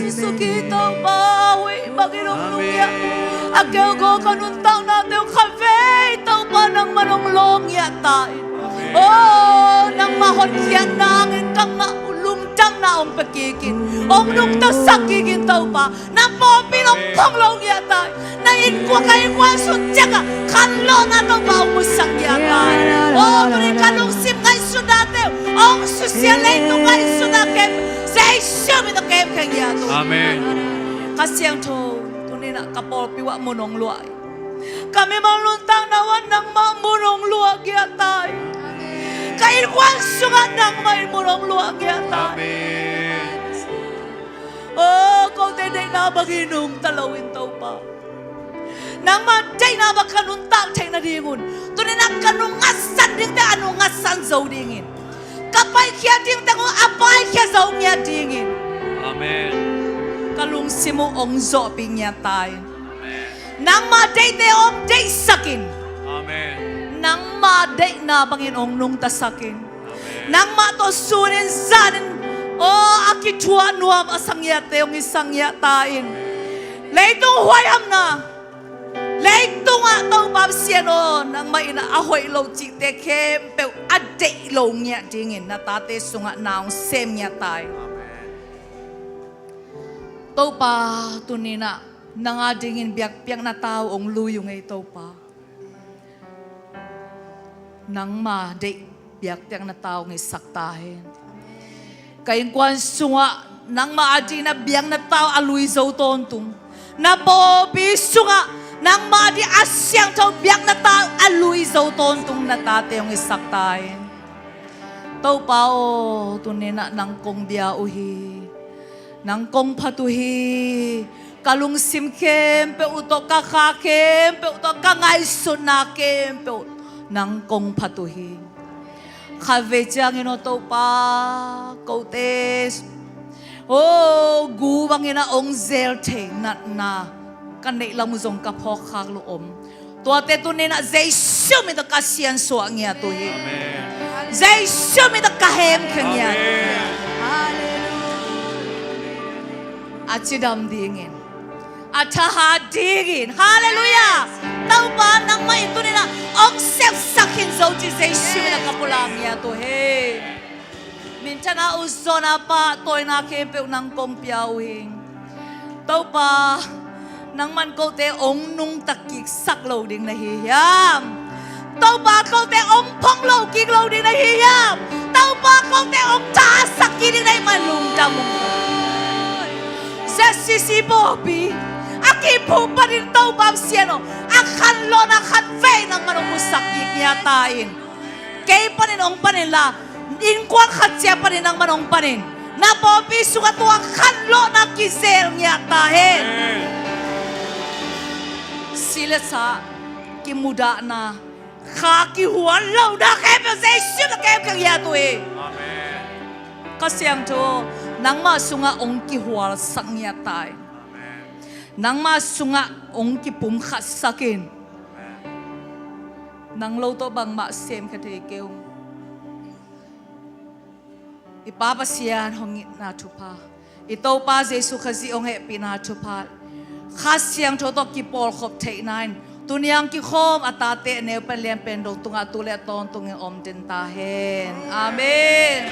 Jesu Khristo Topa, huih bangin hong lungngiah. A keu ko ka nuntakna teuh kha vei Topa, nangman hong lawhngiah ta in. Oh, nangmah hotkhiatna hangin ka ngah uh lungdamna hong pia kik in, hong nungtasak kik in Topa. Na pawlpi in hong phong longiah ta in. Na innkuan, ka innkuan sung ciangah khanlawhna Topa hong musak ngiah ta in. Oh, tuni ka lungsim ngaihsutna teuh hong susia, leitung ngaihsutna kem, Jesu min tawh kemkhia ngiat uh. Amen. Kha Siangtho, tuni-in ah ka pawlpi uh ah mun hong luah in. Ka mimal nuntakna uh ah nangmah mun hong luah ngiat ta in. Ka innkuan sungah nangmah in mun hong luah ngiat ta in. Amen. Oh, kote deihna bangin nungta lo in Topa, nangmah deihna bang ka nuntak theih nadingun, tuni-in ah ka nungngatsan dingte a nungngatsan zo dingin, ka paikhiat dingte uh a paikhia zo ngiat dingin. Amen. Ka lungsim uh hong zawhpih ngiat ta in. Amen. Nangmah deihte hong deihsak in. Amen. Nangmah deihna bangin hong nungtasak in. Amen. Nangmah tawh sunin zanin, oh, a kithuah nuam a sa ngiatte hong hisak ngiat ta in. Leitung huaihamna, leitungah Topa Pasian aw, nangmah in ah a hoih lo cihte khempeuh a deih lo ngiat dingin na tate sungah na hong sem ngiat ta in. Amen. Topa, tuni-in ah nang adingin biakpiakna tau hong lui ung ei Topa. Nangmah deih biakpiakna tau hong hisak ta hen. Ka innkuan sungah nangmah adingin a biakna tau a lui zo tawntung, na pawlpi sungah nangmah ading a siangtho biakna tau a lui zo tawntung na tate hong hisak ta hen. Topa aw, tuni-in ah nang kong bia uh hi. Nang kong phat uh hi. Ka lungsim khempeuh uh tawh, ka kha khempeuh uh tawh, ka ngaihsutna khempeuh uh nang kong phat uh hi. Khatvei ciangin aw Topa, kote, oh, gu bangin ah hong zel thei natna ka neih lam uh zong ka phawkkhak lo om. Tuate tuni-in ah Jesu min tawh ka siansuah ngiat uh hi. Amen. Jesu min tawh ka hemkhia ngiat uh hi. Amen. A cidam dingin, a thahat dingin. Halleluiah. Topa, nangmah in tuni-in ah hong sepsak khin zo cih Jesu min tawh ka pulak ngiat uh hi. Minthanna uh, zawhna, pahtawina khempeuh nang kong pia uh hi. Topa, nangman kote hong nungta kiksak lo ding na hi hiam? Topa, kote hong phong lo kik lo ding na hi hiam? Topa, kote hong thahatsak kik ding na hi mah lungdam ung. Z C C pawlpi a kiphum panin Topa Pasian aw, a khanlawhna khatvei nangman hong musak kik ngiat ta in. Kei panin hong pan inla, innkuan khat ciat panin nangman hong panin, na pawlpi sungah tua khanlawhna kizel ngiat ta hen. Amen. Si le sa, kimudahna, kha kihual lohna khempeuh Jesu min tawh kemkhia ngiat uh hi. Amen. Kha Siangtho, nangmah sungah hong kihualsak ngiat ta in. Amen. Nangmah sungah hong kipumkhatsak in. Amen. Nang lo tawh bangmah semkhia thei kei ung. I Pa Pasian hong itna thupha, i Topa Jesu Khazih hong hehpihna thupha, Kha Siangtho tawh kipawlkhop theihna in tuni-a hong kikhawm a tate a neu pen lian pen dong tungah tu le a tawntungin om den ta hen. Amen.